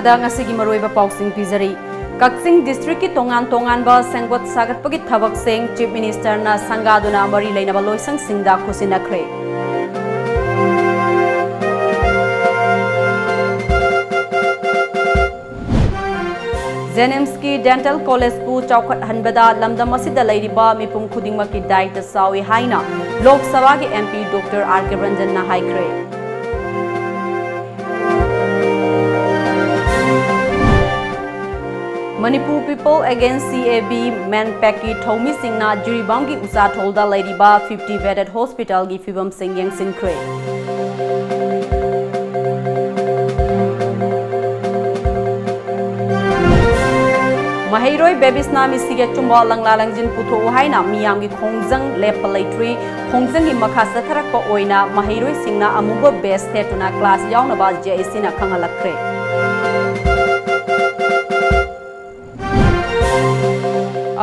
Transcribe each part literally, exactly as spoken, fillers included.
ꯗ ꯉꯁꯤꯒꯤ ꯃꯔꯨꯑꯣꯏꯕ ꯄꯥꯎꯁꯤꯡ ꯄꯤꯖꯔꯤ꯫ ꯀꯛꯆꯤꯡ district ꯀꯤ ꯇꯣꯉꯥꯟ ꯇꯣꯉꯥꯟꯕ ꯁꯦꯝꯒꯠ ꯁꯥꯒꯠꯄꯒꯤ ꯊꯕꯛꯁꯤꯡ Chief Minister ꯅ ꯁꯪꯒꯥꯗꯨꯅ ꯃꯔꯤ ꯂꯩꯅꯕ ꯂꯣꯏꯁꯪꯁꯤꯡꯗ ꯈꯨꯠꯁꯤꯟꯅꯈ꯭ꯔꯦ꯫ JNIMS ꯀꯤ Dental College ꯄꯨ ꯆꯥꯎꯈꯠꯍꯟꯕꯗ ꯂꯝꯗꯝ ꯑꯁꯤꯗ ꯂꯩꯔꯤꯕ ꯃꯤꯄꯨꯝ ꯈꯨꯗꯤꯡꯃꯛꯀꯤ ꯗꯥꯏꯇ ꯆꯥꯎꯏ ꯍꯥꯏꯅ ꯂꯣꯛ ꯁꯚꯥꯒꯤ MP Doctor R K ꯕ꯭ꯔꯟꯖꯟꯅ ꯍꯥꯏꯈ꯭ꯔꯦ꯫ Manipur People Against C A B MANPAG ꯀꯤ ꯊꯧꯃꯤꯁꯤꯡꯅ ꯖꯤꯔꯤꯕꯥꯝꯒꯤ ꯎꯆꯥꯊꯣꯜꯗ ꯂꯩꯔꯤꯕ fifty bedded hospital ꯒꯤ ꯐꯤꯕꯝꯁꯤꯡ ꯌꯦꯡꯁꯤꯟꯈ꯭ꯔꯦ꯫ ꯃꯍꯩꯔꯣꯏ ꯕꯦꯕꯤꯁꯅꯥ ꯃꯤꯁꯤꯒꯤ ꯑꯆꯨꯝꯕ ꯂꯪꯂꯥ ꯂꯪꯖꯤꯟ ꯄꯨꯊꯣꯛꯎ ꯍꯥꯏꯅ ꯃꯤꯌꯥꯝꯒꯤ ꯈꯣꯡꯖꯪ ꯂꯦꯞꯄ ꯂꯩꯇ꯭ꯔꯤ꯫ ꯈꯣꯡꯖꯪꯒꯤ ꯃꯈꯥ ꯆꯠꯊꯔꯛꯄ ꯑꯣꯏꯅ ꯃꯍꯩꯔꯣꯏꯁꯤꯡꯅ ꯑꯃꯨꯕ vest ꯁꯦꯠꯇꯨꯅ class ꯌꯥꯎꯅꯕ JAC ꯅ ꯈꯪꯍꯜꯂꯛꯈ꯭ꯔꯦ꯫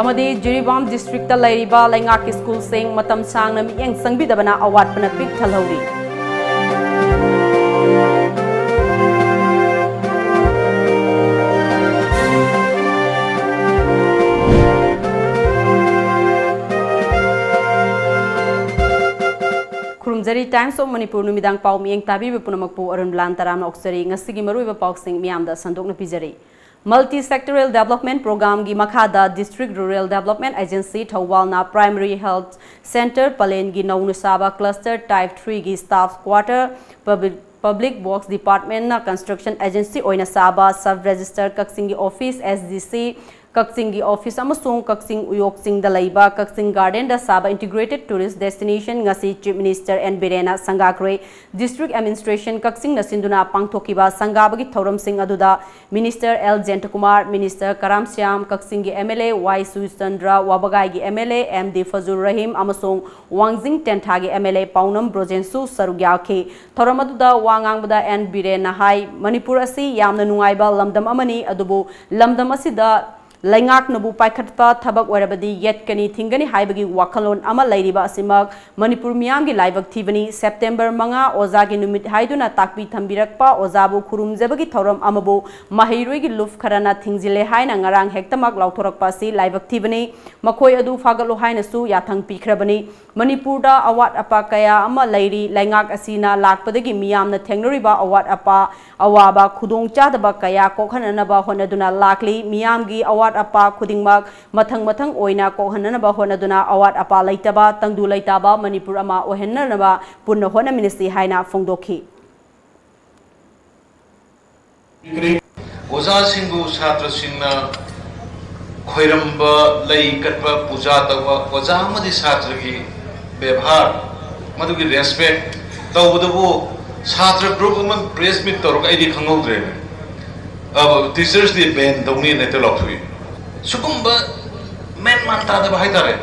ꯑꯃꯗꯤ ꯖꯤꯔꯤꯕꯥꯝ district ꯇ ꯂꯩꯔꯤꯕ ꯂꯩꯉꯥꯛꯀꯤ school ꯁꯤꯡ ꯃꯇꯝ ꯁꯥꯡꯅ ꯃꯤꯠꯌꯦꯡ ꯆꯪꯕꯤꯗꯕꯅ ꯑꯋꯥꯠꯄꯅ ꯄꯤꯛ ꯊꯜꯍꯧꯔꯤ꯫ ꯈꯨꯔꯨꯝꯖꯔꯤ꯫ Times of Manipur ꯅꯨꯃꯤꯗꯥꯡ ꯄꯥꯎ ꯃꯤꯠꯌꯦꯡ ꯇꯥꯕꯤꯕ ꯄꯨꯝꯅꯃꯛꯄꯨ ꯑꯔꯨꯟ ꯕꯂꯥꯟ ꯇꯔꯥꯝꯅ ꯑꯣꯛꯆꯔꯤ꯫ ꯉꯁꯤꯒꯤ ꯃꯔꯨꯑꯣꯏꯕ ꯄꯥꯎꯁꯤꯡ ꯃꯤꯌꯥꯝꯗ ꯁꯟꯗꯣꯛꯅ ꯄꯤꯖꯔꯤ꯫ Multi Sectoral Development Programme ꯒꯤ ꯃꯈꯥꯗ District Rural Development Agency ꯊꯧꯕꯥꯜꯅ Primary Health Centre ꯄꯂꯦꯟꯒꯤ ꯅꯧꯅ ꯁꯥꯕ Cluster Type three ꯒꯤ staff quarter, Public, Public Works Department ꯅ construction agency ꯑꯣꯏꯅ ꯁꯥꯕ Sub Register ꯀꯛꯆꯤꯡꯒꯤ office, SDC ꯀꯛꯆꯤꯡꯒꯤ office ꯑꯃꯁꯨꯡ ꯀꯛꯆꯤꯡ ꯎꯌꯣꯛ ꯆꯤꯡꯗ ꯂꯩꯕ ꯀꯛꯆꯤꯡ garden ꯗ ꯁꯥꯕ Integrated Tourist Destination ꯉꯁꯤ Chief Minister N ꯕꯤꯔꯦꯟꯅ ꯁꯪꯒꯥꯈ꯭ꯔꯦ꯫ District Administration ꯀꯛꯆꯤꯡꯅ ꯁꯤꯟꯗꯨꯅ ꯄꯥꯡꯊꯣꯛꯈꯤꯕ ꯁꯪꯒꯥꯕꯒꯤ ꯊꯧꯔꯝꯁꯤꯡ ꯑꯗꯨꯗ Minister L ꯖꯌꯟꯇꯀꯨꯃꯥꯔ, Minister ꯀꯔꯥꯝ ꯁ꯭ꯌꯥꯝ, ꯀꯛꯆꯤꯡꯒꯤ MLA ꯋꯥꯏ ꯁꯨꯔꯆꯟꯗ꯭ꯔ, ꯋꯥꯕꯒꯥꯏꯒꯤ MLA M ꯗꯤ ꯐꯖꯨꯔ ꯔꯍꯤꯝ ꯑꯃꯁꯨꯡ ꯋꯥꯡꯖꯤꯡ ꯇꯦꯟꯊꯥꯒꯤ MLA ꯄꯥꯎꯅꯝ ꯕ꯭ꯔꯣꯖꯦꯟꯁꯨ ꯁꯔꯨꯛ ꯌꯥꯈꯤ꯫ ꯊꯧꯔꯝ ꯑꯗꯨꯗ ꯋꯥ ꯉꯥꯡꯕꯗ N ꯕꯤꯔꯦꯟꯅ ꯍꯥꯏ, ꯃꯅꯤꯄꯨꯔ ꯑꯁꯤ ꯌꯥꯝꯅ ꯅꯨꯡꯉꯥꯏꯕ ꯂꯝꯗꯝ ꯑꯃꯅꯤ, ꯑꯗꯨꯕꯨ ꯂꯝꯗꯝ ꯑꯁꯤꯗ ꯂꯩꯉꯥꯛꯅꯕꯨ ꯄꯥꯏꯈꯠꯄ ꯊꯕꯛ ꯑꯣꯏꯔꯕꯗꯤ ꯌꯦꯠꯀꯅꯤ, ꯊꯤꯡꯒꯅꯤ ꯍꯥꯏꯕꯒꯤ ꯋꯥꯈꯜꯂꯣꯟ ꯑꯃ ꯂꯩꯔꯤꯕ ꯑꯁꯤꯃꯛ ꯃꯅꯤꯄꯨꯔ ꯃꯤꯌꯥꯝꯒꯤ ꯂꯥꯏꯕꯛ ꯊꯤꯕꯅꯤ꯫ ꯁꯦꯞꯇꯦꯝꯕꯔ ꯃꯉꯥ ꯑꯣꯖꯥꯒꯤ ꯅꯨꯃꯤꯠ ꯍꯥꯏꯗꯨꯅ ꯇꯥꯛꯄꯤ ꯊꯝꯕꯤꯔꯛꯄ ꯑꯣꯖꯥꯕꯨ ꯈꯨꯔꯨꯝꯖꯕꯒꯤ ꯊꯧꯔꯝ ꯑꯃꯕꯨ ꯃꯍꯩꯔꯣꯏꯒꯤ ꯂꯨꯞ ꯈꯔꯅ ꯊꯤꯡꯖꯤꯜꯂꯦ ꯍꯥꯏꯅ ꯉꯔꯥꯡ ꯍꯦꯛꯇꯃꯛ ꯂꯥꯎꯊꯣꯔꯛꯄ ꯑꯁꯤ ꯂꯥꯏꯕꯛ ꯊꯤꯕꯅꯤ꯫ ꯃꯈꯣꯏ ꯑꯗꯨ ꯐꯥꯒꯠꯂꯨ ꯍꯥꯏꯅꯁꯨ ꯌꯥꯊꯪ ꯄꯤꯈ꯭ꯔꯕꯅꯤ꯫ ꯃꯅꯤꯄꯨꯔꯗ ꯑꯋꯥꯠ ꯑꯄꯥ ꯀꯌꯥ ꯑꯃ ꯂꯩꯔꯤ꯫ ꯂꯩꯉꯥꯛ ꯑꯁꯤꯅ ꯂꯥꯛꯄꯗꯒꯤ ꯃꯤꯌꯥꯝꯅ ꯊꯦꯡꯅꯔꯤꯕ ꯑꯋꯥꯠ ꯑꯄꯥ, ꯑꯋꯥꯕ, ꯈꯨꯗꯣꯡꯆꯥꯗꯕ ꯀꯌꯥ ꯀꯣꯛꯍꯟꯅꯅꯕ ꯍꯣꯠꯅꯗꯨꯅ ꯂꯥꯛꯂꯤ꯫ ꯃꯤꯌꯥꯝꯒꯤ ꯑꯋꯥꯠ ꯑꯄꯥ ꯈꯨꯗꯤꯡꯃꯛ ꯃꯊꯪ ꯃꯊꯪ ꯑꯣꯏꯅ ꯀꯣꯛꯍꯟꯅꯅꯕ ꯍꯣꯠꯅꯗꯨꯅ ꯑꯋꯥꯠ ꯑꯄꯥ ꯂꯩꯇꯕ, ꯇꯪꯗꯨ ꯂꯩꯇꯥꯕ ꯃꯅꯤꯄꯨꯔ ꯑꯃ ꯑꯣꯏꯍꯟꯅꯅꯕ ꯄꯨꯟꯅ ꯍꯣꯠꯅꯃꯤꯟꯅꯁꯤ ꯍꯥꯏꯅ ꯐꯣꯡꯗꯣꯛꯈꯤ꯫ ꯑꯣꯖꯥꯁꯤꯡꯕꯨ ꯁꯥꯇ꯭ꯔꯁꯤꯡꯅ ꯈꯣꯏꯔꯝꯕ, ꯂꯩ ꯀꯠꯄ, ꯄꯨꯖꯥ ꯇꯧꯕ, ꯑꯣꯖꯥ ꯑꯃꯗꯤ ꯁꯥꯇ꯭ꯔꯒꯤ ꯕꯦꯕꯥꯔ, ꯃꯗꯨꯒꯤ ꯔꯦꯁꯄꯦꯛ ꯇꯧꯕꯗꯕꯨ ꯁꯥꯇ꯭ꯔ ꯒ꯭ꯔꯨꯞ ꯑꯃ ꯄ꯭ꯔꯦꯁ ꯃꯤꯠ ꯇꯧꯔꯒ ꯑꯩꯗꯤ ꯈꯪꯍꯧꯗ꯭ꯔꯦꯅꯦ꯫ ꯇꯤꯆꯔꯁ ꯗꯦ ꯕꯦꯟ ꯇꯧꯅꯤꯅ ꯍꯦꯛꯇ ꯂꯥꯎꯊꯣꯛꯏ꯫ ꯁꯤꯒꯨꯝꯕ ꯃꯦꯟ ꯃꯥꯟ ꯇꯥꯗꯕ ꯍꯥꯏꯇꯥꯔꯦ꯫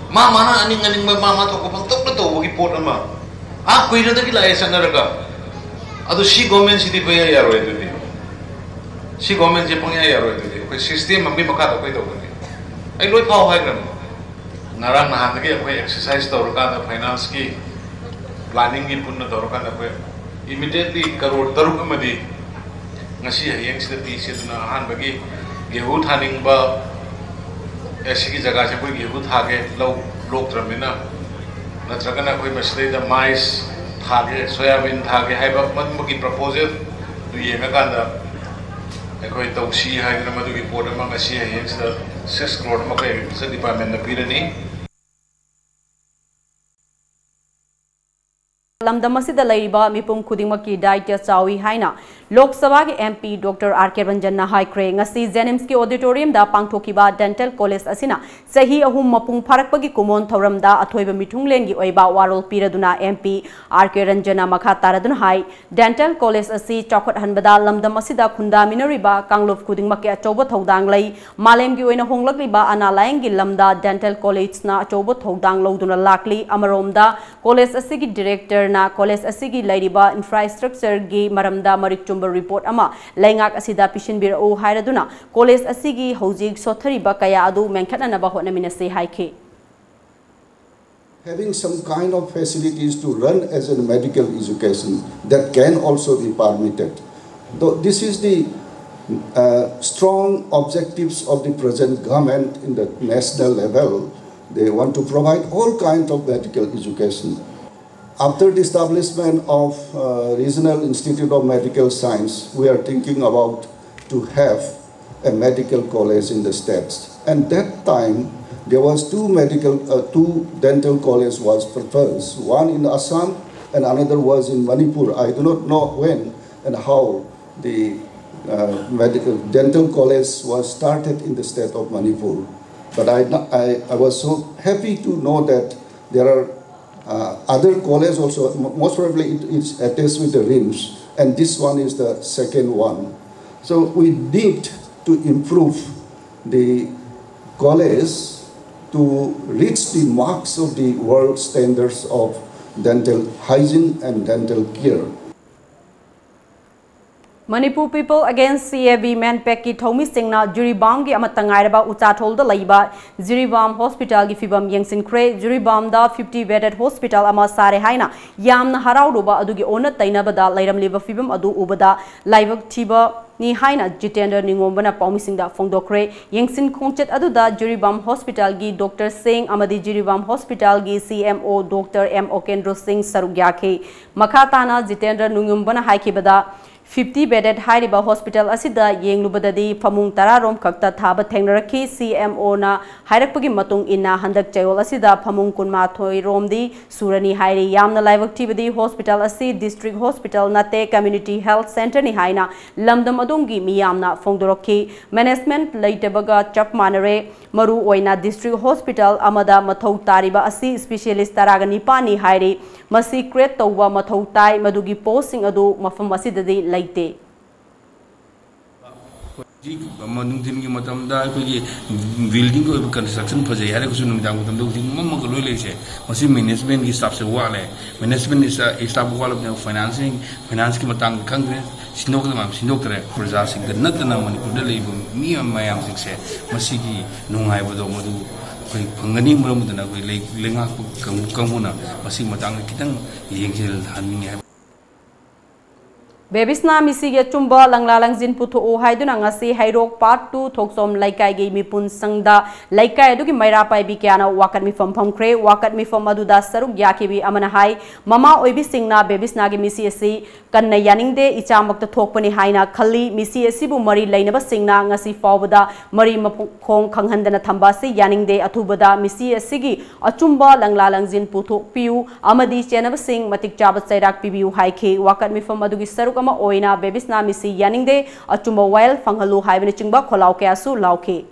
ꯃꯥ ꯃꯥꯅ ꯑꯅꯤꯡ ꯑꯅꯤꯡꯕ ꯃꯥ ꯃꯥ ꯊꯣꯛꯄ ꯄꯪꯇꯧꯗ ꯇꯧꯕꯒꯤ ꯄꯣꯠ ꯑꯃ꯫ ꯑꯥ ꯀꯨꯏꯔꯗꯒꯤ ꯂꯥꯛꯑꯦ ꯆꯠꯅꯔꯒ꯫ ꯑꯗꯨ ꯁꯤ ꯒꯣꯔꯃꯦꯟꯁꯤꯗꯤ ꯄꯪꯌꯥ ꯌꯥꯔꯣꯏ ꯑꯗꯨꯗꯤ꯫ ꯁꯤ ꯒꯣꯔꯃꯦꯟꯁꯦ ꯄꯪꯌꯥ ꯌꯥꯔꯣꯏ ꯑꯗꯨꯗꯤ꯫ ꯑꯩꯈꯣꯏ ꯁꯤꯁꯇꯦꯝ ꯑꯃꯒꯤ ꯃꯈꯥꯗ ꯑꯩꯈꯣꯏ ꯇꯧꯒꯅꯤ꯫ ꯑꯩ ꯂꯣꯏ ꯐꯥꯎ ꯍꯥꯏꯈ꯭ꯔꯕꯅꯤ꯫ ꯉꯔꯥꯡ ꯅꯍꯥꯟꯗꯒꯤ ꯑꯩꯈꯣꯏ ꯑꯦꯛꯁꯔꯁꯥꯏꯁ ꯇꯧꯔꯀꯥꯟꯗ, ꯐꯥꯏꯅꯥꯟꯁꯀꯤ ꯄ꯭ꯂꯥꯅꯤꯡꯒꯤ ꯄꯨꯟꯅ ꯇꯧꯔꯀꯥꯟꯗ ꯑꯩꯈꯣꯏ ꯏꯃꯤꯗꯤꯌꯦꯠꯂꯤ ꯀꯔꯣꯔ ꯇꯔꯨꯛ ꯑꯃꯗꯤ ꯉꯁꯤ ꯍꯌꯦꯡꯁꯤꯗ ꯄꯤꯁꯦ꯫ ꯑꯗꯨꯅ ꯑꯍꯥꯟꯕꯒꯤ ꯒꯦꯍꯨ ꯊꯥꯅꯤꯡꯕ, ꯑꯦ, ꯁꯤꯒꯤ ꯖꯒꯥꯁꯦ ꯑꯩꯈꯣꯏ ꯒꯦꯍꯨ ꯊꯥꯒꯦ, ꯂꯧ ꯂꯣꯛꯇ꯭ꯔꯕꯅꯤꯅ, ꯅꯠꯇ꯭ꯔꯒꯅ ꯑꯩꯈꯣꯏ ꯃꯁꯤꯗꯩꯗ ꯃꯥꯏꯁ ꯊꯥꯒꯦ, ꯁꯣꯌꯥꯕꯤꯟ ꯊꯥꯒꯦ ꯍꯥꯏꯕ ꯃꯗꯨꯒꯤ ꯄ꯭ꯔꯄꯣꯖꯦꯜꯗꯨ ꯌꯦꯡꯉꯀꯥꯟꯗ ꯑꯩꯈꯣꯏ ꯇꯧꯁꯤ ꯍꯥꯏꯗꯅ ꯃꯗꯨꯒꯤ ꯄꯣꯠ ꯑꯃ ꯉꯁꯤ ꯍꯌꯦꯡꯁꯤꯗ ꯁꯤꯛꯁ ꯀ꯭ꯔꯣꯔ ꯑꯃ ꯑꯩꯈꯣꯏ ꯑꯦꯒ꯭ꯔꯤꯀꯜꯆꯔ ꯗꯤꯄꯥꯔꯠꯃꯦꯟꯗ ꯄꯤꯔꯅꯤ꯫ ꯂꯝꯗꯝ ꯑꯁꯤꯗ ꯂꯩꯔꯤꯕ ꯃꯤꯄꯨꯝ ꯈꯨꯗꯤꯡꯃꯛꯀꯤ ꯗꯥꯏꯇ꯭ꯌ ꯆꯥꯎꯏ ꯍꯥꯏꯅ ꯂꯣꯛ ꯁꯚꯥꯒꯤ MP Doctor R K ꯔꯟꯖꯟꯅ ꯍꯥꯏꯈ꯭ꯔꯦ꯫ ꯉꯁꯤ ꯖꯦꯅꯤꯝꯁꯀꯤ ꯑꯣꯗꯤꯇꯣꯔꯤꯌꯝꯗ ꯄꯥꯡꯊꯣꯛꯈꯤꯕ ꯗꯦꯟꯇꯦꯜ ꯀꯣꯂꯦꯖ ꯑꯁꯤꯅ ꯆꯍꯤ ꯑꯍꯨꯝ ꯃꯄꯨꯡ ꯐꯥꯔꯛꯄꯒꯤ ꯀꯨꯃꯣꯟ ꯊꯧꯔꯝꯗ ꯑꯊꯣꯏꯕ ꯃꯤꯊꯨꯡꯂꯦꯟꯒꯤ ꯑꯣꯏꯕ ꯋꯥꯔꯣꯜ ꯄꯤꯔꯗꯨꯅ MP R K ꯔꯟꯖꯟꯅ ꯃꯈꯥ ꯇꯥꯔꯗꯨꯅ ꯍꯥꯏ, ꯗꯦꯟꯇꯦꯜ ꯀꯣꯂꯦꯖ ꯑꯁꯤ ꯆꯥꯎꯈꯠꯍꯟꯕꯗ ꯂꯝꯗꯝ ꯑꯁꯤꯗ ꯈꯨꯟꯗꯥꯃꯤꯟꯅꯔꯤꯕ ꯀꯥꯡꯂꯨꯞ ꯈꯨꯗꯤꯡꯃꯛꯀꯤ ꯑꯆꯧꯕ ꯊꯧꯗꯥꯡ ꯂꯩ꯫ ꯃꯥꯂꯦꯝꯒꯤ ꯑꯣꯏꯅ ꯍꯣꯡꯂꯛꯂꯤꯕ ꯑꯅꯥ ꯂꯥꯌꯦꯡꯒꯤ ꯂꯝꯗ ꯗꯦꯟꯇꯦꯜ ꯀꯣꯂꯦꯖꯅ ꯑꯆꯧꯕ ꯊꯧꯗꯥꯡ ꯂꯧꯗꯨꯅ ꯂꯥꯛꯂꯤ꯫ ꯑꯃꯔꯣꯝꯗ ꯀꯣꯂꯦꯖ ꯑꯁꯤꯒꯤ ꯗꯤꯔꯦꯛꯇꯔꯅ ꯀꯣꯂꯦꯖ ꯑꯁꯤꯒꯤ ꯂꯩꯔꯤꯕ ꯏꯟꯐ꯭ꯔꯥꯁ꯭ꯇ꯭ꯔꯛꯆꯔꯒꯤ ꯃꯔꯝꯗ ꯃꯔꯤꯛ ꯆꯨꯝꯕ ꯔꯤꯄꯣꯔꯠ ꯑꯃ ꯂꯩꯉꯥꯛ ꯑꯁꯤꯗ ꯄꯤꯁꯤꯟꯕꯤꯔꯛꯎ ꯍꯥꯏꯔꯗꯨꯅ ꯀꯣꯂꯦꯖ ꯑꯁꯤꯒꯤ ꯍꯧꯖꯤꯛ ꯁꯣꯠꯊꯔꯤꯕ ꯀꯌꯥ ꯑꯗꯨ ꯃꯦꯟꯈꯠꯅꯅꯕ ꯍꯣꯠꯅꯃꯤꯟꯅꯁꯤ ꯍꯥꯏꯈꯤ꯫ Having some kind of facilities to run as a medical education that can also be permitted. Though this is the uh, strong objectives of the present government in the national level. They want to provide all kinds of medical education. After the establishment of uh, Regional Institute of Medical Science, we are thinking about to have a medical college in the states. And that time, there was two medical, uh, two dental college was proposed. One in Assam and another was in Manipur. I do not know when and how the uh, medical dental college was started in the state of Manipur. But I, I, I was so happy to know that there are uh, other college also, most probably it is attached with the RIMS, and this one is the second one. So we need to improve the college to reach the marks of the world standards of dental hygiene and dental care. Manipur People Against C A B MANPAC ꯀꯤ ꯊꯧꯃꯤꯁꯤꯡꯅ ꯖꯤꯔꯤꯕꯥꯝꯒꯤ ꯑꯃꯠꯇ ꯉꯥꯏꯔꯕ ꯎꯆꯥꯊꯣꯜꯗ ꯂꯩꯕ ꯖꯤꯔꯤꯕꯥꯝ ꯍꯣꯁꯄꯤꯇꯥꯜꯒꯤ ꯐꯤꯕꯝ ꯌꯦꯡꯁꯤꯟꯈ꯭ꯔꯦ꯫ ꯖꯤꯔꯤꯕꯥꯝꯗ fifty bedded hospital ꯑꯃ ꯁꯥꯔꯦ ꯍꯥꯏꯅ ꯌꯥꯝꯅ ꯍꯔꯥꯎꯔꯨꯕ ꯑꯗꯨꯒꯤ ꯑꯣꯟꯅ ꯇꯩꯅꯕꯗ ꯂꯩꯔꯝꯂꯤꯕ ꯐꯤꯕꯝ ꯑꯗꯨ ꯎꯕꯗ ꯂꯥꯏꯕꯛ ꯊꯤꯕꯅꯤ ꯍꯥꯏꯅ ꯖꯤꯇꯦꯟꯗ꯭ꯔ ꯅꯤꯉꯣꯝꯕꯅ ꯄꯥꯎꯃꯤꯁꯤꯡꯗ ꯐꯣꯡꯗꯣꯛꯈ꯭ꯔꯦ꯫ ꯌꯦꯡꯁꯤꯟ ꯈꯣꯡꯆꯠ ꯑꯗꯨꯗ ꯖꯤꯔꯤꯕꯥꯝ ꯍꯣꯁꯄꯤꯇꯥꯜꯒꯤ ꯗꯣꯛꯇꯔꯁꯤꯡ ꯑꯃꯗꯤ ꯖꯤꯔꯤꯕꯥꯝ ꯍꯣꯁꯄꯤꯇꯥꯜꯒꯤ C M O doctor M Okendro Singh ꯁꯔꯨꯛ ꯌꯥꯈꯤ꯫ ꯃꯈꯥ ꯇꯥꯅ ꯖꯤꯇꯦꯟꯗ꯭ꯔ ꯅꯤꯉꯣꯝꯕꯅ ꯍꯥꯏꯈꯤꯕꯗ, fifty bedded ꯍꯥꯏꯔꯤꯕ ꯍꯣꯁꯄꯤꯇꯥꯜ ꯑꯁꯤꯗ ꯌꯦꯡꯂꯨꯕꯗꯗꯤ ꯐꯃꯨꯡ ꯇꯔꯥ ꯔꯣꯝ ꯈꯛꯇ ꯊꯥꯕ ꯊꯦꯡꯅꯔꯛꯈꯤ꯫ C M O ꯅ ꯍꯥꯏꯔꯛꯄꯒꯤ ꯃꯇꯨꯡ ꯏꯟꯅ ꯍꯟꯗꯛ ꯆꯌꯣꯜ ꯑꯁꯤꯗ ꯐꯃꯨꯡ ꯀꯨꯟꯃꯥꯊꯣꯏ ꯔꯣꯝꯗꯤ ꯁꯨꯔꯅꯤ ꯍꯥꯏꯔꯤ꯫ ꯌꯥꯝꯅ ꯂꯥꯏꯕꯛ ꯊꯤꯕꯗꯤ ꯍꯣꯁꯄꯤꯇꯥꯜ ꯑꯁꯤ district hospital ꯅꯠꯇꯦ, community health centre ꯅꯤ ꯍꯥꯏꯅ ꯂꯝꯗꯝ ꯑꯗꯣꯝꯒꯤ ꯃꯤꯌꯥꯝꯅ ꯐꯣꯡꯗꯣꯔꯛꯈꯤ꯫ Management ꯂꯩꯇꯕꯒ ꯆꯞ ꯃꯥꯟꯅꯔꯦ꯫ ꯃꯔꯨ ꯑꯣꯏꯅ district hospital ꯑꯃꯗ ꯃꯊꯧ ꯇꯥꯔꯤꯕ ꯑꯁꯤ specialist ꯇꯔꯥꯒ ꯅꯤꯄꯥꯟꯅꯤ ꯍꯥꯏꯔꯤ꯫ ꯃꯁꯤ create ꯇꯧꯕ ꯃꯊꯧ ꯇꯥꯏ, ꯃꯗꯨꯒꯤ post ꯁꯤꯡ ꯑꯗꯨ ꯃꯐꯝ ꯑꯁꯤꯗꯗꯤ ꯂꯩꯇꯦ꯫ ꯍꯧꯖꯤꯛ ꯅꯨꯡꯊꯤꯟꯒꯤ ꯃꯇꯝꯗ ꯑꯩꯈꯣꯏꯒꯤ ꯕꯤꯜꯗꯤꯡꯒꯤ ꯑꯣꯏꯕ ꯀꯟꯁꯇ꯭ꯔꯛꯁꯟ ꯐꯖꯩ ꯍꯥꯏꯔꯒꯁꯨ ꯅꯨꯃꯤꯗꯥꯡ ꯃꯇꯝꯗ ꯍꯧꯖꯤꯛ ꯃꯝꯃꯒ ꯂꯣꯏ ꯂꯩꯔꯤꯁꯦ꯫ ꯃꯁꯤ ꯃꯦꯅꯦꯖꯃꯦꯟꯒꯤ ꯁ꯭ꯇꯥꯐꯁꯦ ꯋꯥꯠꯂꯦ꯫ ꯃꯦꯅꯦꯖꯃꯦꯟ ꯁ꯭ꯇꯥꯐ ꯋꯥꯠꯂꯕꯅꯤꯅ ꯐꯥꯏꯅꯥꯟꯁꯤꯡ ꯐꯥꯏꯅꯥꯟꯁꯀꯤ ꯃꯇꯥꯡꯗ ꯈꯪꯗ꯭ꯔꯦ꯫ ꯁꯤꯟꯗꯣꯛꯀꯗꯕ ꯃꯌꯥꯝ ꯁꯤꯟꯗꯣꯛꯇ꯭ꯔꯦ꯫ ꯄ꯭ꯔꯖꯥꯁꯤꯡꯗ ꯅꯠꯇꯅ ꯃꯅꯤꯄꯨꯔꯗ ꯂꯩꯔꯤꯕ ꯃꯤ ꯃꯌꯥꯝꯁꯤꯡꯁꯦ ꯃꯁꯤꯒꯤ ꯅꯨꯡꯉꯥꯏꯕꯗꯣ ꯃꯗꯨ ꯑꯩꯈꯣꯏ ꯐꯪꯒꯅꯤ꯫ ꯃꯔꯝ ꯑꯗꯨꯅ ꯑꯩꯈꯣꯏ ꯂꯩꯉꯥꯛꯄ ꯀꯥꯡꯕꯨꯅ ꯃꯁꯤꯒꯤ ꯃꯇꯥꯡꯗ ꯈꯤꯇꯪ ꯌꯦꯡꯁꯤꯜꯍꯟꯅꯤꯡꯉꯤ ꯍꯥꯏꯕ꯫ ꯕꯦꯕꯤꯁꯅꯥ ꯃꯤꯁꯤꯒꯤ ꯑꯆꯨꯝꯕ ꯂꯪꯂꯥ ꯂꯪꯖꯤꯟ ꯄꯨꯊꯣꯛꯎ ꯍꯥꯏꯗꯨꯅ ꯉꯁꯤ ꯍꯩꯔꯣꯛ ꯄꯥꯔꯠ ꯇꯨ ꯊꯣꯛꯆꯣꯝ ꯂꯩꯀꯥꯏꯒꯤ ꯃꯤꯄꯨꯟ ꯁꯪꯗ ꯂꯩꯀꯥꯏ ꯑꯗꯨꯒꯤ ꯃꯩꯔꯥ ꯄꯥꯏꯕꯤ ꯀꯌꯥꯅ ꯋꯥꯀꯠ ꯃꯤꯐꯝ ꯐꯝꯈ꯭ꯔꯦ꯫ ꯋꯥꯀꯠ ꯃꯤꯐꯝ ꯑꯗꯨꯗ ꯁꯔꯨꯛ ꯌꯥꯈꯤꯕꯤ ꯑꯃꯅ ꯍꯥꯏ, ꯃꯃꯥ ꯑꯣꯏꯕꯤꯁꯤꯡꯅ ꯕꯦꯕꯤꯁꯅꯥꯒꯤ ꯃꯤꯁꯤ ꯑꯁꯤ ꯀꯟꯅ ꯌꯥꯅꯤꯡꯗꯦ, ꯏꯆꯥꯃꯛꯇ ꯊꯣꯛꯄꯅꯤ ꯍꯥꯏꯅ ꯈꯜꯂꯤ꯫ ꯃꯤꯁꯤ ꯑꯁꯤꯕꯨ ꯃꯔꯤ ꯂꯩꯅꯕꯁꯤꯡꯅ ꯉꯁꯤ ꯐꯥꯎꯕꯗ ꯃꯔꯤ ꯃꯈꯣꯡ ꯈꯪꯍꯟꯗꯅ ꯊꯝꯕ ꯑꯁꯤ ꯌꯥꯅꯤꯡꯗꯦ꯫ ꯑꯊꯨꯕꯗ ꯃꯤꯁꯤ ꯑꯁꯤꯒꯤ ꯑꯆꯨꯝꯕ ꯂꯪꯂꯥ ꯂꯪꯖꯤꯟ ꯄꯨꯊꯣꯛꯄꯤꯌꯨ ꯑꯃꯗꯤ ꯆꯦꯟꯅꯕꯁꯤꯡ ꯃꯇꯤꯛ ꯆꯥꯕ ꯆꯩꯔꯥꯛ ꯄꯤꯕꯤꯌꯨ ꯍꯥꯏꯈꯤ꯫ ꯋꯥꯀꯠ ꯃꯤꯐꯝ ꯑꯗꯨꯒꯤ ꯁꯔꯨꯛ ꯑꯃ ꯑꯣꯏꯅ ꯕꯦꯕꯤꯁꯅꯥ ꯃꯤꯁꯤ ꯌꯥꯅꯤꯡꯗꯦ, ꯑꯆꯨꯝꯕ ꯋꯥꯌꯦꯜ ꯐꯪꯍꯜꯂꯨ ꯍꯥꯏꯕꯅꯆꯤꯡꯕ ꯈꯣꯜꯂꯥꯎ ꯀꯌꯥꯁꯨ ꯂꯥꯎꯈꯤ꯫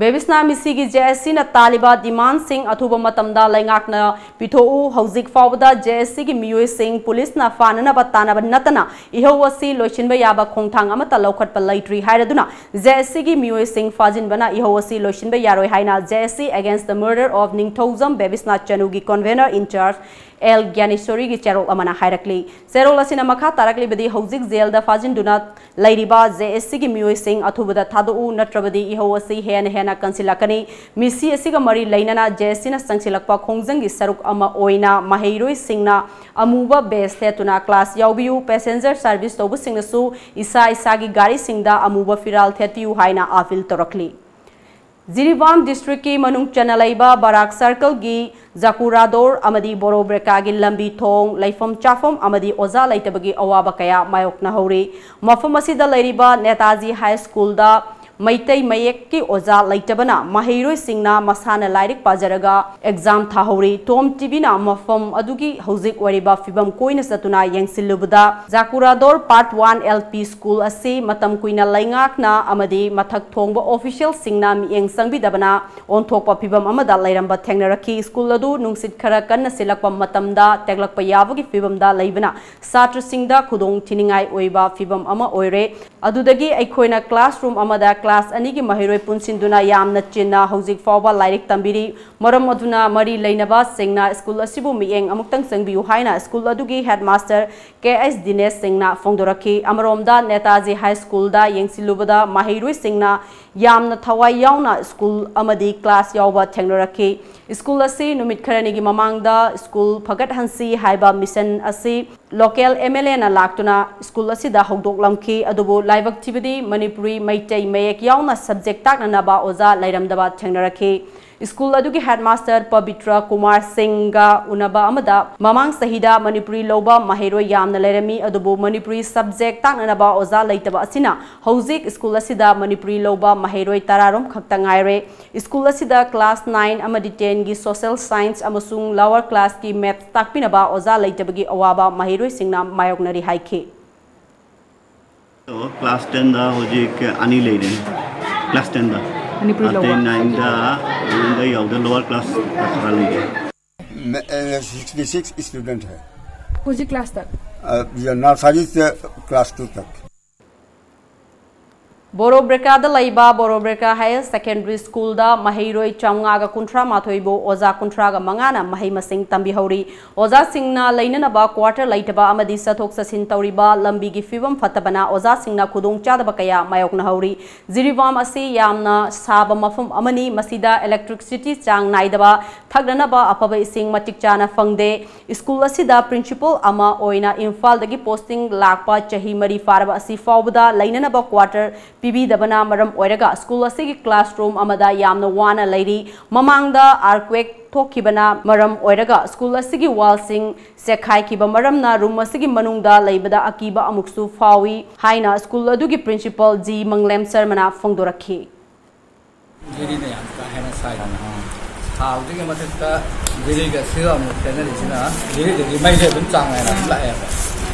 ꯕꯦꯕꯤꯁꯅꯥ ꯃꯤꯁꯤꯒꯤ ꯖꯦ ꯑꯦꯁ ꯁꯤꯅ ꯇꯥꯜꯂꯤꯕ ꯗꯤꯃꯥꯟꯁꯤꯡ ꯑꯊꯨꯕ ꯃꯇꯝꯗ ꯂꯩꯉꯥꯛꯅ ꯄꯤꯊꯣꯛꯎ꯫ ꯍꯧꯖꯤꯛ ꯐꯥꯎꯕꯗ ꯖꯦ ꯑꯦꯁ ꯁꯤꯒꯤ ꯃꯤꯑꯣꯏꯁꯤꯡ ꯄꯨꯂꯤꯁꯅ ꯐꯥꯅꯅꯕ ꯇꯥꯟꯅꯕ ꯅꯠꯇꯅ ꯏꯍꯧ ꯑꯁꯤ ꯂꯣꯏꯁꯤꯟꯕ ꯌꯥꯕ ꯈꯣꯡꯊꯥꯡ ꯑꯃꯠꯇ ꯂꯧꯈꯠꯄ ꯂꯩꯇ꯭ꯔꯤ ꯍꯥꯏꯔꯗꯨꯅ ꯖꯦ ꯑꯦꯁ ꯁꯤꯒꯤ ꯃꯤꯑꯣꯏꯁꯤꯡ ꯐꯥꯖꯤꯟꯕꯅ ꯏꯍꯧ ꯑꯁꯤ ꯂꯣꯏꯁꯤꯟꯕ ꯌꯥꯔꯣꯏ ꯍꯥꯏꯅ J S C Against the Murder of Ningthoujam Bebisana ꯆꯅꯨꯒꯤ convener in charge ꯑꯦꯜ ꯒ꯭ꯌꯥꯅꯦꯁꯣꯔꯤꯒꯤ ꯆꯦꯔꯣꯜ ꯑꯃꯅ ꯍꯥꯏꯔꯛꯂꯤ꯫ ꯆꯦꯔꯣꯜ ꯑꯁꯤꯅ ꯃꯈꯥ ꯇꯥꯔꯛꯂꯤꯕꯗꯤ, ꯍꯧꯖꯤꯛ ꯖꯦꯜꯗ ꯐꯥꯖꯤꯟꯗꯨꯅ ꯂꯩꯔꯤꯕ ꯖꯦ ꯑꯦꯁ ꯁꯤꯒꯤ ꯃꯤꯑꯣꯏꯁꯤꯡ ꯑꯊꯨꯕꯗ ꯊꯥꯗꯣꯛꯎ, ꯅꯠꯇ꯭ꯔꯕꯗꯤ ꯏꯍꯧ ꯑꯁꯤ ꯍꯦꯟꯅ ꯍꯦꯟꯅ ꯀꯟꯁꯤꯜꯂꯛꯀꯅꯤ꯫ ꯃꯤꯁꯤ ꯑꯁꯤꯒ ꯃꯔꯤ ꯂꯩꯅꯅ ꯖꯦ ꯑꯦꯁ ꯁꯤꯅ ꯆꯪꯁꯤꯜꯂꯛꯄ ꯈꯣꯡꯖꯪꯒꯤ ꯁꯔꯨꯛ ꯑꯃ ꯑꯣꯏꯅ ꯃꯍꯩꯔꯣꯏꯁꯤꯡꯅ ꯑꯃꯨꯕ ꯕꯦꯁ ꯊꯦꯠꯇꯨꯅ ꯀ꯭ꯂꯥꯁ ꯌꯥꯎꯕꯤꯌꯨ, ꯄꯦꯁꯦꯟꯖꯔ ꯁꯔꯚꯤꯁ ꯇꯧꯕꯁꯤꯡꯅꯁꯨ ꯏꯁꯥ ꯏꯁꯥꯒꯤ ꯒꯥꯔꯤꯁꯤꯡꯗ ꯑꯃꯨꯕ ꯐꯤꯔꯥꯜ ꯊꯦꯠꯄꯤꯌꯨ ꯍꯥꯏꯅ ꯑꯥꯄꯤꯜ ꯇꯧꯔꯛꯂꯤ꯫ ꯖꯤꯔꯤꯕꯥꯝ ꯗꯤꯁꯇ꯭ꯔꯤꯛꯀꯤ ꯃꯅꯨꯡ ꯆꯟꯅ ꯂꯩꯕ ꯕꯔꯥꯛ ꯁꯔꯀꯜꯒꯤ ꯖꯀꯨꯔꯥꯗꯣꯔ ꯑꯃꯗꯤ ꯕꯣꯔꯣꯕ꯭ꯔꯦꯀꯥꯒꯤ ꯂꯝꯕꯤ ꯊꯣꯡ, ꯂꯩꯐꯝ ꯆꯥꯐꯝ ꯑꯃꯗꯤ ꯑꯣꯖꯥ ꯂꯩꯇꯕꯒꯤ ꯑꯋꯥꯕ ꯀꯌꯥ ꯃꯥꯌꯣꯛꯅꯍꯧꯔꯤ꯫ ꯃꯐꯝ ꯑꯁꯤꯗ ꯂꯩꯔꯤꯕ ꯅꯦꯇꯥꯖꯤ ꯍꯥꯏ ꯁ꯭ꯀꯨꯜꯗ ꯃꯩꯇꯩ ꯃꯌꯦꯛꯀꯤ ꯑꯣꯖꯥ ꯂꯩꯇꯕꯅ ꯃꯍꯩꯔꯣꯏꯁꯤꯡꯅ ꯃꯁꯥꯅ ꯂꯥꯏꯔꯤꯛ ꯄꯥꯖꯔꯒ ꯑꯦꯛꯖꯥꯝ ꯊꯥꯍꯧꯔꯤ꯫ ꯇꯣꯝ ꯇꯤꯚꯤꯅ ꯃꯐꯝ ꯑꯗꯨꯒꯤ ꯍꯧꯖꯤꯛ ꯑꯣꯏꯔꯤꯕ ꯐꯤꯕꯝ ꯀꯣꯏꯅ ꯆꯠꯇꯨꯅ ꯌꯦꯡꯁꯤꯜꯂꯨꯕꯗ, Jakuradhor part one L P school ꯑꯁꯤ ꯃꯇꯝ ꯀꯨꯏꯅ ꯂꯩꯉꯥꯛꯅ ꯑꯃꯗꯤ ꯃꯊꯛ ꯊꯣꯡꯕ ꯑꯣꯐꯤꯁꯤꯌꯦꯜꯁꯤꯡꯅ ꯃꯤꯠꯌꯦꯡ ꯆꯪꯕꯤꯗꯕꯅ ꯑꯣꯟꯊꯣꯛꯄ ꯐꯤꯕꯝ ꯑꯃꯗ ꯂꯩꯔꯝꯕ ꯊꯦꯡꯅꯔꯛꯈꯤ꯫ ꯁ꯭ꯀꯨꯜ ꯑꯗꯨ ꯅꯨꯡꯁꯤꯠ ꯈꯔ ꯀꯟꯅ ꯁꯤꯜꯂꯛꯄ ꯃꯇꯝꯗ ꯇꯦꯛꯂꯛꯄ ꯌꯥꯕꯒꯤ ꯐꯤꯕꯝꯗ ꯂꯩꯕꯅ ꯁꯥꯇ꯭ꯔꯁꯤꯡꯗ ꯈꯨꯗꯣꯡ ꯊꯤꯅꯤꯡꯉꯥꯏ ꯑꯣꯏꯕ ꯐꯤꯕꯝ ꯑꯃ ꯑꯣꯏꯔꯦ꯫ ꯑꯗꯨꯗꯒꯤ ꯑꯩꯈꯣꯏꯅ ꯀ꯭ꯂꯥꯁꯔꯨꯝ ꯑꯃꯗ ꯀ꯭ꯂꯥꯁ ꯑꯅꯤꯒꯤ ꯃꯍꯩꯔꯣꯏ ꯄꯨꯟꯁꯤꯟꯗꯨꯅ ꯌꯥꯝꯅ ꯆꯤꯟꯅ ꯍꯧꯖꯤꯛ ꯐꯥꯎꯕ ꯂꯥꯏꯔꯤꯛ ꯇꯝꯕꯤꯔꯤ꯫ ꯃꯔꯝ ꯑꯗꯨꯅ ꯃꯔꯤ ꯂꯩꯅꯕꯁꯤꯡꯅ ꯁ꯭ꯀꯨꯜ ꯑꯁꯤꯕꯨ ꯃꯤꯠꯌꯦꯡ ꯑꯃꯨꯛꯇꯪ ꯆꯪꯕꯤꯌꯨ ꯍꯥꯏꯅ ꯁ꯭ꯀꯨꯜ ꯑꯗꯨꯒꯤ ꯍꯦꯗꯃꯥꯁꯇꯔ ꯀꯦ ꯑꯩꯆ ꯗꯤꯅꯦꯁ ꯁꯤꯡꯅ ꯐꯣꯡꯗꯣꯔꯛꯈꯤ꯫ ꯑꯃꯔꯣꯝꯗ ꯅꯦꯇꯥꯖꯤ ꯍꯥꯏ ꯁ꯭ꯀꯨꯜꯗ ꯌꯦꯡꯁꯤꯜꯂꯨꯕꯗ ꯃꯍꯩꯔꯣꯏꯁꯤꯡꯅ ꯌꯥꯝꯅ ꯊꯋꯥꯏ ꯌꯥꯎꯅ ꯁ꯭ꯀꯨꯜ ꯑꯃꯗꯤ ꯀ꯭ꯂꯥꯁ ꯌꯥꯎꯕ ꯊꯦꯡꯅꯔꯛꯈꯤ꯫ ꯁ꯭ꯀꯨꯜ ꯑꯁꯤ ꯅꯨꯃꯤꯠ ꯈꯔꯅꯤꯒꯤ ꯃꯃꯥꯡꯗ ꯁ꯭ꯀꯨꯜ ꯐꯒꯠꯍꯟꯁꯤ ꯍꯥꯏꯕ ꯃꯤꯁꯟ ꯑꯁꯤ ꯂꯣꯀꯦꯜ ꯑꯦꯝ ꯑꯦꯜ ꯑꯦꯅ ꯂꯥꯛꯇꯨꯅ ꯁ꯭ꯀꯨꯜ ꯑꯁꯤꯗ ꯍꯧꯗꯣꯛꯂꯝꯈꯤ꯫ ꯑꯗꯨꯕꯨ ꯂꯥꯏꯕꯛ ꯊꯤꯕꯗꯤ ꯃꯅꯤꯄꯨꯔꯤ ꯃꯩꯇꯩ ꯃꯌꯦꯛ ꯌꯥꯎꯅ ꯁꯕꯖꯦꯛ ꯇꯥꯛꯅꯅꯕ ꯑꯣꯖꯥ ꯂꯩꯔꯝꯗꯕ ꯊꯦꯡꯅꯔꯛꯈꯤ꯫ ꯁ꯭ꯀꯨꯜ ꯑꯗꯨꯒꯤ ꯍꯦꯗꯃꯥꯁꯇꯔ ꯄꯕꯤꯇ꯭ꯔ ꯀꯨꯃꯥꯔ ꯁꯤꯡꯒ ꯎꯅꯕ ꯑꯃꯗ ꯃꯃꯥꯡ ꯆꯍꯤꯗ ꯃꯅꯤꯄꯨꯔꯤ ꯂꯧꯕ ꯃꯍꯩꯔꯣꯏ ꯌꯥꯝꯅ ꯂꯩꯔꯝꯃꯤ, ꯑꯗꯨꯕꯨ ꯃꯅꯤꯄꯨꯔꯤ ꯁꯕꯖꯦꯛ ꯇꯥꯛꯅꯅꯕ ꯑꯣꯖꯥ ꯂꯩꯇꯕ ꯑꯁꯤꯅ ꯍꯧꯖꯤꯛ ꯁ꯭ꯀꯨꯜ ꯑꯁꯤꯗ ꯃꯅꯤꯄꯨꯔꯤ ꯂꯧꯕ ꯃꯍꯩꯔꯣꯏ ꯇꯔꯥꯔꯣꯝ ꯈꯛꯇ ꯉꯥꯏꯔꯦ꯫ ꯁ꯭ꯀꯨꯜ ꯑꯁꯤꯗ ꯀ꯭ꯂꯥꯁ ꯅꯥꯏꯟ ꯑꯃꯗꯤ ꯇꯦꯟꯒꯤ ꯁꯣꯁꯦꯜ ꯁꯥꯏꯟꯁ ꯑꯃꯁꯨꯡ ꯂꯋꯔ ꯀ꯭ꯂꯥꯁꯀꯤ ꯃꯦꯊꯁ ꯇꯥꯛꯄꯤꯅꯕ ꯑꯣꯖꯥ ꯂꯩꯇꯕꯒꯤ ꯑꯋꯥꯕ ꯃꯍꯩꯔꯣꯏꯁꯤꯡꯅ ꯃꯥꯌꯣꯛꯅꯔꯤ ꯍꯥꯏꯈꯤ꯫ ꯑꯣ, ꯀ꯭ꯂꯥꯁ ꯇꯦꯟꯗ ꯍꯧꯖꯤꯛ ꯑꯅꯤ ꯂꯩꯔꯦ꯫ ꯀ꯭ꯂꯥꯁ ꯇꯦꯟꯗ꯫ ꯃꯅꯤꯄꯨꯔꯤ ꯑꯇꯩ ꯂꯧꯕ꯫ ꯅꯥꯏꯟꯗ ꯑꯗꯨꯗ ꯌꯥꯎꯗ ꯂꯣꯋꯔ ꯀ꯭ꯂꯥꯁ ꯈꯔ ꯂꯩꯔꯦ꯫ सिक्सटी सिक्स स्टूडेंट है। ꯍꯧꯖꯤꯛ ꯀ꯭ꯂꯥꯁꯇ? अ, ये नर्सरी से क्लास टू तक। ꯕꯣꯔꯣꯕ꯭ꯔꯦꯀꯥꯗ ꯂꯩꯕ ꯕꯣꯔꯣꯕ꯭ꯔꯦꯀꯥ ꯍꯥꯌꯔ ꯁꯦꯀꯦꯟꯗꯔꯤ ꯁ꯭ꯀꯨꯜꯗ ꯃꯍꯩꯔꯣꯏ ꯆꯥꯝꯃꯉꯥꯒ ꯀꯨꯟꯊ꯭ꯔꯥ ꯃꯥꯊꯣꯏꯕꯨ ꯑꯣꯖꯥ ꯀꯨꯟꯊ꯭ꯔꯥꯒ ꯃꯉꯥꯅ ꯃꯍꯩ ꯃꯁꯤꯡ ꯇꯝꯕꯤꯍꯧꯔꯤ꯫ ꯑꯣꯖꯥꯁꯤꯡꯅ ꯂꯩꯅꯅꯕ ꯀ꯭ꯋꯥꯇꯔ ꯂꯩꯇꯕ ꯑꯃꯗꯤ ꯆꯠꯊꯣꯛ ꯆꯠꯁꯤꯟ ꯇꯧꯔꯤꯕ ꯂꯝꯕꯤꯒꯤ ꯐꯤꯕꯝ ꯐꯠꯇꯕꯅ ꯑꯣꯖꯥꯁꯤꯡꯅ ꯈꯨꯗꯣꯡꯆꯥꯗꯕ ꯀꯌꯥ ꯃꯥꯌꯣꯛꯅꯍꯧꯔꯤ꯫ ꯖꯤꯔꯤꯕꯥꯝ ꯑꯁꯤ ꯌꯥꯝꯅ ꯁꯥꯕ ꯃꯐꯝ ꯑꯃꯅꯤ꯫ ꯃꯁꯤꯗ ꯏꯂꯦꯛꯇ꯭ꯔꯤꯛꯁꯤꯇꯤ ꯆꯥꯡ ꯅꯥꯏꯗꯕ, ꯊꯛꯅꯅꯕ ꯑꯐꯕ ꯏꯁꯤꯡ ꯃꯇꯤꯛ ꯆꯥꯅ ꯐꯪꯗꯦ꯫ ꯁ꯭ꯀꯨꯜ ꯑꯁꯤꯗ ꯄ꯭ꯔꯤꯟꯁꯤꯄꯜ ꯑꯃ ꯑꯣꯏꯅ ꯏꯝꯐꯥꯜꯗꯒꯤ ꯄꯣꯁꯇꯤꯡ ꯂꯥꯛꯄ ꯆꯍꯤ ꯃꯔꯤ ꯐꯥꯔꯕ ꯑꯁꯤ ꯐꯥꯎꯕꯗ ꯂꯩꯅꯅꯕ ꯀ꯭ꯋꯥꯇꯔ ꯄꯤꯕꯤꯗꯕꯅ ꯃꯔꯝ ꯑꯣꯏꯔꯒ ꯁ꯭ꯀꯨꯜ ꯑꯁꯤꯒꯤ ꯀ꯭ꯂꯥꯁꯔꯨꯝ ꯑꯃꯗ ꯌꯥꯝꯅ ꯋꯥꯅ ꯂꯩꯔꯤ꯫ ꯃꯃꯥꯡꯗ ꯑꯥꯔꯀ꯭ꯋꯦꯛ ꯊꯣꯛꯈꯤꯕꯅ ꯃꯔꯝ ꯑꯣꯏꯔꯒ ꯁ꯭ꯀꯨꯜ ꯑꯁꯤꯒꯤ ꯋꯥꯜꯁꯤꯡ ꯆꯦꯛꯈꯥꯏꯈꯤꯕ ꯃꯔꯝꯅ ꯔꯨꯝ ꯑꯁꯤꯒꯤ ꯃꯅꯨꯡꯗ ꯂꯩꯕꯗ ꯑꯀꯤꯕ ꯑꯃꯨꯛꯁꯨ ꯐꯥꯎꯏ ꯍꯥꯏꯅ ꯁ꯭ꯀꯨꯜ ꯑꯗꯨꯒꯤ ꯄ꯭ꯔꯤꯟꯁꯤꯄꯜ ꯖꯤ ꯃꯪꯂꯦꯝ ꯁꯔꯃꯅ ꯐꯣꯡꯗꯣꯔꯛꯈꯤ꯫ ꯙꯤꯔꯤꯅ ꯌꯥꯝ ꯀꯥ ꯍꯦꯟꯅ ꯁꯥꯏꯗꯅ꯫ ꯁꯥꯕꯗꯨꯒꯤ ꯃꯊꯛꯇ ꯙꯤꯔꯤꯒ ꯁꯤꯒ ꯑꯃꯨꯛ ꯈꯦꯠꯅꯔꯤꯁꯤꯅ, ꯙꯤꯔꯤꯗꯗꯤ ꯃꯩꯁꯦ ꯑꯗꯨꯝ ꯆꯥꯡ ꯅꯥꯏꯅ ꯑꯗꯨꯝ ꯂꯥꯛꯑꯦꯕ꯫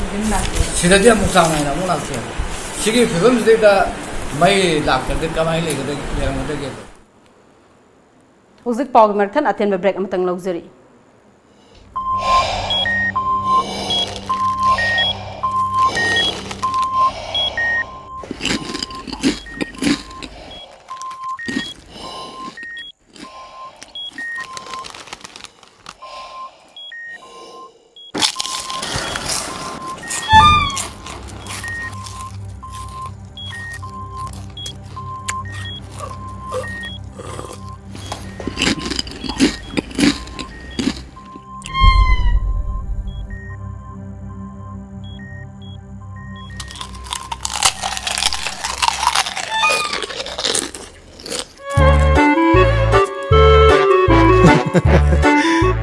ꯑꯗꯨꯝ ꯂꯥꯛꯑꯦ꯫ ꯁꯤꯗꯗꯤ ꯑꯃꯨꯛ ꯆꯥꯡ ꯅꯥꯏꯅ ꯑꯃꯨꯛ ꯂꯥꯛꯇꯦꯕ꯫ ꯁꯤꯒꯤ ꯐꯤꯕꯝꯁꯤꯗꯩꯗ ꯃꯩ ꯂꯥꯛꯇ꯭ꯔꯗꯤ ꯀꯃꯥꯏꯅ ꯂꯩꯒꯗꯒꯦ, ꯂꯩꯔꯝꯒꯗꯒꯦ? ꯍꯧꯖꯤꯛ ꯄꯥꯎꯒꯤ ꯃꯔꯛꯊꯠ ꯑꯇꯦꯟꯕ ꯕ꯭ꯔꯦꯛ ꯑꯃꯇꯪ ꯂꯧꯖꯔꯤ꯫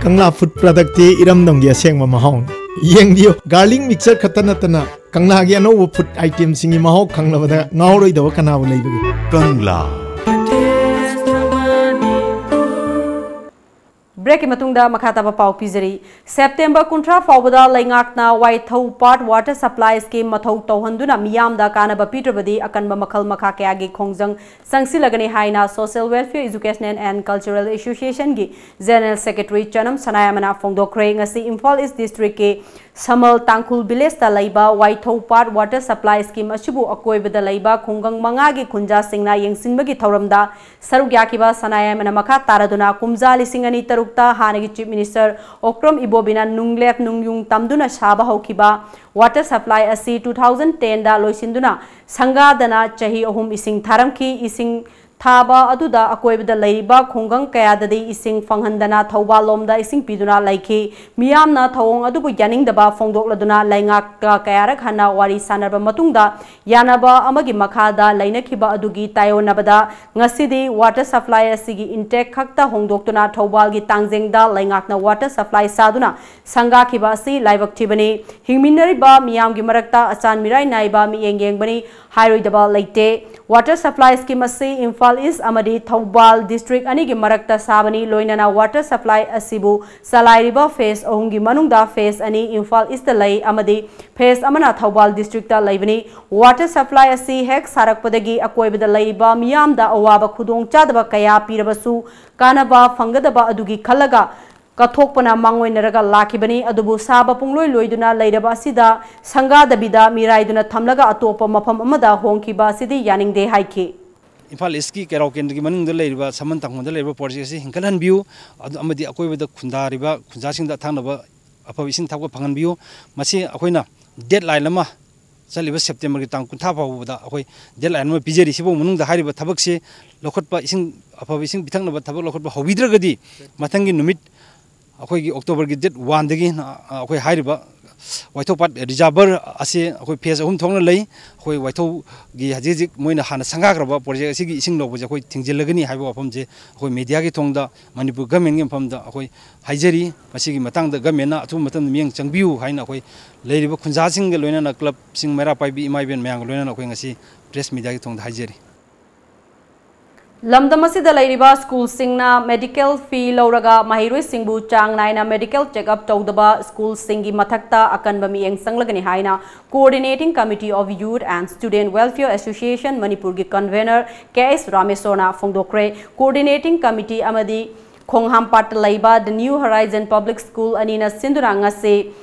ꯀꯪꯂꯥ ꯐꯨꯗ ꯄ꯭ꯔꯗꯛꯇꯤ ꯏꯔꯝꯗꯝꯒꯤ ꯑꯁꯦꯡꯕ ꯃꯍꯥꯎꯅꯤ꯫ ꯌꯦꯡꯕꯤꯌꯨ, ꯒꯥꯔꯂꯤꯛ ꯃꯤꯛꯆꯔ ꯈꯛꯇ ꯅꯠꯇꯅ ꯀꯪꯂꯥꯒꯤ ꯑꯅꯧꯕ ꯐꯨꯗ ꯑꯥꯏꯇꯦꯝꯁꯤꯡꯒꯤ ꯃꯍꯥꯎ ꯈꯪꯂꯕꯗ ꯉꯥꯎꯔꯣꯏꯗꯕ ꯀꯅꯥꯕꯨ ꯂꯩꯕꯒꯦ? ꯀꯪꯂꯥ꯫ ꯕ꯭ꯔꯦꯛꯀꯤ ꯃꯇꯨꯡꯗ ꯃꯈꯥ ꯇꯥꯕ ꯄꯥꯎ ꯄꯤꯖꯔꯤ꯫ ꯁꯦꯞꯇꯦꯝꯕꯔ ꯀꯨꯟꯊ꯭ꯔꯥ ꯐꯥꯎꯕꯗ ꯂꯩꯉꯥꯛꯅ ꯋꯥꯏꯊꯧ ꯄꯥꯠ ꯋꯥꯇꯔ ꯁꯄ꯭ꯂꯥꯏ ꯁ꯭ꯀꯤꯝ ꯃꯊꯧ ꯇꯧꯍꯟꯗꯨꯅ ꯃꯤꯌꯥꯝꯗ ꯀꯥꯟꯅꯕ ꯄꯤꯗ꯭ꯔꯕꯗꯤ ꯑꯀꯟꯕ ꯃꯈꯜ ꯃꯈꯥ ꯀꯌꯥꯒꯤ ꯈꯣꯡꯖꯪ ꯆꯪꯁꯤꯜꯂꯒꯅꯤ ꯍꯥꯏꯅ Social Welfare, Educational and Cultural Associationꯒꯤ General Secretary ꯆꯅꯝ ꯁꯅꯥꯌꯥꯝꯅ ꯐꯣꯡꯗꯣꯛꯈ꯭ꯔꯦ꯫ ꯉꯁꯤ ꯏꯝꯐꯥꯜ ꯏꯁ ꯗꯤꯁꯇ꯭ꯔꯤꯛꯀꯤ ꯁꯃꯜ ꯇꯥꯡꯈꯨꯜ ꯚꯤꯂꯦꯖꯇ ꯂꯩꯕ ꯋꯥꯏꯊꯧ ꯄꯥꯠ ꯋꯥꯇꯔ ꯁꯄ꯭ꯂꯥꯏ ꯁ꯭ꯀꯤꯝ ꯑꯁꯤꯕꯨ ꯑꯀꯣꯏꯕꯗ ꯂꯩꯕ ꯈꯨꯡꯒꯪ ꯃꯉꯥꯒꯤ ꯈꯨꯟꯖꯥꯁꯤꯡꯅ ꯌꯦꯡꯁꯤꯟꯕꯒꯤ ꯊꯧꯔꯝꯗ ꯁꯔꯨꯛ ꯌꯥꯈꯤꯕ ꯁꯅꯥꯌꯥꯏꯃꯅ ꯃꯈꯥ ꯇꯥꯔꯗꯨꯅ ꯀꯨꯝꯖꯥ ꯂꯤꯁꯤꯡ ꯑꯅꯤ ꯇꯔꯨꯛꯇ ꯍꯥꯟꯅꯒꯤ Chief Minister ꯑꯣꯀ꯭ꯔꯝ ꯏꯕꯣꯕꯤꯅ ꯅꯨꯡꯂꯦꯞ ꯅꯨꯡꯌꯨꯡ ꯇꯝꯗꯨꯅ ꯁꯥꯕ ꯍꯧꯈꯤꯕ ꯋꯥꯇꯔ ꯁꯄ꯭ꯂꯥꯏ ꯑꯁꯤ two thousand tenꯗ ꯂꯣꯏꯁꯤꯟꯗꯨꯅ ꯁꯪꯒꯥꯗꯅ ꯆꯍꯤ ꯑꯍꯨꯝ ꯏꯁꯤꯡ ꯊꯥꯔꯝꯈꯤ꯫ ꯏꯁꯤꯡ ꯊꯥꯕ ꯑꯗꯨꯗ ꯑꯀꯣꯏꯕꯗ ꯂꯩꯔꯤꯕ ꯈꯨꯡꯒꯪ ꯀꯌꯥꯗꯗꯤ ꯏꯁꯤꯡ ꯐꯪꯍꯟꯗꯅ ꯊꯧꯕꯥꯜ ꯂꯣꯝꯗ ꯏꯁꯤꯡ ꯄꯤꯗꯨꯅ ꯂꯩꯈꯤ꯫ ꯃꯤꯌꯥꯝꯅ ꯊꯧꯑꯣꯡ ꯑꯗꯨꯕꯨ ꯌꯥꯅꯤꯡꯗꯕ ꯐꯣꯡꯗꯣꯛꯂꯗꯨꯅ ꯂꯩꯉꯥꯛꯇ ꯀꯌꯥꯔꯛ ꯍꯟꯅ ꯋꯥꯔꯤ ꯁꯥꯟꯅꯔꯕ ꯃꯇꯨꯡꯗ ꯌꯥꯅꯕ ꯑꯃꯒꯤ ꯃꯈꯥꯗ ꯂꯩꯅꯈꯤꯕ ꯑꯗꯨꯒꯤ ꯇꯥꯏꯑꯣꯟꯅꯕꯗ ꯉꯁꯤꯗꯤ water supply ꯑꯁꯤꯒꯤ intake ꯈꯛꯇ ꯍꯣꯡꯗꯣꯛꯇꯨꯅ ꯊꯧꯕꯥꯜꯒꯤ ꯇꯥꯡꯖꯦꯡꯗ ꯂꯩꯉꯥꯛꯅ water supply ꯁꯥꯗꯨꯅ ꯁꯪꯒꯥꯈꯤꯕ ꯑꯁꯤ ꯂꯥꯏꯕꯛ ꯊꯤꯕꯅꯤ꯫ ꯍꯤꯡꯃꯤꯟꯅꯔꯤꯕ ꯃꯤꯌꯥꯝꯒꯤ ꯃꯔꯛꯇ ꯑꯆꯥꯟ ꯃꯤꯔꯥꯏ ꯅꯥꯏꯕ ꯃꯤꯠꯌꯦꯡ ꯌꯦꯡꯕꯅꯤ ꯍꯥꯏꯔꯣꯏꯗꯕ ꯂꯩꯇꯦ꯫ Water supply scheme ꯑꯁꯤ ꯏꯝꯐꯥꯜ ꯏꯁ ꯑꯃꯗꯤ ꯊꯧꯕꯥꯜ district ꯑꯅꯤꯒꯤ ꯃꯔꯛꯇ ꯁꯥꯕꯅꯤ꯫ ꯂꯣꯏꯅꯅ water supply ꯑꯁꯤꯕꯨ ꯆꯂꯥꯏꯔꯤꯕ phase ꯑꯍꯨꯝꯒꯤ ꯃꯅꯨꯡꯗ phase ꯑꯅꯤ ꯏꯝꯐꯥꯜ ꯏꯁꯇ ꯂꯩ ꯑꯃꯗꯤ phase ꯑꯃꯅ ꯊꯧꯕꯥꯜ districtꯇ ꯂꯩꯕꯅꯤ꯫ Water supply ꯑꯁꯤ ꯍꯦꯛ ꯁꯥꯔꯛꯄꯗꯒꯤ ꯑꯀꯣꯏꯕꯗ ꯂꯩꯔꯤꯕ ꯃꯤꯌꯥꯝꯗ ꯑꯋꯥꯕ ꯈꯨꯗꯣꯡꯆꯥꯗꯕ ꯀꯌꯥ ꯄꯤꯔꯕꯁꯨ ꯀꯥꯟꯅꯕ ꯐꯪꯒꯗꯕ ꯑꯗꯨꯒꯤ ꯈꯜꯂꯒ ꯀꯠꯊꯣꯛꯄꯅ ꯃꯥꯡꯑꯣꯏꯅꯔꯒ ꯂꯥꯛꯈꯤꯕꯅꯤ꯫ ꯑꯗꯨꯕꯨ ꯁꯥꯕ ꯄꯨꯡꯂꯣꯏ ꯂꯣꯏꯗꯨꯅ ꯂꯩꯔꯕ ꯑꯁꯤꯗ ꯁꯪꯒꯥꯗꯕꯤꯗ ꯃꯤꯔꯥꯏꯗꯨꯅ ꯊꯝꯂꯒ ꯑꯇꯣꯞꯄ ꯃꯐꯝ ꯑꯃꯗ ꯍꯣꯡꯈꯤꯕ ꯑꯁꯤꯗꯤ ꯌꯥꯅꯤꯡꯗꯦ ꯍꯥꯏꯈꯤ꯫ ꯏꯝꯐꯥꯜ ꯏꯁꯀꯤ ꯀꯦꯔꯥꯎ ꯀꯦꯟꯗ꯭ꯔꯒꯤ ꯃꯅꯨꯡꯗ ꯂꯩꯔꯤꯕ ꯁꯃꯟ ꯇꯥꯡꯈꯨꯜꯗ ꯂꯩꯔꯤꯕ project ꯑꯁꯤ ꯍꯤꯡꯒꯠꯍꯟꯕꯤꯌꯨ, ꯑꯗꯨ ꯑꯃꯗꯤ ꯑꯀꯣꯏꯕꯗ ꯈꯨꯟꯗꯥꯔꯤꯕ ꯈꯨꯟꯖꯥꯁꯤꯡꯗ ꯊꯛꯅꯕ ꯑꯐꯕ ꯏꯁꯤꯡ ꯊꯛꯄ ꯐꯪꯍꯟꯕꯤꯌꯨ꯫ ꯃꯁꯤ ꯑꯩꯈꯣꯏꯅ deadline ꯑꯃ, ꯆꯠꯂꯤꯕ Septemberꯒꯤ ꯇꯥꯡ ꯀꯨꯟꯊ꯭ꯔꯥ ꯐꯥꯎꯕꯗ ꯑꯩꯈꯣꯏ deadline ꯑꯃ ꯄꯤꯖꯔꯤ꯫ ꯁꯤꯐꯥꯎ ꯃꯅꯨꯡꯗ ꯍꯥꯏꯔꯤꯕ ꯊꯕꯛꯁꯦ ꯂꯧꯈꯠꯄ, ꯏꯁꯤꯡ, ꯑꯐꯕ ꯏꯁꯤꯡ ꯄꯤꯊꯛꯅꯕ ꯊꯕꯛ ꯂꯧꯈꯠꯄ ꯍꯧꯕꯤꯗ꯭ꯔꯒꯗꯤ ꯃꯊꯪꯒꯤ ꯅꯨꯃꯤꯠ ꯑꯩꯈꯣꯏꯒꯤ Octoberꯒꯤ date oneꯗꯒꯤ, ꯑ, ꯑꯩꯈꯣꯏ ꯍꯥꯏꯔꯤꯕ ꯋꯥꯏꯊꯧ ꯄꯥꯠ reservoir ꯑꯁꯤ ꯑꯩꯈꯣꯏ phase ꯑꯍꯨꯝ ꯊꯣꯛꯅ ꯂꯩ꯫ ꯑꯩꯈꯣꯏ ꯋꯥꯏꯊꯧꯒꯤ ꯍꯧꯖꯤꯛ ꯍꯧꯖꯤꯛ ꯃꯣꯏꯅ ꯍꯥꯟꯅ ꯁꯪꯒꯥꯈ꯭ꯔꯕ project ꯑꯁꯤꯒꯤ ꯏꯁꯤꯡ ꯂꯧꯕꯁꯦ ꯑꯩꯈꯣꯏ ꯊꯤꯡꯖꯤꯜꯂꯒꯅꯤ ꯍꯥꯏꯕ ꯋꯥꯐꯝꯁꯦ ꯑꯩꯈꯣꯏ mediaꯒꯤ ꯊꯣꯡꯗ, ꯃꯅꯤꯄꯨꯔ governmentꯀꯤ ꯃꯐꯝꯗ ꯑꯩꯈꯣꯏ ꯍꯥꯏꯖꯔꯤ꯫ ꯃꯁꯤꯒꯤ ꯃꯇꯥꯡꯗ governmentꯅ ꯑꯊꯨꯕ ꯃꯇꯝꯗ ꯃꯤꯠꯌꯦꯡ ꯆꯪꯕꯤꯌꯨ ꯍꯥꯏꯅ ꯑꯩꯈꯣꯏ ꯂꯩꯔꯤꯕ ꯈꯨꯟꯖꯥꯁꯤꯡꯒ ꯂꯣꯏꯅꯅ clubꯁꯤꯡ, ꯃꯩꯔꯥ ꯄꯥꯏꯕꯤ ꯏꯃꯥ ꯏꯕꯦꯟ ꯃꯌꯥꯝꯒ ꯂꯣꯏꯅꯅ ꯑꯩꯈꯣꯏ ꯉꯁꯤ press mediaꯒꯤ ꯊꯣꯡꯗ ꯍꯥꯏꯖꯔꯤ꯫ ꯂꯝꯗꯝ ꯑꯁꯤꯗ ꯂꯩꯔꯤꯕ schoolꯁꯤꯡꯅ medical fee ꯂꯧꯔꯒ ꯃꯍꯩꯔꯣꯏꯁꯤꯡꯕꯨ ꯆꯥꯡ ꯅꯥꯏꯅ medical check up ꯇꯧꯗꯕ schoolꯁꯤꯡꯒꯤ ꯃꯊꯛꯇ ꯑꯀꯟꯕ ꯃꯤꯠꯌꯦꯡ ꯆꯪꯂꯒꯅꯤ ꯍꯥꯏꯅ Coordinating Committee of Youth and Student Welfare Association ꯃꯅꯤꯄꯨꯔꯒꯤ convener ꯀꯦ ꯑꯦꯁ ꯔꯥꯃꯦꯁꯣꯔꯅ ꯐꯣꯡꯗꯣꯛꯈ꯭ꯔꯦ꯫ Coordinating Committee ꯑꯃꯗꯤ ꯈꯣꯡꯍꯥꯝꯄꯥꯠꯇ ꯂꯩꯕ The New Horizon Public School ꯑꯅꯤꯅ ꯁꯤꯟꯗꯨꯅ ꯉꯁꯤ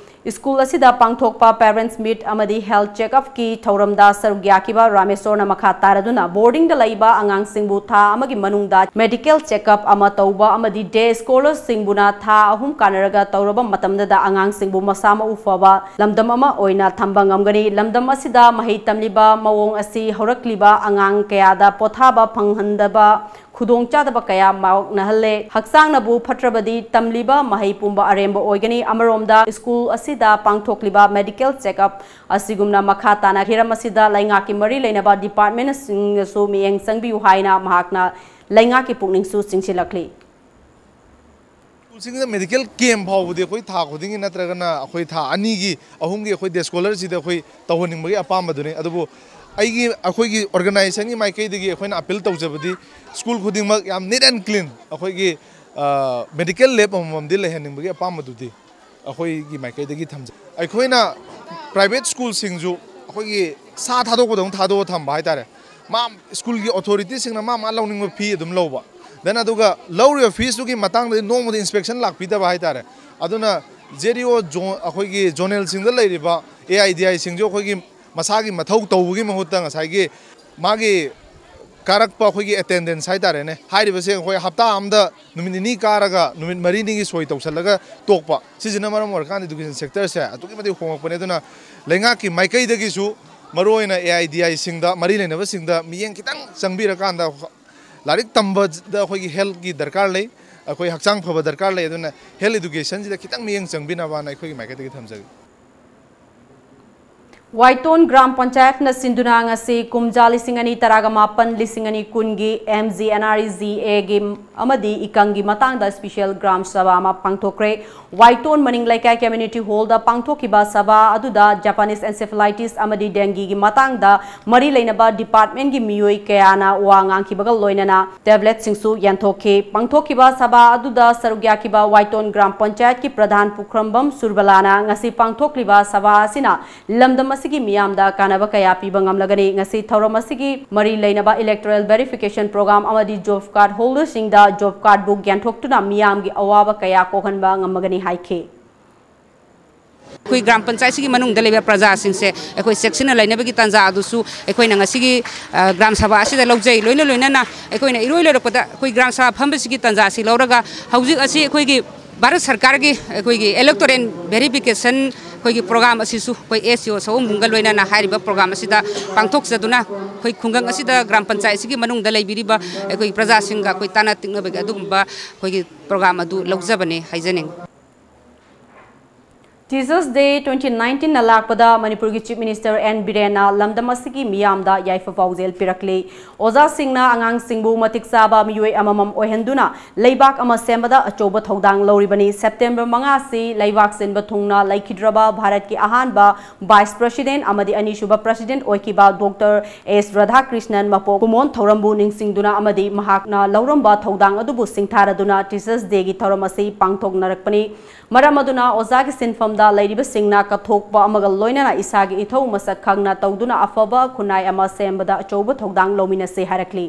ꯁ꯭ꯀꯨꯜ ꯑꯁꯤꯗ ꯄꯥꯡꯊꯣꯛꯄ Parents Meet ꯑꯃꯗꯤ Health Check-up-ꯀꯤ ꯊꯧꯔꯝꯗ ꯁꯔꯨꯛ ꯌꯥꯈꯤꯕ ꯔꯥꯃꯦꯁꯣꯔꯅ ꯃꯈꯥ ꯇꯥꯔꯗꯨꯅ ꯕꯣꯔꯗꯤꯡꯗ ꯂꯩꯕ ꯑꯉꯥꯡꯁꯤꯡꯕꯨ ꯊꯥ ꯑꯃꯒꯤ ꯃꯅꯨꯡꯗ medical check-up ꯑꯃ ꯇꯧꯕ ꯑꯃꯗꯤ day scholar-ꯁꯤꯡꯕꯨꯅ ꯊꯥ ꯑꯍꯨꯝ ꯀꯥꯟꯅꯔꯒ ꯇꯧꯔꯕ ꯃꯇꯝꯗꯗ ꯑꯉꯥꯡꯁꯤꯡꯕꯨ ꯃꯁꯥ ꯃꯎ ꯐꯕ ꯂꯝꯗꯝ ꯑꯃ ꯑꯣꯏꯅ ꯊꯝꯕ ꯉꯝꯒꯅꯤ꯫ ꯂꯝꯗꯝ ꯑꯁꯤꯗ ꯃꯍꯩ ꯇꯝꯂꯤꯕ ꯃꯑꯣꯡ ꯑꯁꯤ ꯍꯧꯔꯛꯂꯤꯕ ꯑꯉꯥꯡ ꯀꯌꯥꯗ ꯄꯣꯊꯥꯕ ꯐꯪꯍꯟꯗꯕ ꯈꯨꯗꯣꯡꯆꯥꯗꯕ ꯀꯌꯥ ꯃꯥꯌꯣꯛꯅꯍꯜꯂꯦ꯫ ꯍꯛꯆꯥꯡꯅꯕꯨ ꯐꯠꯇ꯭ꯔꯕꯗꯤ ꯇꯝꯂꯤꯕ ꯃꯍꯩ ꯄꯨꯝꯕ ꯑꯔꯦꯝꯕ ꯑꯣꯏꯒꯅꯤ꯫ ꯑꯃꯔꯣꯝꯗ ꯁ꯭ꯀꯨꯜ ꯑꯁꯤꯗ ꯄꯥꯡꯊꯣꯛꯂꯤꯕ medical check-up ꯑꯁꯤꯒꯨꯝꯅ ꯃꯈꯥ ꯇꯥꯅ ꯍꯤꯔꯝ ꯑꯁꯤꯗ ꯂꯩꯉꯥꯛꯀꯤ ꯃꯔꯤ ꯂꯩꯅꯕ department-ꯁꯤꯡꯅꯁꯨ ꯃꯤꯠꯌꯦꯡ ꯆꯪꯕꯤꯌꯨ ꯍꯥꯏꯅ ꯃꯍꯥꯛꯅ ꯂꯩꯉꯥꯛꯀꯤ ꯄꯨꯛꯅꯤꯡꯁꯨ ꯆꯤꯡꯁꯤꯜꯂꯛꯂꯤ꯫ ꯁ꯭ꯀꯨꯜꯁꯤꯡꯗ medical camp ꯐꯥꯎꯕꯗꯤ ꯑꯩꯈꯣꯏ ꯊꯥ ꯈꯨꯗꯤꯡꯒꯤ ꯅꯠꯇ꯭ꯔꯒꯅ ꯑꯩꯈꯣꯏ ꯊꯥ ꯑꯅꯤꯒꯤ, ꯑꯍꯨꯝꯒꯤ ꯑꯩꯈꯣꯏ day scholar-ꯁꯤꯗ ꯑꯩꯈꯣꯏ ꯇꯧꯍꯟꯅꯤꯡꯕꯒꯤ ꯑꯄꯥꯝꯕꯗꯨꯅꯤ꯫ ꯑꯗꯨꯕꯨ ꯑꯩꯒꯤ, ꯑꯩꯈꯣꯏꯒꯤ organization-ꯒꯤ ꯃꯥꯏꯀꯩꯗꯒꯤ ꯑꯩꯈꯣꯏꯅ appeal ꯇꯧꯖꯕꯗꯤ ꯁ꯭ꯀꯨꯜ ꯈꯨꯗꯤꯡꯃꯛ ꯌꯥꯝ neat and clean ꯑꯩꯈꯣꯏꯒꯤ medical lab ꯑꯃꯃꯝꯗꯤ ꯂꯩꯍꯟꯅꯤꯡꯕꯒꯤ ꯑꯄꯥꯝꯕꯗꯨꯗꯤ ꯑꯩꯈꯣꯏꯒꯤ ꯃꯥꯏꯀꯩꯗꯒꯤ ꯊꯝꯖꯩ꯫ ꯑꯩꯈꯣꯏꯅ private ꯁ꯭ꯀꯨꯜꯁꯤꯡꯁꯨ ꯑꯩꯈꯣꯏꯒꯤ ꯁꯥ ꯊꯥꯗꯣꯛꯄꯗꯧꯅ ꯊꯥꯗꯣꯛꯑ ꯊꯝꯕ ꯍꯥꯏꯇꯥꯔꯦ꯫ ꯃꯥ ꯁ꯭ꯀꯨꯜꯒꯤ authority-ꯁꯤꯡꯅ ꯃꯥ ꯃꯥ ꯂꯧꯅꯤꯡꯕ fee ꯑꯗꯨꯝ ꯂꯧꯕ꯫ Then ꯑꯗꯨꯒ ꯂꯧꯔꯤꯕ fees-ꯇꯨꯒꯤ ꯃꯇꯥꯡꯗꯗꯤ ꯅꯣꯡꯃꯗ inspection ꯂꯥꯛꯄꯤꯗꯕ ꯍꯥꯏꯇꯥꯔꯦ꯫ ꯑꯗꯨꯅ ZEO ꯖꯣ-, ꯑꯩꯈꯣꯏꯒꯤ zonal-ꯁꯤꯡꯗ ꯂꯩꯔꯤꯕ AIDI-ꯁꯤꯡꯁꯨ ꯑꯩꯈꯣꯏꯒꯤ ꯃꯁꯥꯒꯤ ꯃꯊꯧ ꯇꯧꯕꯒꯤ ꯃꯍꯨꯠꯇ ꯉꯁꯥꯏꯒꯤ ꯃꯥꯒꯤ ꯀꯥꯔꯛꯄ ꯑꯩꯈꯣꯏꯒꯤ attendance ꯍꯥꯏꯇꯥꯔꯦꯅꯦ, ꯍꯥꯏꯔꯤꯕꯁꯦ ꯑꯩꯈꯣꯏ ꯍꯞꯇꯥ ꯑꯃꯗ ꯅꯨꯃꯤꯠ ꯅꯤꯅꯤ ꯀꯥꯔꯒ ꯅꯨꯃꯤꯠ ꯃꯔꯤꯅꯤꯒꯤ ꯁꯣꯏ ꯇꯧꯁꯜꯂꯒ ꯇꯣꯛꯄ, ꯁꯤꯁꯤꯅ ꯃꯔꯝ ꯑꯣꯏꯔꯀꯥꯟꯗ education sector-ꯁꯦ ꯑꯗꯨꯛꯀꯤ ꯃꯇꯤꯛ ꯍꯣꯡꯉꯛꯄꯅꯦ꯫ ꯑꯗꯨꯅ ꯂꯩꯉꯥꯛꯀꯤ ꯃꯥꯏꯀꯩꯗꯒꯤꯁꯨ ꯃꯔꯨꯑꯣꯏꯅ AIDI-ꯁꯤꯡꯗ, ꯃꯔꯤ ꯂꯩꯅꯕꯁꯤꯡꯗ ꯃꯤꯠꯌꯦꯡ ꯈꯤꯇꯪ ꯆꯪꯕꯤꯔꯀꯥꯟꯗ ꯂꯥꯏꯔꯤꯛ ꯇꯝꯕꯗ ꯑꯩꯈꯣꯏꯒꯤ health-ꯀꯤ ꯗꯔꯀꯥꯔ ꯂꯩ, ꯑꯩꯈꯣꯏ ꯍꯛꯆꯥꯡ ꯐꯕ ꯗꯔꯀꯥꯔ ꯂꯩ꯫ ꯑꯗꯨꯅ health education-ꯁꯤꯗ ꯈꯤꯇꯪ ꯃꯤꯠꯌꯦꯡ ꯆꯪꯕꯤꯅꯕꯅ ꯑꯩꯈꯣꯏꯒꯤ ꯃꯥꯏꯀꯩꯗꯒꯤ ꯊꯝꯖꯒꯦ꯫ ꯋꯥꯏꯇꯣꯟ ꯒ꯭ꯔꯥꯝ ꯄꯟꯆꯥꯌꯠꯅ ꯁꯤꯟꯗꯨꯅ ꯉꯁꯤ ꯀꯨꯝꯖꯥ ꯂꯤꯁꯤꯡ ꯑꯅꯤ ꯇꯔꯥꯒ ꯃꯥꯄꯟ, ꯂꯤꯁꯤꯡ ꯑꯅꯤ ꯀꯨꯟꯒꯤ MGNREGA-ꯒꯤ ꯑꯃꯗꯤ ꯏꯀꯪꯒꯤ ꯃꯇꯥꯡꯗ special ꯒ꯭ꯔꯥꯝ ꯁꯚꯥ ꯑꯃ ꯄꯥꯡꯊꯣꯛꯈ꯭ꯔꯦ꯫ ꯋꯥꯏꯇꯣꯟ ꯃꯅꯤꯡ ꯂꯩꯀꯥꯏ community hall-ꯗ ꯄꯥꯡꯊꯣꯛꯈꯤꯕ ꯁꯚꯥ ꯑꯗꯨꯗ Japanese encephalitis ꯑꯃꯗꯤ dengue-ꯒꯤ ꯃꯇꯥꯡꯗ ꯃꯔꯤ ꯂꯩꯅꯕ department-ꯀꯤ ꯃꯤꯑꯣꯏ ꯀꯌꯥꯅ ꯋꯥ ꯉꯥꯡꯈꯤꯕꯒ ꯂꯣꯏꯅꯅ tablet-ꯁꯤꯡꯁꯨ ꯌꯦꯟꯊꯣꯛꯈꯤ꯫ ꯄꯥꯡꯊꯣꯛꯈꯤꯕ ꯁꯚꯥ ꯑꯗꯨꯗ ꯁꯔꯨꯛ ꯌꯥꯈꯤꯕ ꯋꯥꯏꯇꯣꯟ ꯒ꯭ꯔꯥꯝ ꯄꯟꯆꯥꯌꯠꯀꯤ ꯄ꯭ꯔꯙꯥꯟ ꯄꯨꯈ꯭ꯔꯝꯕꯝ ꯁꯨꯔꯕꯂꯥꯅ ꯉꯁꯤ ꯄꯥꯡꯊꯣꯛꯂꯤꯕ ꯁꯚꯥ ꯑꯁꯤꯅ ꯂꯝꯗꯝ ꯑꯁꯤꯒꯤ ꯃꯤꯌꯥꯝꯗ ꯀꯥꯟꯅꯕ ꯀꯌꯥ ꯄꯤꯕ ꯉꯝꯂꯒꯅꯤ꯫ ꯉꯁꯤ ꯊꯧꯔꯝ ꯑꯁꯤꯒꯤ ꯃꯔꯤ ꯂꯩꯅꯕ electoral verification program ꯑꯃꯗꯤ job card holder-ꯁꯤꯡꯗ job card book ꯌꯦꯟꯊꯣꯛꯇꯨꯅ ꯃꯤꯌꯥꯝꯒꯤ ꯑꯋꯥꯕ ꯀꯌꯥ ꯀꯣꯛꯍꯟꯕ ꯉꯝꯃꯒꯅꯤ ꯍꯥꯏꯈꯤ꯫ ꯑꯩꯈꯣꯏ ꯒ꯭ꯔꯥꯝ ꯄꯟꯆꯥꯌꯠꯁꯤꯒꯤ ꯃꯅꯨꯡꯗ ꯂꯩꯕ ꯄ꯭ꯔꯖꯥꯁꯤꯡꯁꯦ ꯑꯩꯈꯣꯏ ꯆꯦꯛꯁꯤꯟꯅ ꯂꯩꯅꯕꯒꯤ ꯇꯥꯟꯖꯥ ꯑꯗꯨꯁꯨ ꯑꯩꯈꯣꯏꯅ ꯉꯁꯤꯒꯤ, ꯑ, ꯒ꯭ꯔꯥꯝ ꯁꯚꯥ ꯑꯁꯤꯗ ꯂꯧꯖꯩ꯫ ꯂꯣꯏꯅ ꯂꯣꯏꯅꯅ ꯑꯩꯈꯣꯏꯅ ꯏꯔꯣꯏ ꯂꯣꯏꯔꯛꯄꯗ ꯑꯩꯈꯣꯏ ꯒ꯭ꯔꯥꯝ ꯁꯚꯥ ꯐꯝꯕꯁꯤꯒꯤ ꯇꯥꯟꯖꯥ ꯑꯁꯤ ꯂꯧꯔꯒ ꯍꯧꯖꯤꯛ ꯑꯁꯤ ꯑꯩꯈꯣꯏꯒꯤ ꯚꯥꯔꯠ ꯁꯔꯀꯥꯔꯒꯤ ꯑꯩꯈꯣꯏꯒꯤ electoral verification ꯑꯩꯈꯣꯏꯒꯤ program ꯑꯁꯤꯁꯨ ꯑꯩꯈꯣꯏ S D O ꯁꯑꯣꯝꯕꯨꯡꯒ ꯂꯣꯏꯅꯅ ꯍꯥꯏꯔꯤꯕ program ꯑꯁꯤꯗ ꯄꯥꯡꯊꯣꯛꯆꯗꯨꯅ ꯑꯩꯈꯣꯏ ꯈꯨꯡꯒꯪ ꯑꯁꯤꯗ ꯒ꯭ꯔꯥꯝ ꯄꯟꯆꯥꯌꯠꯁꯤꯒꯤ ꯃꯅꯨꯡꯗ ꯂꯩꯕꯤꯔꯤꯕ ꯑꯩꯈꯣꯏꯒꯤ ꯄ꯭ꯔꯖꯥꯁꯤꯡꯒ ꯑꯩꯈꯣꯏ ꯇꯥꯟꯅ ꯇꯤꯛꯅꯕꯒꯤ ꯑꯗꯨꯒꯨꯝꯕ ꯑꯩꯈꯣꯏꯒꯤ program ꯑꯗꯨ ꯂꯧꯖꯕꯅꯤ ꯍꯥꯏꯖꯅꯤꯡꯏ꯫ Teachers Day twenty nineteen ꯅ ꯂꯥꯛꯄꯗ ꯃꯅꯤꯄꯨꯔꯒꯤ Chief Minister N ꯕꯤꯔꯦꯟꯅ ꯂꯝꯗꯝ ꯑꯁꯤꯒꯤ ꯃꯤꯌꯥꯝꯗ ꯌꯥꯏꯐ ꯄꯥꯎꯖꯦꯜ ꯄꯤꯔꯛꯂꯤ꯫ ꯑꯣꯖꯥꯁꯤꯡꯅ ꯑꯉꯥꯡꯁꯤꯡꯕꯨ ꯃꯇꯤꯛ ꯆꯥꯕ ꯃꯤꯑꯣꯏ ꯑꯃꯃꯝ ꯑꯣꯏꯍꯟꯗꯨꯅ ꯂꯩꯕꯥꯛ ꯑꯃ ꯁꯦꯝꯕꯗ ꯑꯆꯧꯕ ꯊꯧꯗꯥꯡ ꯂꯧꯔꯤꯕꯅꯤ꯫ September ꯃꯉꯥ ꯑꯁꯤ ꯂꯩꯕꯥꯛ ꯁꯤꯟꯕ ꯊꯨꯡꯅ ꯂꯩꯈꯤꯗ꯭ꯔꯕ ꯚꯥꯔꯠꯀꯤ ꯑꯍꯥꯟꯕ Vice President ꯑꯃꯗꯤ ꯑꯅꯤꯁꯨꯕ President ꯑꯣꯏꯈꯤꯕ Doctor S ꯔꯥꯙꯥꯀ꯭ꯔꯤꯁꯅꯟ ꯃꯄꯣꯛ ꯀꯨꯝꯑꯣꯟ ꯊꯧꯔꯝꯕꯨ ꯅꯤꯡꯁꯤꯡꯗꯨꯅ ꯑꯃꯗꯤ ꯃꯍꯥꯛꯅ ꯂꯧꯔꯝꯕ ꯊꯧꯗꯥꯡ ꯑꯗꯨꯕꯨ ꯁꯤꯡꯊꯥꯔꯗꯨꯅ Teachers Day ꯒꯤ ꯊꯧꯔꯝ ꯑꯁꯤ ꯄꯥꯡꯊꯣꯛꯅꯔꯛꯄꯅꯤ꯫ ꯃꯔꯝ ꯑꯗꯨꯅ ꯑꯣꯖꯥꯒꯤ ꯁꯤꯟꯐꯝꯗ ꯂꯩꯔꯤꯕꯁꯤꯡꯅ ꯀꯠꯊꯣꯛꯄ ꯑꯃꯒ ꯂꯣꯏꯅꯅ ꯏꯁꯥꯒꯤ ꯏꯊꯧ ꯃꯁꯛ ꯈꯪꯅ ꯇꯧꯗꯨꯅ ꯑꯐꯕ ꯈꯨꯟꯅꯥꯏ ꯑꯃ ꯁꯦꯝꯕꯗ ꯑꯆꯧꯕ ꯊꯧꯗꯥꯡ ꯂꯧꯃꯤꯟꯅꯁꯤ ꯍꯥꯏꯔꯛꯂꯤ꯫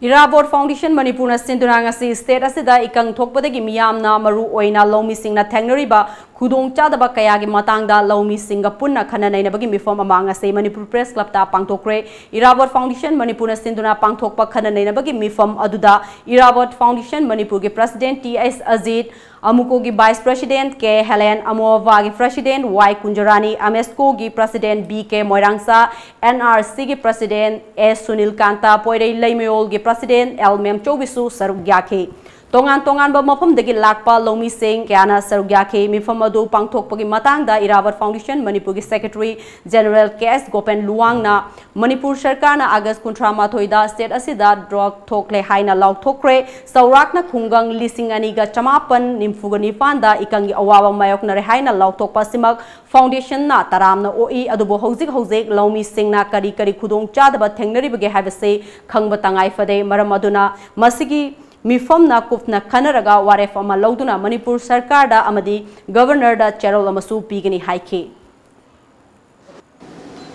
ꯏꯔꯥꯕꯣꯠ Foundation ꯃꯅꯤꯄꯨꯔꯅ ꯁꯤꯟꯗꯨꯅ ꯉꯁꯤ state ꯑꯁꯤꯗ ꯏꯀꯪ ꯊꯣꯛꯄꯗꯒꯤ ꯃꯤꯌꯥꯝꯅ ꯃꯔꯨ ꯑꯣꯏꯅ ꯂꯧꯃꯤꯁꯤꯡꯅ ꯊꯦꯡꯅꯔꯤꯕ ꯈꯨꯗꯣꯡꯆꯥꯗꯕ ꯀꯌꯥꯒꯤ ꯃꯇꯥꯡꯗ ꯂꯧꯃꯤꯁꯤꯡꯒ ꯄꯨꯟꯅ ꯈꯟꯅ ꯅꯩꯅꯕꯒꯤ ꯃꯤꯐꯝ ꯑꯃ ꯉꯁꯤ ꯃꯅꯤꯄꯨꯔ Press Club ꯇ ꯄꯥꯡꯊꯣꯛꯈ꯭ꯔꯦ꯫ ꯏꯔꯥꯕꯣꯠ Foundation ꯃꯅꯤꯄꯨꯔꯅ ꯁꯤꯟꯗꯨꯅ ꯄꯥꯡꯊꯣꯛꯄ ꯈꯟꯅ ꯅꯩꯅꯕꯒꯤ ꯃꯤꯐꯝ ꯑꯗꯨꯗ ꯏꯔꯥꯕꯣꯠ Foundation ꯃꯅꯤꯄꯨꯔꯒꯤ President T S ꯑꯖꯤꯠ, ꯑꯃꯨꯀꯣꯒꯤ Vice President ꯀꯦ ꯍꯦꯂꯦꯟ, ꯑꯃꯣꯚꯥꯒꯤ President ꯋꯥꯏ ꯀꯨꯟꯖꯔꯥꯅꯤ, ꯑꯃꯦꯁꯀꯣꯒꯤ President B K Moirangcha, N R C ꯒꯤ President ꯑꯦꯁ ꯁꯨꯅꯤꯜ ꯀꯥꯟꯇ, ꯄꯣꯏꯔꯩ ꯂꯩꯃꯌꯣꯜꯒꯤ President ꯑꯦꯜ ꯃꯦꯝꯆꯧꯕꯤꯁꯨ ꯁꯔꯨꯛ ꯌꯥꯈꯤ꯫ ꯇꯣꯉꯥꯟ ꯇꯣꯉꯥꯟꯕ ꯃꯐꯝꯗꯒꯤ ꯂꯥꯛꯄ ꯂꯧꯃꯤꯁꯤꯡ ꯀꯌꯥꯅ ꯁꯔꯨꯛ ꯌꯥꯈꯤ꯫ ꯃꯤꯐꯝ ꯑꯗꯨ ꯄꯥꯡꯊꯣꯛꯄꯒꯤ ꯃꯇꯥꯡꯗ ꯏꯔꯥꯕꯠ Foundation ꯃꯅꯤꯄꯨꯔꯒꯤ Secretary General ꯀꯦ ꯑꯦꯁ ꯒꯣꯄꯦꯟ ꯂꯨꯋꯥꯡꯅ ꯃꯅꯤꯄꯨꯔ ꯁꯔꯀꯥꯔꯅ ꯑꯥꯒꯁ ꯀꯨꯟꯊ꯭ꯔꯥ ꯃꯥꯊꯣꯏꯗ state ꯑꯁꯤꯗ drought ꯊꯣꯛꯂꯦ ꯍꯥꯏꯅ ꯂꯥꯎꯊꯣꯛꯈ꯭ꯔꯦ꯫ ꯆꯥꯎꯔꯥꯛꯅ ꯈꯨꯡꯒꯪ ꯂꯤꯁꯤꯡ ꯑꯅꯤꯒ ꯆꯃꯥꯄꯟ ꯅꯤꯐꯨꯒ ꯅꯤꯄꯥꯟꯗ ꯏꯀꯪꯒꯤ ꯑꯋꯥꯕ ꯃꯥꯌꯣꯛꯅꯔꯦ ꯍꯥꯏꯅ ꯂꯥꯎꯊꯣꯛꯄ ꯑꯁꯤꯃꯛ Foundation ꯅ ꯇꯔꯥꯝꯅ ꯑꯣꯛꯏ꯫ ꯑꯗꯨꯕꯨ ꯍꯧꯖꯤꯛ ꯍꯧꯖꯤꯛ ꯂꯧꯃꯤꯁꯤꯡꯅ ꯀꯔꯤ ꯀꯔꯤ ꯈꯨꯗꯣꯡꯆꯥꯗꯕ ꯊꯦꯡꯅꯔꯤꯕꯒꯦ ꯍꯥꯏꯕꯁꯤ ꯈꯪꯕ ꯇꯉꯥꯏ ꯐꯗꯦ꯫ ꯃꯔꯝ ꯑꯗꯨꯅ ꯃꯁꯤꯒꯤ ꯃꯤꯐꯝꯅ ꯀꯨꯞꯅ ꯈꯟꯅꯔꯒ ꯋꯥꯔꯦꯞ ꯑꯃ ꯂꯧꯗꯨꯅ ꯃꯅꯤꯄꯨꯔ ꯁꯔꯀꯥꯔꯗ ꯑꯃꯗꯤ Governor ꯗ ꯆꯦꯔꯣꯜ ꯑꯃꯁꯨ ꯄꯤꯒꯅꯤ ꯍꯥꯏꯈꯤ꯫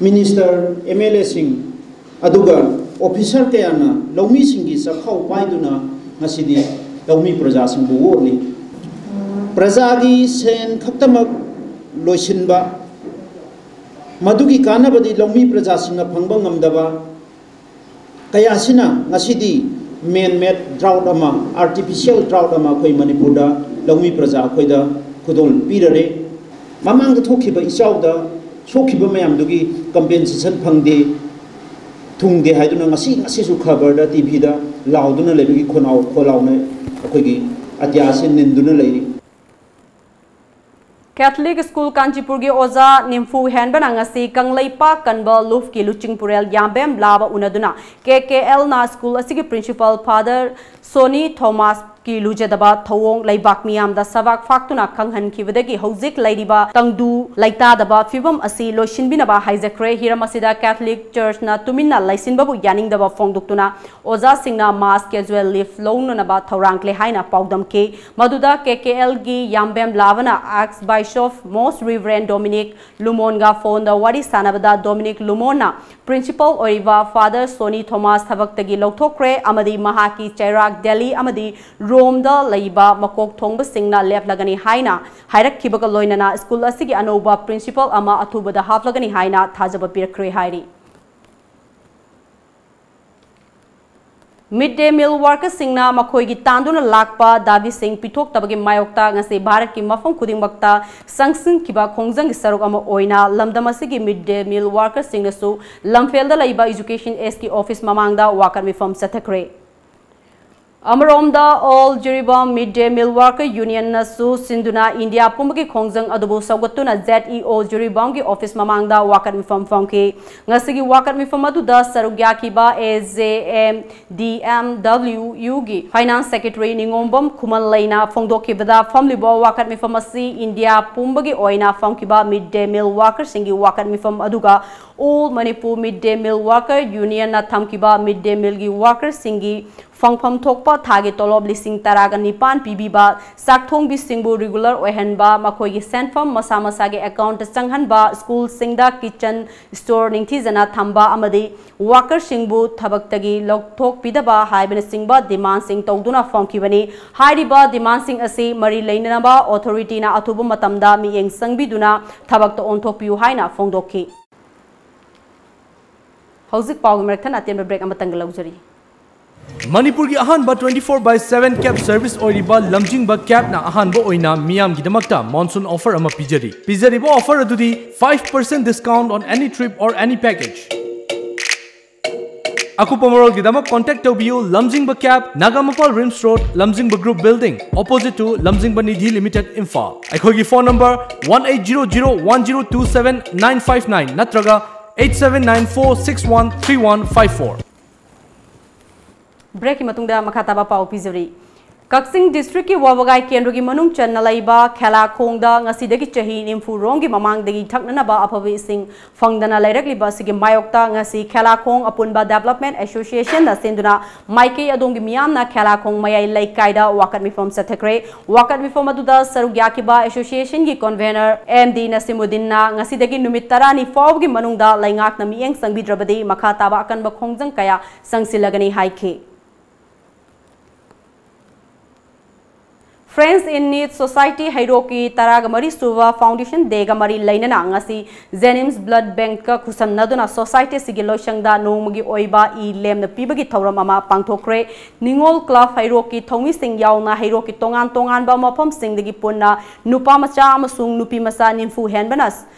Minister, M L A ꯁꯤꯡ, ꯑꯗꯨꯒ officer ꯀꯌꯥꯅ ꯂꯧꯃꯤꯁꯤꯡꯒꯤ ꯆꯥꯛꯈꯥꯎ ꯄꯥꯏꯗꯨꯅ ꯉꯁꯤꯗꯤ ꯂꯧꯃꯤ ꯄ꯭ꯔꯖꯥꯁꯤꯡꯕꯨ ꯑꯣꯠꯂꯤ꯫ ꯄ꯭ꯔꯖꯥꯒꯤ ꯁꯦꯟ ꯈꯛꯇꯃꯛ ꯂꯣꯏꯁꯤꯟꯕ, ꯃꯗꯨꯒꯤ ꯀꯥꯟꯅꯕꯗꯤ ꯂꯧꯃꯤ ꯄ꯭ꯔꯖꯥꯁꯤꯡꯅ ꯐꯪꯕ ꯉꯝꯗꯕ ꯀꯌꯥꯁꯤꯅ ꯉꯁꯤꯗꯤ man-made drought ꯑꯃ, artificial drought ꯑꯃ ꯑꯩꯈꯣꯏ ꯃꯅꯤꯄꯨꯔꯗ ꯂꯧꯃꯤ ꯄ꯭ꯔꯖꯥ ꯑꯩꯈꯣꯏꯗ ꯈꯨꯗꯣꯜ ꯄꯤꯔꯔꯦ꯫ ꯃꯃꯥꯡꯗ ꯊꯣꯛꯈꯤꯕ ꯏꯆꯥꯎꯗ ꯁꯣꯛꯈꯤꯕ ꯃꯌꯥꯝꯗꯨꯒꯤ compensation ꯐꯪꯗꯦ, ꯊꯨꯡꯗꯦ ꯍꯥꯏꯗꯨꯅ ꯉꯁꯤ, ꯉꯁꯤꯁꯨ ꯈꯕꯔꯗ, ꯇꯤꯚꯤꯗ ꯂꯥꯎꯗꯨꯅ ꯂꯩꯕꯒꯤ ꯈꯣꯟꯅꯥꯎ, ꯈꯣꯜꯂꯥꯎꯅ ꯑꯩꯈꯣꯏꯒꯤ ꯑꯇꯤꯌꯥꯁꯤ ꯅꯤꯟꯗꯨꯅ ꯂꯩꯔꯤ꯫ Catholic School ꯀꯥꯟꯆꯤꯄꯨꯔꯒꯤ ꯑꯣꯖꯥ ꯅꯤꯝꯐꯨ ꯍꯦꯟꯕꯅ ꯉꯁꯤ ꯀꯪꯂꯩꯄꯥꯛ ꯀꯟꯕ ꯂꯨꯞꯀꯤ ꯂꯨꯆꯤꯡꯄꯨꯔꯦꯜ ꯌꯥꯝꯕꯦꯝ ꯂꯥꯕ ꯎꯅꯗꯨꯅ ꯀꯦ ꯀꯦ ꯑꯦꯜꯅ ꯁ꯭ꯀꯨꯜ ꯑꯁꯤꯒꯤ principal Father ꯁꯣꯅꯤ ꯊꯣꯃꯥꯁꯀꯤ ꯂꯨꯖꯗꯕ ꯊꯧꯑꯣꯡ ꯂꯩꯕꯥꯛ ꯃꯤꯌꯥꯝꯗ ꯁꯕꯥꯛ ꯐꯥꯛꯇꯨꯅ ꯈꯪꯍꯟꯈꯤꯕꯗꯒꯤ ꯍꯧꯖꯤꯛ ꯂꯩꯔꯤꯕ ꯇꯪꯗꯨ ꯂꯩꯇꯥꯗꯕ ꯐꯤꯕꯝ ꯑꯁꯤ ꯂꯣꯏꯁꯤꯟꯕꯤꯅꯕ ꯍꯥꯏꯖꯈ꯭ꯔꯦ꯫ ꯍꯤꯔꯝ ꯑꯁꯤꯗ Catholic Churchꯅ ꯇꯨꯃꯤꯟꯅ ꯂꯩꯁꯤꯟꯕꯕꯨ ꯌꯥꯅꯤꯡꯗꯕ ꯐꯣꯡꯗꯣꯛꯇꯨꯅ ꯑꯣꯖꯥꯁꯤꯡꯅ mass casual leave ꯂꯧꯅꯅꯕ ꯊꯧꯔꯥꯡꯂꯦ ꯍꯥꯏꯅ ꯄꯥꯎꯗꯝꯈꯤ꯫ ꯃꯗꯨꯗ ꯀꯦ ꯀꯦ ꯑꯦꯜꯒꯤ ꯌꯥꯝꯕꯦꯝ ꯂꯥꯕꯅ Archbishop Most Reverend Dominic ꯂꯨꯃꯣꯟꯒ phoneꯗ ꯋꯥꯔꯤ ꯁꯥꯟꯅꯕꯗ Dominic ꯂꯨꯃꯣꯟꯅ principal ꯑꯣꯏꯔꯤꯕ Father ꯁꯣꯅꯤ ꯊꯣꯃꯥꯁ ꯊꯕꯛꯇꯒꯤ ꯂꯧꯊꯣꯛꯈ꯭ꯔꯦ ꯑꯃꯗꯤ ꯃꯍꯥꯛꯀꯤ ꯆꯩꯔꯥꯛ ꯗꯦꯜꯂꯤ ꯑꯃꯗꯤ ꯔꯣꯝꯗ ꯂꯩꯕ ꯃꯀꯣꯛ ꯊꯣꯡꯕꯁꯤꯡꯅ ꯂꯦꯞꯂꯒꯅꯤ ꯍꯥꯏꯅ ꯍꯥꯏꯔꯛꯈꯤꯕꯒ ꯂꯣꯏꯅꯅ ꯁ꯭ꯀꯨꯜ ꯑꯁꯤꯒꯤ ꯑꯅꯧꯕ principal ꯑꯃ ꯑꯊꯨꯕꯗ ꯍꯥꯞꯂꯒꯅꯤ ꯍꯥꯏꯅ ꯊꯥꯖꯕ ꯄꯤꯔꯛꯈ꯭ꯔꯦ ꯍꯥꯏꯔꯤ꯫ Mid day meal workerꯁꯤꯡꯅ ꯃꯈꯣꯏꯒꯤ ꯇꯥꯟꯗꯨꯅ ꯂꯥꯛꯄ ꯗꯥꯕꯤꯁꯤꯡ ꯄꯤꯊꯣꯛꯇꯕꯒꯤ ꯃꯥꯌꯣꯛꯇ ꯉꯁꯤ ꯚꯥꯔꯠꯀꯤ ꯃꯐꯝ ꯈꯨꯗꯤꯡꯃꯛꯇ ꯆꯪꯁꯤꯟꯈꯤꯕ ꯈꯣꯡꯖꯪꯒꯤ ꯁꯔꯨꯛ ꯑꯃ ꯑꯣꯏꯅ ꯂꯝꯗꯝ ꯑꯁꯤꯒꯤ mid day meal workerꯁꯤꯡꯅꯁꯨ ꯂꯝꯐꯦꯜꯗ ꯂꯩꯕ Education Sꯒꯤ office ꯃꯃꯥꯡꯗ ꯋꯥꯀꯠ ꯃꯤꯐꯝ ꯆꯠꯊꯈ꯭ꯔꯦ꯫ ꯑꯃꯔꯣꯝꯗ All Jiribam Mid Day Meal Worker Unionꯅꯁꯨ ꯁꯤꯟꯗꯨꯅ ꯏꯟꯗꯤꯌꯥ ꯄꯨꯝꯕꯒꯤ ꯈꯣꯡꯖꯪ ꯑꯗꯨꯕꯨ ꯁꯧꯒꯠꯇꯨꯅ Z E O Jiribamꯒꯤ office ꯃꯃꯥꯡꯗ ꯋꯥꯀꯠ ꯃꯤꯐꯝ ꯐꯝꯈꯤ꯫ ꯉꯁꯤꯒꯤ ꯋꯥꯀꯠ ꯃꯤꯐꯝ ꯑꯗꯨꯗ ꯁꯔꯨꯛ ꯌꯥꯈꯤꯕ A J M D M W Uꯒꯤ Finance Secretary ꯅꯤꯉꯣꯝꯕꯝ ꯈꯨꯃꯟꯂꯩꯅ ꯐꯣꯡꯗꯣꯛꯈꯤꯕꯗ ꯐꯝꯂꯤꯕ ꯋꯥꯀꯠ ꯃꯤꯐꯝ ꯑꯁꯤ ꯏꯟꯗꯤꯌꯥ ꯄꯨꯝꯕꯒꯤ ꯑꯣꯏꯅ ꯐꯝꯈꯤꯕ mid day meal workerꯁꯤꯡꯒꯤ ꯋꯥꯀꯠ ꯃꯤꯐꯝ ꯑꯗꯨꯒ All Manipur Mid Day Meal Worker Unionꯅ ꯊꯝꯈꯤꯕ mid day mealꯒꯤ workerꯁꯤꯡꯒꯤ ꯐꯪꯐꯝ ꯊꯣꯛꯄ ꯊꯥꯒꯤ ꯇꯣꯂꯣꯞ ꯂꯤꯁꯤꯡ ꯇꯔꯥꯒ ꯅꯤꯄꯥꯟ ꯄꯤꯕꯤꯕ, ꯆꯥꯛ ꯊꯣꯡꯕꯤꯁꯤꯡꯕꯨ ꯔꯤꯒꯨꯂꯔ ꯑꯣꯏꯍꯟꯕ, ꯃꯈꯣꯏꯒꯤ ꯁꯦꯟꯐꯝ ꯃꯁꯥ ꯃꯁꯥꯒꯤ ꯑꯦꯀꯥꯎꯟꯇ ꯆꯪꯍꯟꯕ, ꯁ꯭ꯀꯨꯜꯁꯤꯡꯗ ꯀꯤꯆꯟ ꯁ꯭ꯇꯣꯔ ꯅꯤꯡꯊꯤꯖꯅ ꯊꯝꯕ ꯑꯃꯗꯤ ꯋꯥꯀꯔꯁꯤꯡꯕꯨ ꯊꯕꯛꯇꯒꯤ ꯂꯧꯊꯣꯛꯄꯤꯗꯕ ꯍꯥꯏꯕꯅꯆꯤꯡꯕ ꯗꯤꯃꯥꯟꯁꯤꯡ ꯇꯧꯗꯨꯅ ꯐꯣꯡꯈꯤꯕꯅꯤ꯫ ꯍꯥꯏꯔꯤꯕ ꯗꯤꯃꯥꯟꯁꯤꯡ ꯑꯁꯤ ꯃꯔꯤ ꯂꯩꯅꯅꯕ ꯑꯣꯊꯣꯔꯤꯇꯤꯅ ꯑꯊꯨꯕ ꯃꯇꯝꯗ ꯃꯤꯠꯌꯦꯡ ꯆꯪꯕꯤꯗꯨꯅ ꯊꯕꯛꯇ ꯑꯣꯟꯊꯣꯛꯄꯤꯌꯨ ꯍꯥꯏꯅ ꯐꯣꯡꯗꯣꯛꯈꯤ꯫ ꯍꯧꯖꯤꯛ ꯄꯥꯎꯒꯤ ꯃꯔꯛ ꯊꯠꯅ ꯑꯇꯦꯟꯕ ꯕ꯭ꯔꯦꯛ ꯑꯃꯇꯪꯒ ꯂꯧꯖꯔꯤ꯫ ꯃꯅꯤꯄꯨꯔꯒꯤ ꯑꯍꯥꯟꯕ twenty four by seven cab service ꯑꯣꯏꯔꯤꯕ ꯂꯝꯖꯤꯡꯕ cabꯅ ꯑꯍꯥꯟꯕ ꯑꯣꯏꯅ ꯃꯤꯌꯥꯝꯒꯤꯗꯃꯛꯇ monsoon offer ꯑꯃ ꯄꯤꯖꯔꯤ꯫ ꯄꯤꯖꯔꯤꯕ offer ꯑꯗꯨꯗꯤ five percent discount on any trip or any package꯫ ꯑꯀꯨꯞꯄ ꯃꯔꯣꯜꯒꯤꯗꯃꯛ contact ꯇꯧꯕꯤꯌꯨ ꯂꯝꯖꯤꯡꯕ cab, ꯅꯥꯒꯥꯃꯄꯥꯜ RIMS road, ꯂꯝꯖꯤꯡꯕ group building, opposite to ꯂꯝꯖꯤꯡꯕ ꯅꯤꯙꯤ Limited, ꯏꯝꯐꯥꯜ꯫ ꯑꯩꯈꯣꯏꯒꯤ phone number one eight zero zero one zero two seven nine five nine ꯅꯠꯇ꯭ꯔꯒ eight seven nine four six one three one five four꯫ ꯕ꯭ꯔꯦꯛꯀꯤ ꯃꯇꯨꯡꯗ ꯃꯈꯥ ꯇꯥꯕ ꯄꯥꯎ ꯄꯤꯖꯔꯤ꯫ ꯀꯛꯆꯤꯡ ꯗꯤꯁꯇ꯭ꯔꯤꯛꯀꯤ ꯋꯥꯕꯒꯥꯏ ꯀꯦꯟꯗ꯭ꯔꯒꯤ ꯃꯅꯨꯡ ꯆꯟꯅ ꯂꯩꯕ ꯈꯦꯂꯥꯈꯣꯡꯗ ꯉꯁꯤꯗꯒꯤ ꯆꯍꯤ ꯅꯤꯐꯨ ꯔꯣꯝꯒꯤ ꯃꯃꯥꯡꯗꯒꯤ ꯊꯛꯅꯅꯕ ꯑꯐꯕ ꯏꯁꯤꯡ ꯐꯪꯗꯅ ꯂꯩꯔꯛꯂꯤꯕ ꯑꯁꯤꯒꯤ ꯃꯥꯌꯣꯛꯇ ꯉꯁꯤ ꯈꯦꯂꯥꯈꯣꯡ ꯑꯄꯨꯟꯕ Development Associationꯅ ꯁꯤꯟꯗꯨꯅ ꯃꯥꯏꯀꯩ ꯑꯗꯣꯝꯒꯤ ꯃꯤꯌꯥꯝꯅ ꯈꯦꯂꯥꯈꯣꯡ ꯃꯌꯥꯏ ꯂꯩꯀꯥꯏꯗ ꯋꯥꯀꯠ ꯃꯤꯐꯝ ꯆꯠꯊꯈ꯭ꯔꯦ꯫ ꯋꯥꯀꯠ ꯃꯤꯐꯝ ꯑꯗꯨꯗ ꯁꯔꯨꯛ ꯌꯥꯈꯤꯕ associationꯒꯤ convener M D ꯅꯁꯤꯃꯨꯗꯤꯟꯅ ꯉꯁꯤꯗꯒꯤ ꯅꯨꯃꯤꯠ ꯇꯔꯥꯅꯤ ꯐꯥꯎꯕꯒꯤ ꯃꯅꯨꯡꯗ ꯂꯩꯉꯥꯛꯅ ꯃꯤꯠꯌꯦꯡ ꯆꯪꯕꯤꯗ꯭ꯔꯕꯗꯤ ꯃꯈꯥ ꯇꯥꯕ ꯑꯀꯟꯕ ꯈꯣꯡꯖꯪ ꯀꯌꯥ ꯆꯪꯁꯤꯜꯂꯒꯅꯤ ꯍꯥꯏꯈꯤ꯫ Friends in Need Society ꯍꯩꯔꯣꯛꯀꯤ ꯇꯔꯥꯒ ꯃꯔꯤ ꯁꯨꯕ Foundation Dayꯒ ꯃꯔꯤ ꯂꯩꯅꯅ ꯉꯁꯤ JNIMS Blood Bankꯀ ꯈꯨꯠꯁꯝꯅꯗꯨꯅ society ꯑꯁꯤꯒꯤ ꯂꯣꯏꯁꯪꯗ ꯅꯣꯡꯃꯒꯤ ꯑꯣꯏꯕ ꯏ ꯂꯦꯝꯅ ꯄꯤꯕꯒꯤ ꯊꯧꯔꯝ ꯑꯃ ꯄꯥꯡꯊꯣꯛꯈ꯭ꯔꯦ꯫ ꯅꯤꯉꯣꯜ Club ꯍꯩꯔꯣꯛꯀꯤ ꯊꯧꯃꯤꯁꯤꯡ ꯌꯥꯎꯅ ꯍꯩꯔꯣꯛꯀꯤ ꯇꯣꯉꯥꯟ ꯇꯣꯉꯥꯟꯕ ꯃꯐꯝꯁꯤꯡꯗꯒꯤ ꯄꯨꯟꯅ ꯅꯨꯄꯥ ꯃꯆꯥ ꯑꯃꯁꯨꯡ ꯅꯨꯄꯤ ꯃꯆꯥ ꯅꯤꯐꯨ ꯍꯦꯟꯕꯅ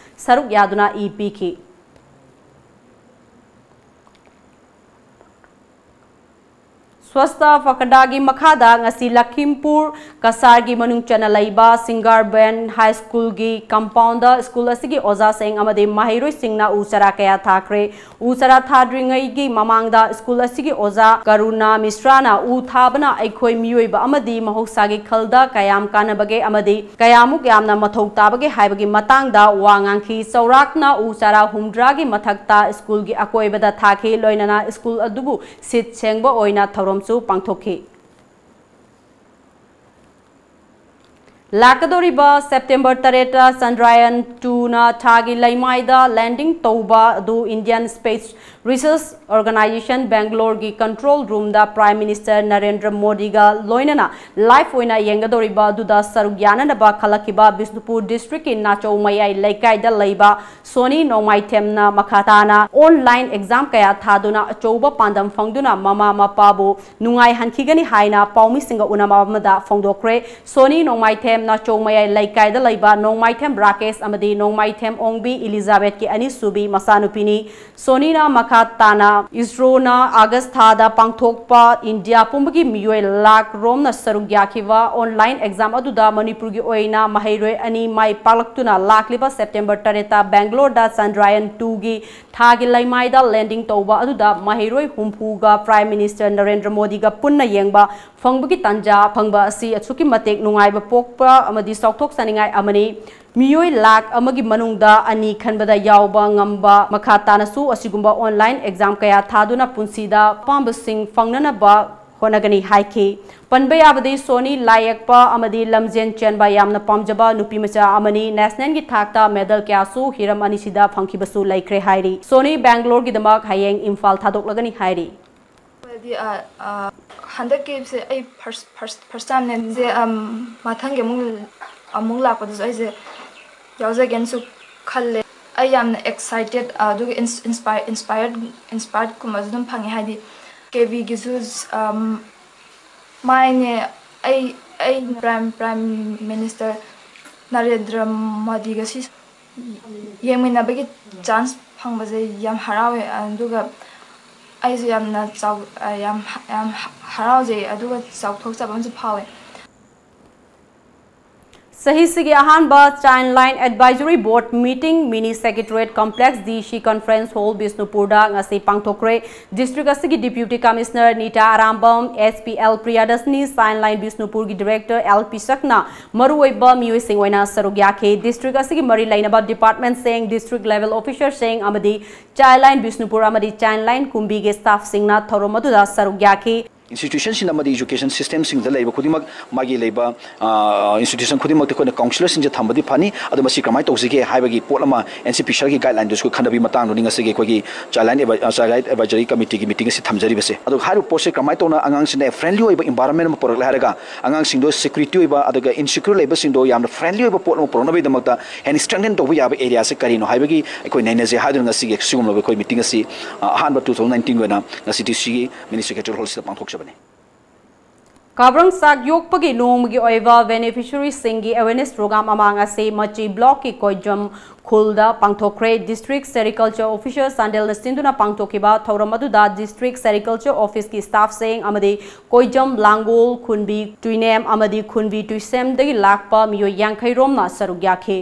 ꯁꯔꯨꯛ ꯌꯥꯗꯨꯅ ꯏ ꯄꯤꯈꯤ꯫ ꯁ꯭ꯋꯁꯊ ꯐꯀꯗꯥꯒꯤ ꯃꯈꯥꯗ ꯉꯁꯤ ꯂꯈꯤꯝꯄꯨꯔ ꯀꯁꯥꯔꯒꯤ ꯃꯅꯨꯡ ꯆꯟꯅ ꯂꯩꯕ ꯁꯤꯡꯒꯥꯔꯕꯦꯟ ꯍꯥꯏ ꯁ꯭ꯀꯨꯜꯒꯤ compoundꯗ ꯁ꯭ꯀꯨꯜ ꯑꯁꯤꯒꯤ ꯑꯣꯖꯥꯁꯤꯡ ꯑꯃꯗꯤ ꯃꯍꯩꯔꯣꯏꯁꯤꯡꯅ ꯎ ꯆꯥꯔꯥ ꯀꯌꯥ ꯊꯥꯈ꯭ꯔꯦ꯫ ꯎ ꯆꯥꯔꯥ ꯊꯥꯗ꯭ꯔꯤꯉꯩꯒꯤ ꯃꯃꯥꯡꯗ ꯁ꯭ꯀꯨꯜ ꯑꯁꯤꯒꯤ ꯑꯣꯖꯥ ꯀꯔꯨꯅꯥ ꯃꯤꯁ꯭ꯔꯥꯅ ꯎ ꯊꯥꯕꯅ ꯑꯩꯈꯣꯏ ꯃꯤꯑꯣꯏꯕ ꯑꯃꯗꯤ ꯃꯍꯧꯁꯥꯒꯤ ꯈꯜꯗ ꯀꯌꯥꯝ ꯀꯥꯟꯅꯕꯒꯦ ꯑꯃꯗꯤ ꯀꯌꯥꯃꯨꯛ ꯌꯥꯝꯅ ꯃꯊꯧ ꯇꯥꯕꯒꯦ ꯍꯥꯏꯕꯒꯤ ꯃꯇꯥꯡꯗ ꯋꯥ ꯉꯥꯡꯈꯤ꯫ ꯆꯥꯎꯔꯥꯛꯅ ꯎ ꯆꯥꯔꯥ ꯍꯨꯝꯗ꯭ꯔꯥꯒꯤ ꯃꯊꯛꯇ ꯁ꯭ꯀꯨꯜꯒꯤ ꯑꯀꯣꯏꯕꯗ ꯊꯥꯈꯤ꯫ ꯂꯣꯏꯅꯅ ꯁ꯭ꯀꯨꯜ ꯑꯗꯨꯕꯨ ꯁꯤꯠ ꯁꯦꯡꯕ ꯑꯣꯏꯅ ꯊꯧꯔꯝ ꯁꯨ ꯄꯥꯡꯊꯣꯛꯈꯤ꯫ ꯂꯥꯛꯀꯗꯧꯔꯤꯕ ꯁꯦꯞꯇꯦꯝꯕꯔ ꯇꯔꯦꯠꯇ ꯆꯟꯗ꯭ꯔꯌꯥꯟ ꯇꯨꯅ ꯊꯥꯒꯤ ꯂꯩꯃꯥꯏꯗ ꯂꯦꯟꯗꯤꯡ ꯇꯧꯕ ꯑꯗꯨ ꯏꯟꯗꯤꯌꯟ ꯁ꯭ꯄꯦꯁ ꯔꯤꯁꯔꯁ ꯑꯣꯔꯒꯅꯥꯏꯖꯦꯁꯟ ꯕꯦꯡꯒꯂꯣꯔꯒꯤ ꯀꯟꯇ꯭ꯔꯣꯜ ꯔꯨꯝꯗ ꯄ꯭ꯔꯥꯏꯝ ꯃꯤꯅꯤꯁꯇꯔ ꯅꯔꯦꯟꯗ꯭ꯔ ꯃꯣꯗꯤꯒ ꯂꯣꯏꯅꯅ ꯂꯥꯏꯚ ꯑꯣꯏꯅ ꯌꯦꯡꯒꯗꯧꯔꯤꯕ ꯑꯗꯨꯗ ꯁꯔꯨꯛ ꯌꯥꯅꯅꯕ ꯈꯜꯂꯛꯈꯤꯕ ꯕꯤꯁꯅꯨꯄꯨꯔ ꯗꯤꯁꯇ꯭ꯔꯤꯛꯀꯤ ꯅꯥꯆꯧ ꯃꯌꯥꯏ ꯂꯩꯀꯥꯏꯗ ꯂꯩꯕ ꯁꯣꯅꯤ ꯅꯣꯡꯃꯥꯏꯊꯦꯝꯅ ꯃꯈꯥ ꯇꯥꯅ ꯑꯣꯟꯂꯥꯏꯟ ꯑꯦꯛꯖꯥꯝ ꯀꯌꯥ ꯊꯥꯗꯨꯅ ꯑꯆꯧꯕ ꯄꯥꯟꯗꯝ ꯐꯪꯗꯨꯅ ꯃꯃꯥ ꯃꯄꯥꯕꯨ ꯅꯨꯡꯉꯥꯏꯍꯟꯈꯤꯒꯅꯤ ꯍꯥꯏꯅ ꯄꯥꯎꯃꯤꯁꯤꯡꯒ ꯎꯅꯕ ꯑꯃꯗ ꯐꯣꯡꯗꯣꯛꯈ꯭ꯔꯦ꯫ ꯁꯣꯅꯤ ꯅꯣꯡꯃꯥꯏꯊꯦꯝ ꯅꯥꯆꯧ ꯃꯌꯥꯏ ꯂꯩꯀꯥꯏꯗ ꯂꯩꯕ ꯅꯣꯡꯃꯥꯏꯊꯦꯝ ꯔꯥꯀꯦꯁ ꯑꯃꯗꯤ ꯅꯣꯡꯃꯥꯏꯊꯦꯝ ꯑꯣꯡꯕꯤ ꯏꯂꯤꯖꯥꯕꯦꯠꯀꯤ ꯑꯅꯤꯁꯨꯕꯤ ꯃꯆꯥꯅꯨꯄꯤꯅꯤ꯫ ꯁꯣꯅꯤꯅ ꯃꯈꯥ ꯇꯥꯅ ꯏꯁꯔꯣꯅ ꯑꯥꯒꯁ ꯊꯥꯗ ꯄꯥꯡꯊꯣꯛꯄ ꯏꯟꯗꯤꯌꯥ ꯄꯨꯝꯕꯒꯤ ꯃꯤꯑꯣꯏ ꯂꯥꯈ ꯔꯣꯝꯅ ꯁꯔꯨꯛ ꯌꯥꯈꯤꯕ ꯑꯣꯟꯂꯥꯏꯟ ꯑꯦꯛꯖꯥꯝ ꯑꯗꯨꯗ ꯃꯅꯤꯄꯨꯔꯒꯤ ꯑꯣꯏꯅ ꯃꯍꯩꯔꯣꯏ ꯑꯅꯤ ꯃꯥꯏ ꯄꯥꯛꯂꯛꯇꯨꯅ ꯂꯥꯛꯂꯤꯕ ꯁꯦꯞꯇꯦꯝꯕꯔ ꯇꯔꯦꯠꯇ ꯕꯦꯡꯒꯂꯣꯔꯗ ꯆꯟꯗ꯭ꯔꯌꯥꯟ ꯇꯨꯒꯤ ꯊꯥꯒꯤ ꯂꯩꯃꯥꯏꯗ ꯂꯦꯟꯗꯤꯡ ꯇꯧꯕ ꯑꯗꯨꯗ ꯃꯍꯩꯔꯣꯏ ꯍꯨꯝꯐꯨꯒ ꯄ꯭ꯔꯥꯏꯝ ꯃꯤꯅꯤꯁꯇꯔ ꯅꯔꯦꯟꯗ꯭ꯔ ꯃꯣꯗꯤꯒ ꯄꯨꯟꯅ ꯌꯦꯡꯕ ꯐꯪꯕꯒꯤ ꯇꯥꯟꯖꯥ ꯐꯪꯕ ꯑꯁꯤ ꯑꯁꯨꯛꯀꯤ ꯃꯇꯤꯛ ꯅꯨꯡꯉꯥꯏꯕ ꯄꯣꯛꯄ ꯑꯃꯗꯤ ꯆꯥꯎꯊꯣꯛꯆꯅꯤꯡꯉꯥꯏ ꯑꯃꯅꯤ꯫ ꯃꯤꯑꯣꯏ ꯂꯥꯈ ꯑꯃꯒꯤ ꯃꯅꯨꯡꯗ ꯑꯅꯤ ꯈꯟꯕꯗ ꯌꯥꯎꯕ ꯉꯝꯕ ꯃꯈꯥ ꯇꯥꯅꯁꯨ ꯑꯁꯤꯒꯨꯝꯕ ꯑꯣꯟꯂꯥꯏꯟ ꯑꯦꯛꯖꯥꯝ ꯀꯌꯥ ꯊꯥꯗꯨꯅ ꯄꯨꯟꯁꯤꯗ ꯑꯄꯥꯝꯕꯁꯤꯡ ꯐꯪꯅꯅꯕ ꯍꯣꯠꯅꯒꯅꯤ ꯍꯥꯏꯈꯤ꯫ ꯄꯟꯕ ꯌꯥꯕꯗꯤ ꯁꯣꯅꯤ ꯂꯥꯏ ꯌꯦꯛꯄ ꯑꯃꯗꯤ ꯂꯝꯖꯦꯟ ꯆꯦꯟꯕ ꯌꯥꯝꯅ ꯄꯥꯝꯖꯕ ꯅꯨꯄꯤ ꯃꯆꯥ ꯑꯃꯅꯤ꯫ ꯅꯦꯁꯅꯦꯜꯒꯤ ꯊꯥꯛꯇ ꯃꯦꯗꯜ ꯀꯌꯥꯁꯨ ꯍꯤꯔꯝ ꯑꯅꯤꯁꯤꯗ ꯐꯪꯈꯤꯕꯁꯨ ꯂꯩꯈ꯭ꯔꯦ ꯍꯥꯏꯔꯤ꯫ ꯁꯣꯅꯤ ꯕꯦꯡꯒꯂꯣꯔꯒꯤꯗꯃꯛ ꯍꯌꯦꯡ ꯏꯝꯐꯥꯜ ꯊꯥꯗꯣꯛꯂꯒꯅꯤ ꯍꯥꯏꯔꯤ꯫ ꯍꯥꯏꯗꯤ, ꯑ, ꯑ, ꯍꯟꯗꯛꯀꯤꯁꯦ ꯑꯩ ꯐꯥꯔꯁ ꯐꯥꯔꯁ ꯐꯥꯔꯁ ꯇꯥꯏꯝꯅꯦ꯫ ꯁꯦ, ꯑꯝ, ꯃꯊꯪꯒꯤ ꯑꯃꯨꯛ ꯑꯃꯨꯛ ꯂꯥꯛꯄꯗꯁꯨ ꯑꯩꯁꯦ ꯌꯥꯎꯖꯒꯦꯅꯁꯨ ꯈꯜꯂꯦ꯫ ꯑꯩ ꯌꯥꯝꯅ ꯑꯦꯛꯁꯥꯏꯇꯦꯠ, ꯑꯗꯨꯒ ꯏꯟꯁ- ꯏꯟꯁꯄꯥꯏ- ꯏꯟꯁꯄꯥꯌꯔꯠ ꯏꯟꯁꯄꯥꯌꯔꯠꯀꯨꯝꯕꯁꯨ ꯑꯗꯨꯝ ꯐꯪꯉꯦ꯫ ꯍꯥꯏꯗꯤ ꯀꯦ ꯕꯤꯒꯤꯁꯨ, ꯑꯝ, ꯃꯥꯏꯅꯦ꯫ ꯑꯩ ꯑꯩ ꯄ꯭ꯔꯥꯏꯝ ꯄ꯭ꯔꯥꯏꯝ ꯃꯤꯅꯤꯁꯇꯔ ꯅꯔꯦꯟꯗ꯭ꯔ ꯃꯣꯗꯤꯒ ꯁꯤ ꯌꯦꯡꯃꯤꯟꯅꯕꯒꯤ ꯆꯥꯟꯁ ꯐꯪꯕꯁꯦ ꯌꯥꯝ ꯍꯔꯥꯎꯋꯦ꯫ ꯑꯗꯨꯒ ꯑꯩꯁꯨ ꯌꯥꯝꯅ ꯆꯥꯎ- ꯌꯥꯝ ꯌꯥꯝ ꯍꯔꯥꯎꯖꯩ, ꯑꯗꯨꯒ ꯆꯥꯎꯊꯣꯛꯆꯕ ꯑꯃꯁꯨ ꯐꯥꯎꯋꯦ꯫ ꯆꯍꯤꯁꯤꯒꯤ ꯑꯍꯥꯟꯕ Child Line Advisory Board meeting mini secretariat complex D C conference hall ꯕꯤꯁꯅꯨꯄꯨꯔꯗ ꯉꯁꯤ ꯄꯥꯡꯊꯣꯛꯈ꯭ꯔꯦ꯫ ꯗꯤꯁꯇ꯭ꯔꯤꯛ ꯑꯁꯤꯒꯤ deputy commissioner Nita Arambam, S P L Priyadarshini, Child Line ꯕꯤꯁꯅꯨꯄꯨꯔꯒꯤ ꯗꯤꯔꯦꯛꯇꯔ ꯑꯦꯜ ꯄꯤꯁꯛꯅ ꯃꯔꯨꯑꯣꯏꯕ ꯃꯤꯑꯣꯏꯁꯤꯡ ꯑꯣꯏꯅ ꯁꯔꯨꯛ ꯌꯥꯈꯤ꯫ ꯗꯤꯁꯇ꯭ꯔꯤꯛ ꯑꯁꯤꯒꯤ ꯃꯔꯤ ꯂꯩꯅꯕ ꯗꯤꯄꯥꯔꯠꯃꯦꯟꯠꯁꯤꯡ, ꯗꯤꯁꯇ꯭ꯔꯤꯛ ꯂꯦꯚꯦꯜ ꯑꯣꯐꯤꯁꯔꯁꯤꯡ ꯑꯃꯗꯤ Child Line ꯕꯤꯁꯅꯨꯄꯨꯔ ꯑꯃꯗꯤ Child Line ꯀꯨꯝꯕꯤꯒꯤ ꯁ꯭ꯇꯥꯐꯁꯤꯡꯅ ꯊꯧꯔꯝ ꯑꯗꯨꯗ ꯁꯔꯨꯛ ꯌꯥꯈꯤ꯫ Institutionꯁꯤꯡ ꯑꯃꯗꯤ education systemꯁꯤꯡꯗ ꯂꯩꯕ ꯈꯨꯗꯤꯡꯃꯛ, ꯃꯥꯒꯤ ꯂꯩꯕ, ꯑ, institution ꯈꯨꯗꯤꯡꯃꯛꯇ ꯑꯩꯈꯣꯏꯅ counsellorꯁꯤꯡꯁꯦ ꯊꯝꯕꯗꯤ ꯐꯅꯤ꯫ ꯑꯗꯣ ꯃꯁꯤ ꯀꯔꯝꯍꯥꯏꯅ ꯇꯧꯁꯤꯒꯦ ꯍꯥꯏꯕꯒꯤ ꯄꯣꯠ ꯑꯃ NCPCRꯒꯤ guidelineꯗꯨꯁꯨ ꯈꯟꯅꯕꯒꯤ ꯃꯇꯥꯡꯗꯨꯅꯤ ꯉꯁꯤꯒꯤ ꯑꯩꯈꯣꯏꯒꯤ Child Line Advi-, ꯑ, Child Right Advisory Committeeꯒꯤ meeting ꯑꯁꯤ ꯊꯝꯖꯔꯤꯕꯁꯦ꯫ ꯑꯗꯣ ꯍꯥꯏꯔꯤꯕ ꯄꯣꯠꯁꯦ ꯀꯔꯝꯍꯥꯏꯅ ꯇꯧꯅ ꯑꯉꯥꯡꯁꯤꯡꯗ friendly ꯑꯣꯏꯕ environment ꯑꯃ ꯄꯨꯔꯛꯂꯦ ꯍꯥꯏꯔꯒ, ꯑꯉꯥꯡꯁꯤꯡꯗꯣ security ꯑꯣꯏꯕ, ꯑꯗꯨꯒ insecure ꯂꯩꯕꯁꯤꯡꯗꯣ ꯌꯥꯝꯅ friendly ꯑꯣꯏꯕ ꯄꯣꯠ ꯑꯃ ꯄꯨꯔꯛꯅꯕꯒꯤꯗꯃꯛꯇ ꯍꯦꯟꯅ strengthen ꯇꯧꯕ ꯌꯥꯕ areaꯁꯦ ꯀꯔꯤꯅꯣ ꯍꯥꯏꯕꯒꯤ ꯑꯩꯈꯣꯏ ꯅꯩꯅꯖꯦ ꯍꯥꯏꯗꯨꯅ ꯉꯁꯤꯒꯤ ꯁꯤꯒꯨꯝꯂꯕ ꯑꯩꯈꯣꯏ meeting ꯑꯁꯤ, ꯑ, ꯑꯍꯥꯟꯕ two thousand nineteenꯒꯤ ꯑꯣꯏꯅ ꯉꯁꯤ DCꯒꯤ Mini Secretariat Hallꯁꯤꯗ ꯄꯥꯡꯊꯣꯛꯆꯕꯅꯤ꯫ ꯀꯥꯕ꯭ꯔꯪ ꯆꯥꯛ ꯌꯣꯛꯄꯒꯤ ꯅꯣꯡꯃꯒꯤ ꯑꯣꯏꯕ beneficiaryꯁꯤꯡꯒꯤ awareness program ꯑꯃ ꯉꯁꯤ ꯃꯆꯤ blockꯀꯤ ꯀꯣꯏꯖꯝ ꯈꯨꯜꯗ ꯄꯥꯡꯊꯣꯛꯈ꯭ꯔꯦ꯫ District Sericulture Officer ꯆꯥꯟꯗꯦꯜꯅ ꯁꯤꯟꯗꯨꯅ ꯄꯥꯡꯊꯣꯛꯈꯤꯕ ꯊꯧꯔꯝ ꯑꯗꯨꯗ District Sericulture Officeꯀꯤ staffꯁꯤꯡ ꯑꯃꯗꯤ ꯀꯣꯏꯖꯝ, ꯂꯥꯡꯒꯣꯜ, ꯈꯨꯟꯕꯤ ꯇꯨꯏꯅꯦꯝ ꯑꯃꯗꯤ ꯈꯨꯟꯕꯤ ꯇꯨꯏꯁꯦꯝꯗꯒꯤ ꯂꯥꯛꯄ ꯃꯤꯑꯣꯏ ꯌꯥꯡꯈꯩ ꯔꯣꯝꯅ ꯁꯔꯨꯛ ꯌꯥꯈꯤ꯫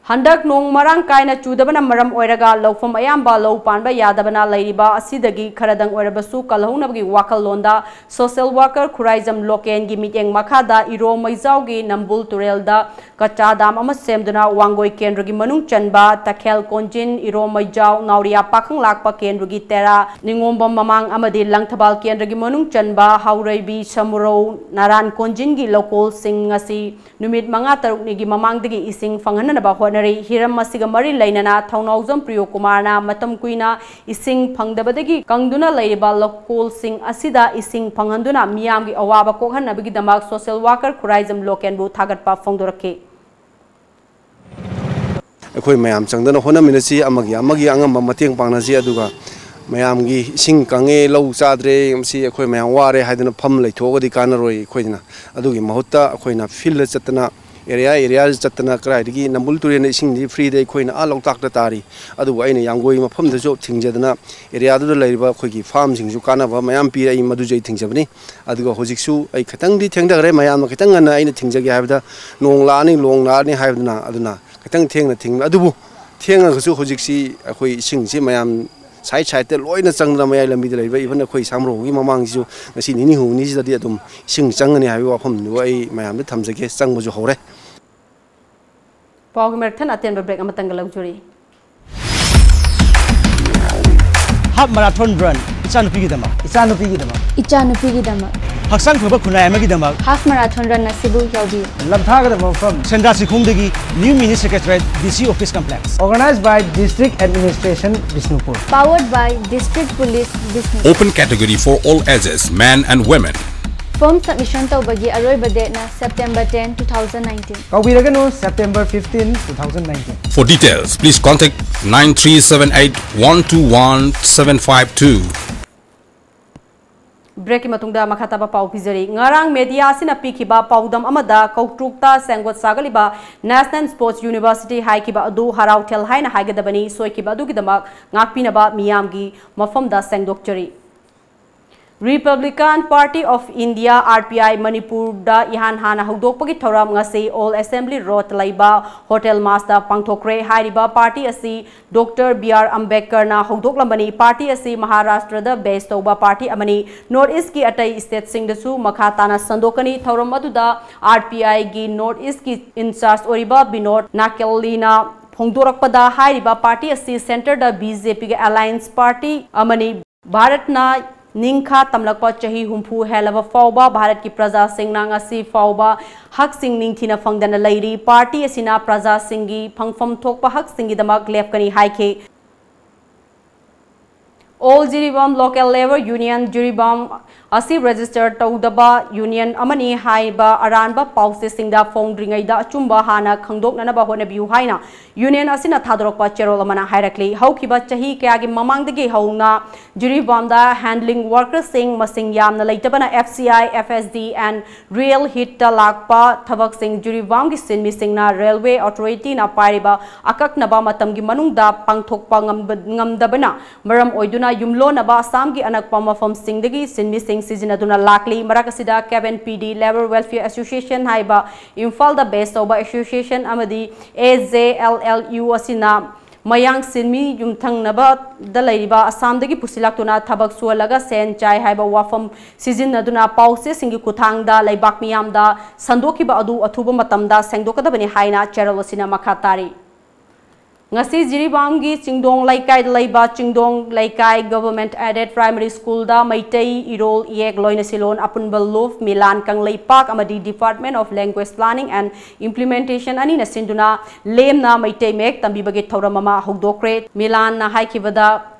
ꯍꯟꯗꯛ ꯅꯣꯡ ꯃꯔꯥꯡ ꯀꯥꯏꯅ ꯆꯨꯗꯕꯅ ꯃꯔꯝ ꯑꯣꯏꯔꯒ ꯂꯧꯐꯝ ꯑꯌꯥꯝꯕ ꯂꯧ ꯄꯥꯟꯕ ꯌꯥꯗꯕꯅ ꯂꯩꯔꯤꯕ ꯑꯁꯤꯗꯒꯤ ꯈꯔꯗꯪ ꯑꯣꯏꯔꯕꯁꯨ ꯀꯜꯍꯧꯅꯕꯒꯤ ꯋꯥꯈꯜꯂꯣꯟꯗ social worker ꯈꯨꯔꯥꯏꯖꯝ ꯂꯣꯀꯦꯟꯒꯤ ꯃꯤꯠꯌꯦꯡ ꯃꯈꯥꯗ ꯏꯔꯣ ꯃꯩꯖꯥꯎꯒꯤ ꯅꯝꯕꯨꯜ ꯇꯨꯔꯦꯜꯗ ꯀꯆꯥ dam ꯑꯃ ꯁꯦꯝꯗꯨꯅ ꯋꯥꯡꯒꯣꯏ ꯀꯦꯟꯗ꯭ꯔꯒꯤ ꯃꯅꯨꯡ ꯆꯟꯕ ꯇꯈꯦꯜ ꯀꯣꯟꯖꯤꯟ, ꯏꯔꯣ ꯃꯩꯖꯥꯎ, ꯅꯥꯎꯔꯤꯌꯥ ꯄꯥꯈꯪ ꯂꯥꯛꯄ ꯀꯦꯟꯗ꯭ꯔꯒꯤ ꯇꯦꯔꯥ, ꯅꯤꯉꯣꯝꯕꯝ ꯃꯃꯥꯡ ꯑꯃꯗꯤ ꯂꯪꯊꯕꯥꯜ ꯀꯦꯟꯗ꯭ꯔꯒꯤ ꯃꯅꯨꯡ ꯆꯟꯕ ꯍꯥꯎꯔꯩꯕꯤ, ꯁꯃꯨꯔꯧ, ꯅꯥꯔꯥꯟ ꯀꯣꯟꯖꯤꯟꯒꯤ ꯂꯧꯀꯣꯜꯁꯤꯡ ꯑꯁꯤ ꯅꯨꯃꯤꯠ ꯃꯉꯥ ꯇꯔꯨꯛꯅꯤꯒꯤ ꯃꯃꯥꯡꯗꯒꯤ ꯏꯁꯤꯡ ꯐꯪꯍꯟꯅꯕ ꯍꯣꯠꯅꯔꯤ꯫ ꯍꯤꯔꯝ ꯑꯁꯤꯒ ꯃꯔꯤ ꯂꯩꯅꯅ ꯊꯧꯅꯥꯎꯖꯝ ꯄ꯭ꯔꯤꯌꯣ ꯀꯨꯃꯥꯔꯅ ꯃꯇꯝ ꯀꯨꯏꯅ ꯏꯁꯤꯡ ꯐꯪꯗꯕꯗꯒꯤ ꯀꯪꯗꯨꯅ ꯂꯩꯔꯤꯕ ꯂꯧꯀꯣꯜꯁꯤꯡ ꯑꯁꯤꯗ ꯏꯁꯤꯡ ꯐꯪꯍꯟꯗꯨꯅ ꯃꯤꯌꯥꯝꯒꯤ ꯑꯋꯥꯕ ꯀꯣꯛꯍꯟꯅꯕꯒꯤꯗꯃꯛ social worker ꯈꯨꯔꯥꯏꯖꯝ ꯂꯣꯀꯦꯟꯕꯨ ꯊꯥꯒꯠꯄ ꯐꯣꯡꯗꯣꯔꯛꯈꯤ꯫ ꯑꯩꯈꯣꯏ ꯃꯌꯥꯝ ꯆꯪꯗꯅ ꯍꯣꯠꯅꯃꯤꯟꯅꯁꯤ, ꯑꯃꯒꯤ ꯑꯃꯒꯤ ꯑꯉꯝꯕ ꯃꯇꯦꯡ ꯄꯥꯡꯅꯁꯤ, ꯑꯗꯨꯒ ꯃꯌꯥꯝꯒꯤ ꯏꯁꯤꯡ ꯀꯪꯉꯦ, ꯂꯧ ꯆꯥꯗ꯭ꯔꯦ, ꯃꯁꯤ ꯑꯩꯈꯣꯏ ꯃꯌꯥꯝ ꯋꯥꯔꯦ ꯍꯥꯏꯗꯅ ꯐꯝ ꯂꯩꯊꯣꯛꯑꯒꯗꯤ ꯀꯥꯟꯅꯔꯣꯏ꯫ ꯑꯩꯈꯣꯏꯅ ꯑꯗꯨꯒꯤ ꯃꯍꯨꯠꯇ ꯑꯩꯈꯣꯏꯅ field ꯆꯠꯇꯅ, area area ꯆꯠꯇꯅ, ꯀꯗꯥꯏꯗꯒꯤ ꯅꯝꯕꯨꯜ ꯇꯨꯔꯦꯜꯗ ꯏꯁꯤꯡꯗꯤ free ꯗ ꯑꯩꯈꯣꯏꯅ ꯑꯥ ꯂꯣꯛꯇꯥꯛꯇ ꯇꯥꯔꯤ, ꯑꯗꯨꯕꯨ ꯑꯩꯅ ꯌꯥꯡꯒꯣꯏ ꯃꯐꯝꯗꯁꯨ ꯊꯤꯡꯖꯗꯅ, area ꯗꯨꯗ ꯂꯩꯔꯤꯕ ꯑꯩꯈꯣꯏꯒꯤ farm ꯁꯤꯡꯁꯨ ꯀꯥꯟꯅꯕ ꯃꯌꯥꯝ ꯄꯤꯔꯦ, ꯑꯩ ꯃꯗꯨꯁꯨ ꯑꯩ ꯊꯤꯡꯖꯕꯅꯤ꯫ ꯑꯗꯨꯒ ꯍꯧꯖꯤꯛꯁꯨ ꯑꯩ ꯈꯤꯇꯪꯗꯤ ꯊꯦꯡꯊꯈ꯭ꯔꯦ, ꯃꯌꯥꯝꯅ ꯈꯤꯇꯪ ꯉꯟꯅ ꯑꯩꯅ ꯊꯤꯡꯖꯒꯦ ꯍꯥꯏꯕꯗ ꯅꯣꯡ ꯂꯥꯛꯑꯅꯤ, ꯂꯣꯡ ꯂꯥꯛꯑꯅꯤ ꯍꯥꯏꯕꯗꯨꯅ, ꯑꯗꯨꯅ ꯈꯤꯇꯪ ꯊꯦꯡꯅ ꯊꯤꯡ-, ꯑꯗꯨꯕꯨ ꯊꯦꯡꯉꯒꯁꯨ ꯍꯧꯖꯤꯛꯁꯤ ꯑꯩꯈꯣꯏ ꯏꯁꯤꯡꯁꯤ ꯃꯌꯥꯝ side side ꯇ ꯂꯣꯏꯅ ꯆꯪꯗꯅ ꯃꯌꯥꯏ ꯂꯝꯕꯤꯗ ꯂꯩꯕ, even ꯑꯩꯈꯣꯏ ꯁꯥꯃꯔꯧꯒꯤ ꯃꯃꯥꯡꯁꯤꯁꯨ ꯉꯁꯤ ꯅꯤꯅꯤ ꯍꯨꯝꯅꯤꯁꯤꯗꯗꯤ ꯑꯗꯨꯝ ꯏꯁꯤꯡ ꯆꯪꯒꯅꯤ ꯍꯥꯏꯕꯒꯤ ꯋꯥꯐꯝꯗꯨ ꯑꯩ ꯃꯌꯥꯝꯗ ꯊꯝꯖꯒꯦ, ꯆꯪꯕꯁꯨ ꯍꯧꯔꯦ꯫ ꯄꯥꯎꯒꯤ ꯃꯔꯛ ꯊꯠꯅ ꯑꯇꯦꯟꯕ break ꯑꯃꯇꯪꯒ ꯂꯧꯖꯔꯤ꯫ Half marathon run, ꯏꯆꯥꯅꯨꯄꯤꯒꯤꯗꯃꯛ꯫ ꯏꯆꯥꯅꯨꯄꯤꯒꯤꯗꯃꯛ꯫ ꯏꯆꯥꯅꯨꯄꯤꯒꯤꯗꯃꯛ꯫ ꯍꯛꯆꯥꯡ ꯐꯕ ꯈꯨꯟꯅꯥꯏ ꯑꯃꯒꯤꯗꯃꯛ꯫ Half marathon run ꯑꯁꯤꯕꯨ ꯌꯥꯎꯕꯤꯌꯨ꯫ ꯂꯝꯊꯥꯒꯗꯕ ꯃꯐꯝ꯫ ꯁꯦꯟꯗ꯭ꯔꯥ ꯆꯤꯡꯈꯣꯡꯗꯒꯤ New Mini Secretariat, D C Office Complex. Organized by District Administration, Bishnupur. Powered by District Police, Bishnupur. Open category for all ages, men and women. Form submission ꯇꯧꯕꯒꯤ ꯑꯔꯣꯏꯕ date ꯅ September ten, two thousand nineteen꯫ ꯀꯥꯎꯕꯤꯔꯒꯅꯨ, September fifteen, two thousand nineteen. For details, please contact nine three seven eight one two one seven five two. ꯕ꯭ꯔꯦꯛꯀꯤ ꯃꯇꯨꯡꯗ ꯃꯈꯥ ꯇꯥꯕ ꯄꯥꯎ ꯄꯤꯖꯔꯤ꯫ ꯉꯔꯥꯡ media ꯑꯁꯤꯅ ꯄꯤꯈꯤꯕ ꯄꯥꯎꯗꯝ ꯑꯃꯗ ꯀꯧꯇ꯭ꯔꯨꯛꯇ ꯁꯦꯝꯒꯠ ꯁꯥꯒꯠꯂꯤꯕ National Sports University ꯍꯥꯏꯈꯤꯕ ꯑꯗꯨ ꯍꯔꯥꯎꯊꯦꯜ ꯍꯥꯏꯅ ꯍꯥꯏꯒꯗꯕꯅꯤ꯫ ꯁꯣꯏꯈꯤꯕ ꯑꯗꯨꯒꯤꯗꯃꯛ ꯉꯥꯛꯄꯤꯅꯕ ꯃꯤꯌꯥꯝꯒꯤ ꯃꯐꯝꯗ ꯁꯦꯡꯗꯣꯛꯆꯔꯤ꯫ Republican Party of India, R P I, ꯃꯅꯤꯄꯨꯔꯗ ꯏꯍꯥꯟ ꯍꯥꯟꯅ ꯍꯧꯗꯣꯛꯄꯒꯤ ꯊꯧꯔꯝ ꯉꯁꯤ Old Assembly Road ꯂꯩꯕ Hotel Mass ꯇ ꯄꯥꯡꯊꯣꯛꯈ꯭ꯔꯦ꯫ ꯍꯥꯏꯔꯤꯕ party ꯑꯁꯤ Doctor B R Ambedkar ꯅ ꯍꯧꯗꯣꯛꯂꯝꯕꯅꯤ꯫ Party ꯑꯁꯤ ꯃꯍꯥꯔꯥꯁꯇ꯭ꯔꯗ base ꯇꯧꯕ party ꯑꯃꯅꯤ꯫ North East ꯀꯤ ꯑꯇꯩ state ꯁꯤꯡꯗꯁꯨ ꯃꯈꯥ ꯇꯥꯅ ꯁꯟꯗꯣꯛꯀꯅꯤ꯫ ꯊꯧꯔꯝ ꯑꯗꯨꯗ R P I ꯒꯤ North East ꯀꯤ in charge ꯑꯣꯏꯔꯤꯕ ꯕꯤꯅꯣꯗ ꯅꯥꯀꯦꯜꯂꯤꯅ ꯐꯣꯡꯗꯣꯔꯛꯄꯗ, ꯍꯥꯏꯔꯤꯕ party ꯑꯁꯤ centre ꯗ B J P ꯒꯤ alliance party ꯑꯃꯅꯤ꯫ ꯚꯥꯔꯠꯅ ꯅꯤꯡꯈꯥ ꯇꯝꯂꯛꯄ ꯆꯍꯤ ꯍꯨꯝꯐꯨ ꯍꯦꯜꯂꯕ ꯐꯥꯎꯕ ꯚꯥꯔꯠꯀꯤ ꯄ꯭ꯔꯖꯥꯁꯤꯡꯅ ꯉꯁꯤ ꯐꯥꯎꯕ ꯍꯛꯁꯤꯡ ꯅꯤꯡꯊꯤꯅ ꯐꯪꯗꯅ ꯂꯩꯔꯤ꯫ Party ꯑꯁꯤꯅ ꯄ꯭ꯔꯖꯥꯁꯤꯡꯒꯤ ꯐꯪꯐꯝ ꯊꯣꯛꯄ ꯍꯛꯁꯤꯡꯒꯤꯗꯃꯛ ꯂꯦꯞꯀꯅꯤ ꯍꯥꯏꯈꯤ꯫ All Jiribam Local Labour Union, Jiribam ꯑꯁꯤ register ꯇꯧꯗꯕ union ꯑꯃꯅꯤ ꯍꯥꯏꯕ ꯑꯔꯥꯟꯕ ꯄꯥꯎꯆꯦꯁꯤꯡꯗ ꯐꯣꯡꯗ꯭ꯔꯤꯉꯩꯗ ꯑꯆꯨꯝꯕ ꯍꯥꯟꯅ ꯈꯪꯗꯣꯛꯅꯅꯕ ꯍꯣꯠꯅꯕꯤꯌꯨ ꯍꯥꯏꯅ union ꯑꯁꯤꯅ ꯊꯥꯗꯣꯔꯛꯄ ꯆꯦꯔꯣꯜ ꯑꯃꯅ ꯍꯥꯏꯔꯛꯂꯤ꯫ ꯍꯧꯈꯤꯕ ꯆꯍꯤ ꯀꯌꯥꯒꯤ ꯃꯃꯥꯡꯗꯒꯤ ꯍꯧꯅ ꯖꯤꯔꯤꯕꯥꯝꯗ handling worker ꯁꯤꯡ ꯃꯁꯤꯡ ꯌꯥꯝꯅ ꯂꯩꯇꯕꯅ F C I, F S D and Rail Heat ꯇ ꯂꯥꯛꯄ ꯊꯕꯛꯁꯤꯡ ꯖꯤꯔꯤꯕꯥꯝꯒꯤ ꯁꯤꯟꯃꯤꯁꯤꯡꯅ Railway Authority ꯅ ꯄꯥꯏꯔꯤꯕ ꯑꯀꯛꯅꯕ ꯃꯇꯝꯒꯤ ꯃꯅꯨꯡꯗ ꯄꯥꯡꯊꯣꯛꯄ ꯉꯝꯕ-, ꯉꯝꯗꯕꯅ ꯃꯔꯝ ꯑꯣꯏꯗꯨꯅ ꯌꯨꯝꯂꯣꯟꯅꯕ ꯑꯁꯥꯝꯒꯤ ꯑꯅꯛꯄ ꯃꯐꯝꯁꯤꯡꯗꯒꯤ ꯁꯤꯟꯃꯤꯁꯤꯡ ꯁꯤꯖꯤꯟꯅꯗꯨꯅ ꯂꯥꯛꯂꯤ꯫ ꯃꯔꯛ ꯑꯁꯤꯗ K B N P D Labour Welfare Association ꯍꯥꯏꯕ ꯏꯝꯐꯥꯜꯗ base ꯇꯧꯕ association ꯑꯃꯗꯤ A J L L U ꯑꯁꯤꯅ ꯃꯌꯥꯡ ꯁꯤꯟꯃꯤ ꯌꯨꯝꯊꯪꯅꯕꯗ ꯂꯩꯔꯤꯕ ꯑꯁꯥꯝꯗꯒꯤ ꯄꯨꯁꯤꯜꯂꯛꯇꯨꯅ ꯊꯕꯛ ꯁꯨꯍꯜꯂꯒ ꯁꯦꯟ ꯆꯥꯏ ꯍꯥꯏꯕ ꯋꯥꯐꯝ ꯁꯤꯖꯤꯟꯅꯗꯨꯅ ꯄꯥꯎꯆꯦꯁꯤꯡꯒꯤ ꯈꯨꯠꯊꯥꯡꯗ ꯂꯩꯕꯥꯛ ꯃꯤꯌꯥꯝꯗ ꯁꯟꯗꯣꯛꯈꯤꯕ ꯑꯗꯨ ꯑꯊꯨꯕ ꯃꯇꯝꯗ ꯁꯦꯡꯗꯣꯛꯀꯗꯕꯅꯤ ꯍꯥꯏꯅ ꯆꯦꯔꯣꯜ ꯑꯁꯤꯅ ꯃꯈꯥ ꯇꯥꯔꯤ꯫ ꯉꯁꯤ ꯖꯤꯔꯤꯕꯥꯝꯒꯤ ꯆꯤꯡꯗꯣꯡ ꯂꯩꯀꯥꯏꯗ ꯂꯩꯕ ꯆꯤꯡꯗꯣꯡ ꯂꯩꯀꯥꯏ Government Aided Primary Schoolꯗ ꯃꯩꯇꯩ ꯏꯔꯣꯜ ꯏꯌꯦꯛ ꯂꯣꯏꯅꯁꯤꯂꯣꯟ ꯑꯄꯨꯟꯕ ꯂꯨꯞ, ꯃꯤꯂꯥꯟ ꯀꯪꯂꯩꯄꯥꯛ ꯑꯃꯗꯤ Department of Language Planning and Implementation ꯑꯅꯤꯅ ꯁꯤꯟꯗꯨꯅ ꯂꯦꯝꯅ ꯃꯩꯇꯩ ꯃꯌꯦꯛ ꯇꯝꯕꯤꯕꯒꯤ ꯊꯧꯔꯝ ꯑꯃ ꯍꯧꯗꯣꯛꯈ꯭ꯔꯦ꯫ ꯃꯤꯂꯥꯟꯅ ꯍꯥꯏꯈꯤꯕꯗ,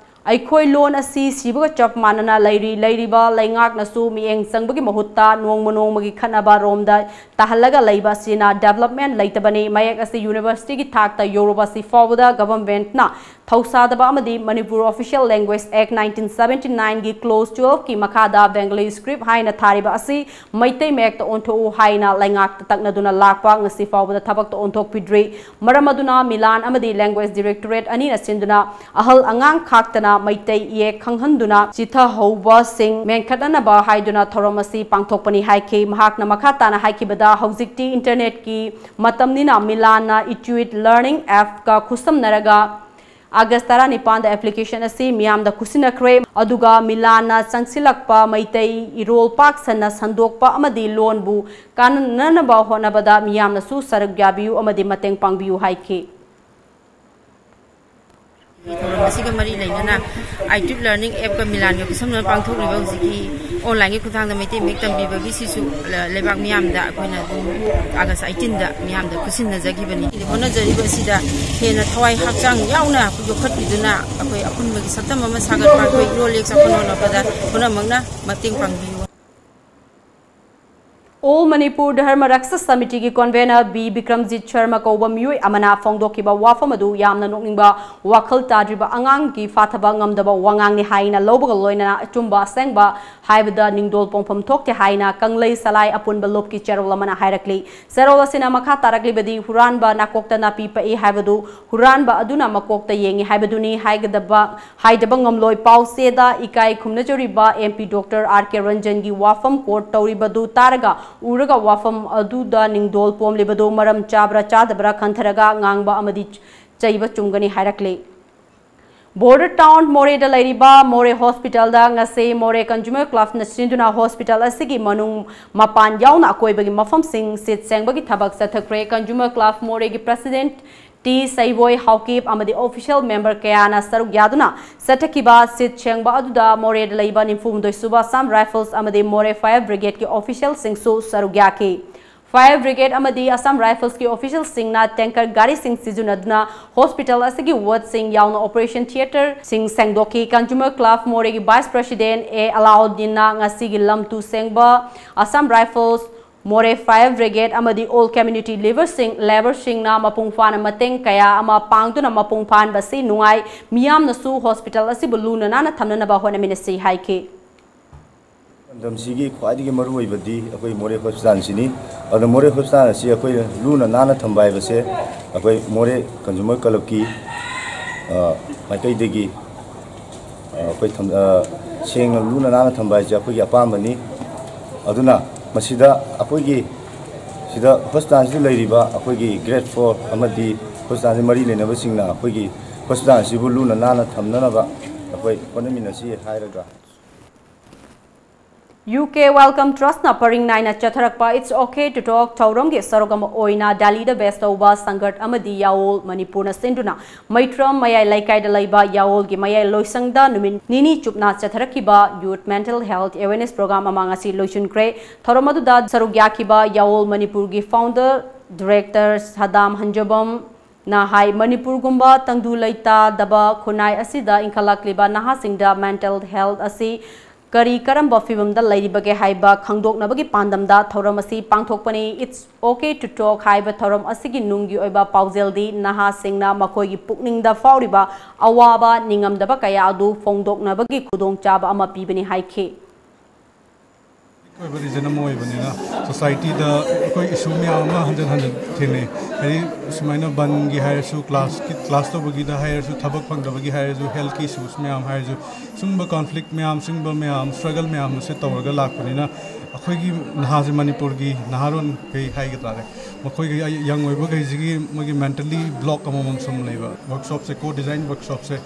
ꯑꯩꯈꯣꯏ ꯂꯣꯟ ꯑꯁꯤ ꯁꯤꯕꯒ ꯆꯞ ꯃꯥꯟꯅꯅ ꯂꯩꯔꯤ꯫ ꯂꯩꯔꯤꯕ ꯂꯩꯉꯥꯛꯅꯁꯨ ꯃꯤꯠꯌꯦꯡ ꯆꯪꯕꯒꯤ ꯃꯍꯨꯠꯇ ꯅꯣꯡꯃ ꯅꯣꯡꯃꯒꯤ ꯈꯠꯅꯕ ꯔꯣꯝꯗ ꯇꯥꯍꯜꯂꯒ ꯂꯩꯕ ꯑꯁꯤꯅ development ꯂꯩꯇꯕꯅꯤ꯫ ꯃꯌꯦꯛ ꯑꯁꯤ universityꯒꯤ ꯊꯥꯛꯇ ꯌꯧꯔꯨꯕ ꯑꯁꯤ ꯐꯥꯎꯕꯗ governmentꯅ ꯊꯧꯁꯥꯗꯕ ꯑꯃꯗꯤ Manipur Official Language Act nineteen seventy nineꯒꯤ clause twelveꯀꯤ ꯃꯈꯥꯗ Bengali script ꯍꯥꯏꯅ ꯊꯥꯔꯤꯕ ꯑꯁꯤ ꯃꯩꯇꯩ ꯃꯌꯦꯛꯇ ꯑꯣꯟꯊꯣꯛꯎ ꯍꯥꯏꯅ ꯂꯩꯉꯥꯛꯇ ꯇꯛꯅꯗꯨꯅ ꯂꯥꯛꯄ ꯉꯁꯤ ꯐꯥꯎꯕꯗ ꯊꯕꯛꯇ ꯑꯣꯟꯊꯣꯛꯄꯤꯗ꯭ꯔꯤ꯫ ꯃꯔꯝ ꯑꯗꯨꯅ ꯃꯤꯂꯥꯟ ꯑꯃꯗꯤ Language Directorate ꯑꯅꯤꯅ ꯁꯤꯟꯗꯨꯅ ꯑꯍꯜ ꯑꯉꯥꯡ ꯈꯥꯛꯇꯅ ꯃꯩꯇꯩ ꯏꯌꯦꯛ ꯈꯪꯍꯟꯗꯨꯅ ꯆꯤꯊꯍꯧꯕꯁꯤꯡ ꯃꯦꯟꯈꯠꯅꯅꯕ ꯍꯥꯏꯗꯨꯅ ꯊꯧꯔꯝ ꯑꯁꯤ ꯄꯥꯡꯊꯣꯛꯄꯅꯤ ꯍꯥꯏꯈꯤ꯫ ꯃꯍꯥꯛꯅ ꯃꯈꯥ ꯇꯥꯅ ꯍꯥꯏꯈꯤꯕꯗ, ꯍꯧꯖꯤꯛꯇꯤ internetꯀꯤ ꯃꯇꯝꯅꯤꯅ ꯃꯤꯂꯥꯟꯅ Intuit Learning appꯀ ꯈꯨꯠꯁꯝꯅꯔꯒ August ꯇꯔꯥꯅꯤꯄꯥꯟꯗ application ꯑꯁꯤ ꯃꯤꯌꯥꯝꯗ ꯈꯨꯠꯁꯤꯟꯅꯈ꯭ꯔꯦ꯫ ꯑꯗꯨꯒ ꯃꯤꯂꯥꯟꯅ ꯆꯪꯁꯤꯜꯂꯛꯄ ꯃꯩꯇꯩ ꯏꯔꯣꯜ ꯄꯥꯛ ꯁꯟꯅ ꯁꯟꯗꯣꯛꯄ ꯑꯃꯗꯤ ꯂꯣꯟꯕꯨ ꯀꯥꯟꯅꯅꯕ ꯍꯣꯠꯅꯕꯗ ꯃꯤꯌꯥꯝꯅꯁꯨ ꯁꯔꯨꯛ ꯌꯥꯕꯤꯌꯨ ꯑꯃꯗꯤ ꯃꯇꯦꯡ ꯄꯥꯡꯕꯤꯌꯨ ꯍꯥꯏꯈꯤ꯫ ꯊꯧꯔꯝ ꯑꯁꯤꯒ ꯃꯔꯤ ꯂꯩꯅꯅ Intuit Learning appꯀ ꯃꯤꯂꯥꯟꯒ ꯈꯨꯠꯁꯝꯅꯅ ꯄꯥꯡꯊꯣꯛꯂꯤꯕ ꯍꯧꯖꯤꯛꯀꯤ onlineꯒꯤ ꯈꯨꯠꯊꯥꯡꯗ ꯃꯩꯇꯩ ꯃꯌꯦꯛ ꯇꯝꯕꯤꯕꯒꯤꯁꯤꯁꯨ ꯂꯩꯕꯥꯛ ꯃꯤꯌꯥꯝꯗ ꯑꯩꯈꯣꯏꯅ ꯑꯗꯨꯝ August eighteenꯗ ꯃꯤꯌꯥꯝꯗ ꯈꯨꯠꯁꯤꯟꯅꯖꯈꯤꯕꯅꯤ꯫ ꯍꯣꯠꯅꯖꯔꯤꯕ ꯑꯁꯤꯗ ꯍꯦꯟꯅ ꯊꯋꯥꯏ ꯍꯛꯆꯥꯡ ꯌꯥꯎꯅ ꯌꯣꯛꯈꯠꯄꯤꯗꯨꯅ ꯑꯩꯈꯣꯏ ꯑꯄꯨꯟꯕꯒꯤ ꯁꯛꯇꯝ ꯑꯃ ꯁꯥꯒꯠꯄ, ꯑꯩꯈꯣꯏ ꯏꯔꯣꯜ ꯏꯌꯦꯛ ꯆꯥꯎꯈꯠ ꯍꯣꯠꯅꯕꯗ ꯄꯨꯝꯅꯃꯛꯅ ꯃꯇꯦꯡ ꯄꯥꯡꯕꯤꯌꯨ꯫ All Manipur Dharma Raksa Samitigꯤ convener B Bikramjit Sharma ꯀꯧꯕ ꯃꯤꯑꯣꯏ ꯑꯃꯅ ꯐꯣꯡꯗꯣꯛꯈꯤꯕ ꯋꯥꯐꯝ ꯑꯗꯨ ꯌꯥꯝꯅ ꯅꯣꯛꯅꯤꯡꯕ, ꯋꯥꯈꯜ ꯇꯥꯗ꯭ꯔꯤꯕ ꯑꯉꯥꯡꯒꯤ ꯐꯥꯊꯕ ꯉꯝꯗꯕ ꯋꯥꯉꯥꯡꯅꯤ ꯍꯥꯏꯅ ꯂꯧꯕꯒ ꯂꯣꯏꯅꯅ ꯑꯆꯨꯝꯕ ꯑꯁꯦꯡꯕ ꯍꯥꯏꯕꯗ ꯅꯤꯡꯗꯣꯜ ꯄꯣꯡꯐꯝ ꯊꯣꯛꯇꯦ ꯍꯥꯏꯅ ꯀꯪꯂꯩ ꯁꯂꯥꯏ ꯑꯄꯨꯟꯕ ꯂꯨꯞꯀꯤ ꯆꯦꯔꯣꯜ ꯑꯃꯅ ꯍꯥꯏꯔꯛꯂꯤ꯫ ꯆꯦꯔꯣꯜ ꯑꯁꯤꯅ ꯃꯈꯥ ꯇꯥꯔꯛꯂꯤꯕꯗꯤ, ꯍꯨꯔꯥꯟꯕ ꯅꯥꯀꯣꯛꯇ ꯅꯥꯄꯤ ꯄꯛꯏ ꯍꯥꯏꯕꯗꯨ ꯍꯨꯔꯥꯟꯕ ꯑꯗꯨꯅ ꯃꯀꯣꯛꯇ ꯌꯦꯡꯏ ꯍꯥꯏꯒꯗꯕ ꯍꯥꯏꯗꯕ ꯉꯝꯂꯣꯏ꯫ ꯄꯥꯎꯆꯦꯗ ꯏꯀꯥꯏ ꯈꯨꯝꯅꯖꯔꯤꯕ MP Doctor R K Ranjanꯒꯤ ꯋꯥꯐꯝ quote ꯇꯧꯔꯤꯕꯗꯨ ꯇꯥꯔꯒ ꯎꯔꯒ ꯋꯥꯐꯝ ꯑꯗꯨꯗ ꯅꯤꯡꯗꯣꯜ ꯄꯣꯝꯂꯤꯕꯗꯨ ꯃꯔꯝ ꯆꯥꯕ꯭ꯔꯥ ꯆꯥꯗꯕ꯭ꯔꯥ ꯈꯟꯊꯔꯒ ꯉꯥꯡꯕ ꯑꯃꯗꯤ ꯆꯩꯕ ꯆꯨꯝꯒꯅꯤ ꯍꯥꯏꯔꯛꯂꯤ꯫ Border town ꯃꯣꯔꯦꯗ ꯂꯩꯔꯤꯕ ꯃꯣꯔꯦ ꯍꯣꯁꯄꯤꯇꯥꯜꯗ ꯉꯁꯤ ꯃꯣꯔꯦ Consumer Clubꯅ ꯁꯤꯟꯗꯨꯅ ꯍꯣꯁꯄꯤꯇꯥꯜ ꯑꯁꯤꯒꯤ ꯃꯅꯨꯡ ꯃꯄꯥꯟ ꯌꯥꯎꯅ ꯑꯀꯣꯏꯕꯒꯤ ꯃꯐꯝꯁꯤꯡ ꯁꯤꯠ ꯁꯦꯡꯕꯒꯤ ꯊꯕꯛ ꯆꯠꯊꯈ꯭ꯔꯦ꯫ Consumer Club ꯃꯣꯔꯦꯒꯤ president ꯇꯤ ꯁꯩꯕꯣꯏ ꯍꯥꯎꯀꯤꯞ ꯑꯃꯗꯤ official member ꯀꯌꯥꯅ ꯁꯔꯨꯛ ꯌꯥꯗꯨꯅ ꯆꯠꯊꯈꯤꯕ ꯁꯤꯠ ꯁꯦꯡꯕ ꯑꯗꯨꯗ ꯃꯣꯔꯦꯗ ꯂꯩꯕ ꯅꯤꯐꯨ ꯍꯨꯝꯗꯣꯏ ꯁꯨꯕ Assam Rifles ꯑꯃꯗꯤ ꯃꯣꯔꯦ Fire Brigade ꯀꯤ official ꯁꯤꯡꯁꯨ ꯁꯔꯨꯛ ꯌꯥꯈꯤ꯫ Fire Brigade ꯑꯃꯗꯤ Assam Rifles ꯀꯤ official ꯁꯤꯡꯅ tanker ꯒꯥꯔꯤꯁꯤꯡ ꯁꯤꯖꯤꯟꯅꯗꯨꯅ hospital ꯑꯁꯤꯒꯤ ward ꯁꯤꯡ ꯌꯥꯎꯅ operation theatre ꯁꯤꯡ ꯁꯦꯡꯗꯣꯛꯈꯤ꯫ Consumer Club ꯃꯣꯔꯦꯒꯤ vice president ꯑꯦ ꯑꯂꯥꯎꯗꯤꯟꯅ ꯉꯁꯤꯒꯤ ꯂꯝ ꯇꯨ ꯁꯦꯡꯕ Assam Rifles, ꯃꯣꯔꯦ Fire Brigade ꯑꯃꯗꯤ all community leader ꯁꯤꯡ, labour ꯁꯤꯡꯅ ꯃꯄꯨꯡ ꯐꯥꯅ ꯃꯇꯦꯡ ꯀꯌꯥ ꯑꯃ ꯄꯥꯡꯗꯨꯅ ꯃꯄꯨꯡ ꯐꯥꯍꯟꯕꯁꯤ ꯅꯨꯡꯉꯥꯏ꯫ ꯃꯤꯌꯥꯝꯅꯁꯨ hospital ꯑꯁꯤꯕꯨ ꯂꯨꯅ ꯅꯥꯟꯅ ꯊꯝꯅꯅꯕ ꯍꯣꯠꯅꯃꯤꯟꯅꯁꯤ ꯍꯥꯏꯈꯤ꯫ ꯂꯝꯗꯝꯁꯤꯒꯤ ꯈ꯭ꯋꯥꯏꯗꯒꯤ ꯃꯔꯨꯑꯣꯏꯕꯗꯤ ꯑꯩꯈꯣꯏ ꯃꯣꯔꯦ hospital ꯁꯤꯅꯤ꯫ ꯑꯗꯨꯅ ꯃꯣꯔꯦ hospital ꯑꯁꯤ ꯑꯩꯈꯣꯏ ꯂꯨꯅ ꯅꯥꯟꯅ ꯊꯝꯕ ꯍꯥꯏꯕꯁꯦ ꯑꯩꯈꯣꯏ ꯃꯣꯔꯦ Consumer Club ꯀꯤ, ꯑ, ꯃꯥꯏꯀꯩꯗꯒꯤ, ꯑ, ꯑꯩꯈꯣꯏ ꯊꯝ-, ꯑ, ꯁꯦꯡꯅ ꯂꯨꯅ ꯅꯥꯟꯅ ꯊꯝꯕ ꯍꯥꯏꯁꯦ ꯑꯩꯈꯣꯏꯒꯤ ꯑꯄꯥꯝꯕꯅꯤ꯫ ꯑꯗꯨꯅ ꯃꯁꯤꯗ ꯑꯩꯈꯣꯏꯒꯤ ꯁꯤꯗ hospital ꯁꯤꯗ ꯂꯩꯔꯤꯕ ꯑꯩꯈꯣꯏꯒꯤ grade four ꯑꯃꯗꯤ hospital ꯁꯤ ꯃꯔꯤ ꯂꯩꯅꯕꯁꯤꯡꯅ ꯑꯩꯈꯣꯏꯒꯤ hospital ꯑꯁꯤꯕꯨ ꯂꯨꯅ ꯅꯥꯟꯅ ꯊꯝꯅꯅꯕ ꯑꯩꯈꯣꯏ ꯍꯣꯠꯅꯃꯤꯟꯅꯁꯤ ꯍꯥꯏꯔꯒ, U K Welcome Trust ꯅ ꯄꯔꯤꯡ ꯅꯥꯏꯅ ꯆꯠꯊꯔꯛꯄ It's Okay to Talk ꯊꯧꯔꯝꯒꯤ ꯁꯔꯨꯛ ꯑꯃ ꯑꯣꯏꯅ ꯗꯦꯜꯂꯤꯗ base ꯇꯧꯕ ꯁꯪꯒꯠ ꯑꯃꯗꯤ ꯌꯥꯑꯣꯜ ꯃꯅꯤꯄꯨꯔꯅ ꯁꯤꯟꯗꯨꯅ ꯃꯩꯇ꯭ꯔꯝ ꯃꯌꯥꯏ ꯂꯩꯀꯥꯏꯗ ꯂꯩꯕ ꯌꯥꯑꯣꯜꯒꯤ ꯃꯌꯥꯏ ꯂꯣꯏꯁꯪꯗ ꯅꯨꯃꯤꯠ ꯅꯤꯅꯤ ꯆꯨꯞꯅ ꯆꯠꯊꯔꯛꯈꯤꯕ Youth Mental Health Awareness Program ꯑꯃ ꯉꯁꯤ ꯂꯣꯏꯁꯤꯟꯈ꯭ꯔꯦ꯫ ꯊꯧꯔꯝ ꯑꯗꯨꯗ ꯁꯔꯨꯛ ꯌꯥꯈꯤꯕ ꯌꯥꯑꯣꯜ ꯃꯅꯤꯄꯨꯔꯒꯤ founder director ꯁꯗꯥꯝ ꯍꯟꯖꯕꯝ ꯅ ꯍꯥꯏ, ꯃꯅꯤꯄꯨꯔꯒꯨꯝꯕ ꯇꯪꯗꯨ ꯂꯩꯇꯥꯗꯕ ꯈꯨꯟꯅꯥꯏ ꯑꯁꯤꯗ ꯏꯟꯈꯠꯂꯛꯂꯤꯕ ꯅꯍꯥꯁꯤꯡꯗ mental health ꯑꯁꯤ ꯀꯔꯤ ꯀꯔꯝꯕ ꯐꯤꯕꯝꯗ ꯂꯩꯔꯤꯕꯒꯦ ꯍꯥꯏꯕ ꯈꯪꯗꯣꯛꯅꯕꯒꯤ ꯄꯥꯟꯗꯝꯗ ꯊꯧꯔꯝ ꯑꯁꯤ ꯄꯥꯡꯊꯣꯛꯄꯅꯤ꯫ It's Okay to Talk ꯍꯥꯏꯕ ꯊꯧꯔꯝ ꯑꯁꯤꯒꯤ ꯅꯨꯡꯒꯤ ꯑꯣꯏꯕ ꯄꯥꯎꯖꯦꯜꯗꯤ ꯅꯍꯥꯁꯤꯡꯅ ꯃꯈꯣꯏꯒꯤ ꯄꯨꯛꯅꯤꯡꯗ ꯐꯥꯎꯔꯤꯕ ꯑꯋꯥꯕ, ꯅꯤꯡꯉꯝꯗꯕ ꯀꯌꯥ ꯑꯗꯨ ꯐꯣꯡꯗꯣꯛꯅꯕꯒꯤ ꯈꯨꯗꯣꯡꯆꯥꯕ ꯑꯃ ꯄꯤꯕꯅꯤ ꯍꯥꯏꯈꯤ꯫ ꯑꯣꯏꯕ reason ꯑꯃ ꯑꯣꯏꯕꯅꯤꯅ society ꯗ ꯑꯩꯈꯣꯏ issue ꯃꯌꯥꯝ ꯑꯃ ꯍꯟꯖꯤꯟ ꯍꯟꯖꯤꯟ ꯊꯦꯡꯅꯩ꯫ ꯍꯥꯏꯗꯤ ꯁꯨꯃꯥꯏꯅ ꯕꯟꯒꯤ ꯍꯥꯏꯔꯁꯨ, class ꯀꯤ, class ꯇꯧꯕꯒꯤꯗ ꯍꯥꯏꯔꯁꯨ, ꯊꯕꯛ ꯐꯪꯗꯕꯒꯤ ꯍꯥꯏꯔꯁꯨ, health ꯀꯤ issues ꯃꯌꯥꯝ ꯍꯥꯏꯔꯁꯨ, ꯁꯨꯝꯕ conflict ꯃꯌꯥꯝ, ꯁꯨꯝꯕ ꯃꯌꯥꯝ, struggle ꯃꯌꯥꯝ ꯑꯁꯦ ꯇꯧꯔꯒ ꯂꯥꯛꯄꯅꯤꯅ ꯑꯩꯈꯣꯏꯒꯤ ꯅꯍꯥꯁꯦ, ꯃꯅꯤꯄꯨꯔꯒꯤ ꯅꯍꯥꯔꯣꯟꯈꯩ ꯍꯥꯏꯒ ꯇꯥꯔꯦ, ꯃꯈꯣꯏꯒꯤ young ꯑꯣꯏꯕꯈꯩꯁꯤꯒꯤ ꯃꯣꯏꯒꯤ mentally block ꯑꯃꯃꯝ ꯁꯨꯝ ꯂꯩꯕ꯫ Workshop ꯁꯦ, co-design workshop ꯁꯦ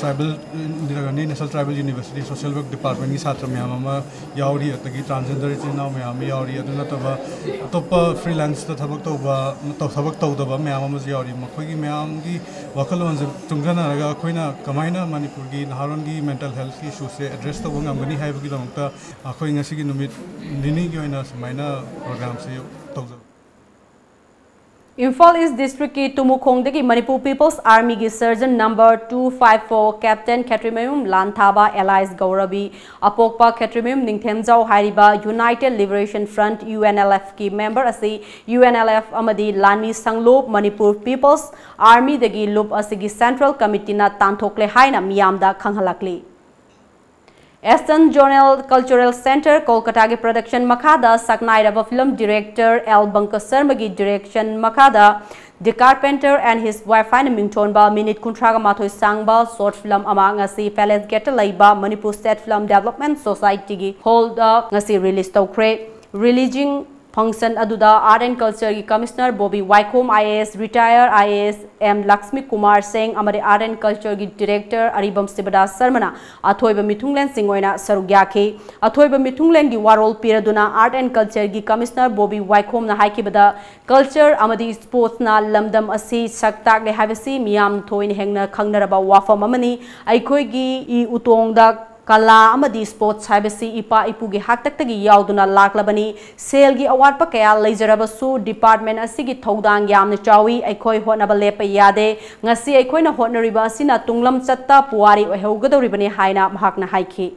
tribal Indira Gandhi national tribal university social work ꯗꯤꯄꯥꯔꯠꯃꯦꯟꯒꯤ ꯁꯥꯇ꯭ꯔ ꯃꯌꯥꯝ ꯑꯃ ꯌꯥꯎꯔꯤ, ꯑꯗꯒꯤ ꯇ꯭ꯔꯥꯟꯁꯖꯦꯟꯗꯔ ꯏꯆꯤꯟ ꯏꯅꯥꯎ ꯃꯌꯥꯝ ꯑꯃ ꯌꯥꯎꯔꯤ꯫ ꯑꯗꯨ ꯅꯠꯇꯕ ꯑꯇꯣꯞꯄ ꯐ꯭ꯔꯤꯂꯥꯟꯁꯇ ꯊꯕꯛ ꯇꯧꯕ, ꯊꯕꯛ ꯇꯧꯗꯕ ꯃꯌꯥꯝ ꯑꯃꯁꯨ ꯌꯥꯎꯔꯤ꯫ ꯃꯈꯣꯏꯒꯤ ꯃꯌꯥꯝꯒꯤ ꯋꯥꯈꯜꯂꯣꯟꯁꯦ ꯆꯨꯡꯁꯤꯟꯅꯔꯒ ꯑꯩꯈꯣꯏꯅ ꯀꯃꯥꯏꯅ ꯃꯅꯤꯄꯨꯔꯒꯤ ꯅꯍꯥꯔꯣꯜꯒꯤ ꯃꯦꯟꯇꯦꯜ ꯍꯦꯜꯊꯀꯤ ꯏꯁꯨꯁꯦ ꯑꯦꯗ꯭ꯔꯦꯁ ꯇꯧꯕ ꯉꯝꯒꯅꯤ ꯍꯥꯏꯕꯒꯤꯗꯃꯛꯇ ꯑꯩꯈꯣꯏ ꯉꯁꯤꯒꯤ ꯅꯨꯃꯤꯠ ꯅꯤꯅꯤꯒꯤ ꯑꯣꯏꯅ ꯁꯨꯃꯥꯏꯅ ꯄ꯭ꯔꯣꯒ꯭ꯔꯥꯝꯁꯦ ꯇꯧꯖꯕ꯫ ꯏꯝꯐꯥꯜ ꯏꯁ ꯗꯤꯁꯇ꯭ꯔꯤꯛꯀꯤ ꯇꯨꯃꯨꯈꯣꯡꯗꯒꯤ ꯃꯅꯤꯄꯨꯔ ꯄꯤꯄꯜꯁ ꯑꯥꯔꯃꯤꯒꯤ sergeant number two five four captain Khetrimayum Lanthaba alias Gourabi ꯑꯄꯣꯛꯄ ꯈꯦꯇ꯭ꯔꯤꯃꯌꯨꯝ ꯅꯤꯡꯊꯦꯝꯖꯥꯎ ꯍꯥꯏꯔꯤꯕ united liberation front, U N L ꯑꯦꯐꯀꯤ ꯃꯦꯝꯕꯔ ꯑꯁꯤ ꯌꯨ ꯑꯦꯟ ꯑꯦꯜ ꯑꯦꯐ ꯑꯃꯗꯤ ꯂꯥꯟꯃꯤ ꯁꯪꯂꯨꯞ ꯃꯅꯤꯄꯨꯔ ꯄꯤꯄꯜꯁ ꯑꯥꯔꯃꯤꯗꯒꯤ ꯂꯨꯞ ꯑꯁꯤꯒꯤ ꯁꯦꯟꯇ꯭ꯔꯦꯜ ꯀꯃꯤꯇꯤꯅ ꯇꯥꯟꯊꯣꯛꯂꯦ ꯍꯥꯏꯅ ꯃꯤꯌꯥꯝꯗ ꯈꯪꯍꯜꯂꯛꯂꯤ꯫ Eastern Zonal Cultural Centre, ꯀꯣꯜꯀꯇꯥꯒꯤ ꯄ꯭ꯔꯗꯛꯁꯟ ꯃꯈꯥꯗ ꯁꯛꯅꯥꯏꯔꯕ ꯐꯤꯂꯝ ꯗꯤꯔꯦꯛꯇꯔ ꯑꯦꯜ ꯕꯪꯀꯁ ꯁꯔꯃꯒꯤ ꯗꯤꯔꯦꯛꯁꯟ ꯃꯈꯥꯗ The Carpenter and His Wife ꯍꯥꯏꯅ ꯃꯤꯡꯊꯣꯟꯕ ꯃꯤꯅꯤꯠ ꯀꯨꯟꯊ꯭ꯔꯥꯒ ꯃꯥꯊꯣꯏ ꯁꯥꯡꯕ ꯁꯣꯔꯠ ꯐꯤꯂꯝ ꯑꯃ ꯉꯁꯤ ꯄꯦꯂꯦꯁ ꯒꯦꯠꯇ ꯂꯩꯕ ꯃꯅꯤꯄꯨꯔ ꯁ꯭ꯇꯦꯠ ꯐꯤꯂꯝ ꯗꯦꯕꯂꯞꯃꯦꯟ ꯁꯣꯁꯥꯏꯇꯤꯒꯤ ꯍꯣꯜꯗ ꯉꯁꯤ ꯔꯤꯂꯤꯖ ꯇꯧꯈ꯭ꯔꯦ꯫ ꯔꯤꯂꯤꯖꯤꯡ ꯐꯪꯁꯟ ꯑꯗꯨꯗ ꯑꯥꯔꯠ ꯑꯦꯟ ꯀꯜꯆꯔꯒꯤ ꯀꯃꯤꯁꯅꯔ ꯕꯣꯕꯤ ꯋꯥꯏꯈꯣꯝ, I A S, retire I A S M Lakshmi Kumar ꯁꯤꯡ ꯑꯃꯗꯤ ꯑꯥꯔꯠ ꯑꯦꯟ ꯀꯜꯆꯔꯒꯤ ꯗꯤꯔꯦꯛꯇꯔ ꯑꯔꯤꯕꯝ ꯁꯤꯕꯗꯥꯁ ꯁꯔꯃꯅ ꯑꯊꯣꯏꯕ ꯃꯤꯊꯨꯡꯂꯦꯟꯁꯤꯡ ꯑꯣꯏꯅ ꯁꯔꯨꯛ ꯌꯥꯈꯤ꯫ ꯑꯊꯣꯏꯕ ꯃꯤꯊꯨꯡꯂꯦꯟꯒꯤ ꯋꯥꯔꯣꯜ ꯄꯤꯔꯗꯨꯅ ꯑꯥꯔꯠ ꯑꯦꯟ ꯀꯜꯆꯔꯒꯤ ꯀꯃꯤꯁꯅꯔ ꯕꯣꯕꯤ ꯋꯥꯏꯈꯣꯝꯅ ꯍꯥꯏꯈꯤꯕꯗ, ꯀꯜꯆꯔ ꯑꯃꯗꯤ ꯁ꯭ꯄꯣꯔꯠꯁꯅ ꯂꯝꯗꯝ ꯑꯁꯤ ꯁꯛ ꯇꯥꯛꯂꯦ ꯍꯥꯏꯕꯁꯤ ꯃꯤꯌꯥꯝ ꯊꯣꯏꯅ ꯍꯦꯟꯅ ꯈꯪꯅꯔꯕ ꯋꯥꯐꯝ ꯑꯃꯅꯤ꯫ ꯑꯩꯈꯣꯏꯒꯤ ꯏ ꯎꯇꯣꯡꯗ ꯀꯂꯥ ꯑꯃꯗꯤ ꯁ꯭ꯄꯣꯔꯠꯁ ꯍꯥꯏꯕꯁꯤ ꯏꯄꯥ ꯏꯄꯨꯒꯤ ꯍꯥꯛꯇꯛꯇꯒꯤ ꯌꯥꯎꯗꯨꯅ ꯂꯥꯛꯂꯕꯅꯤ꯫ ꯁꯦꯜꯒꯤ ꯑꯋꯥꯠꯄ ꯀꯌꯥ ꯂꯩꯖꯔꯕꯁꯨ, ꯗꯤꯄꯥꯔꯠꯃꯦꯟ ꯑꯁꯤꯒꯤ ꯊꯧꯗꯥꯡ ꯌꯥꯝꯅ ꯆꯥꯎꯏ꯫ ꯑꯩꯈꯣꯏ ꯍꯣꯠꯅꯕ ꯂꯦꯞꯄ ꯌꯥꯗꯦ꯫ ꯉꯁꯤ ꯑꯩꯈꯣꯏꯅ ꯍꯣꯠꯅꯔꯤꯕ ꯑꯁꯤꯅ ꯇꯨꯡꯂꯝꯆꯠꯇ ꯄꯨꯋꯥꯔꯤ ꯑꯣꯏꯍꯧꯒꯗꯧꯔꯤꯕꯅꯤ ꯍꯥꯏꯅ ꯃꯍꯥꯛꯅ ꯍꯥꯏꯈꯤ꯫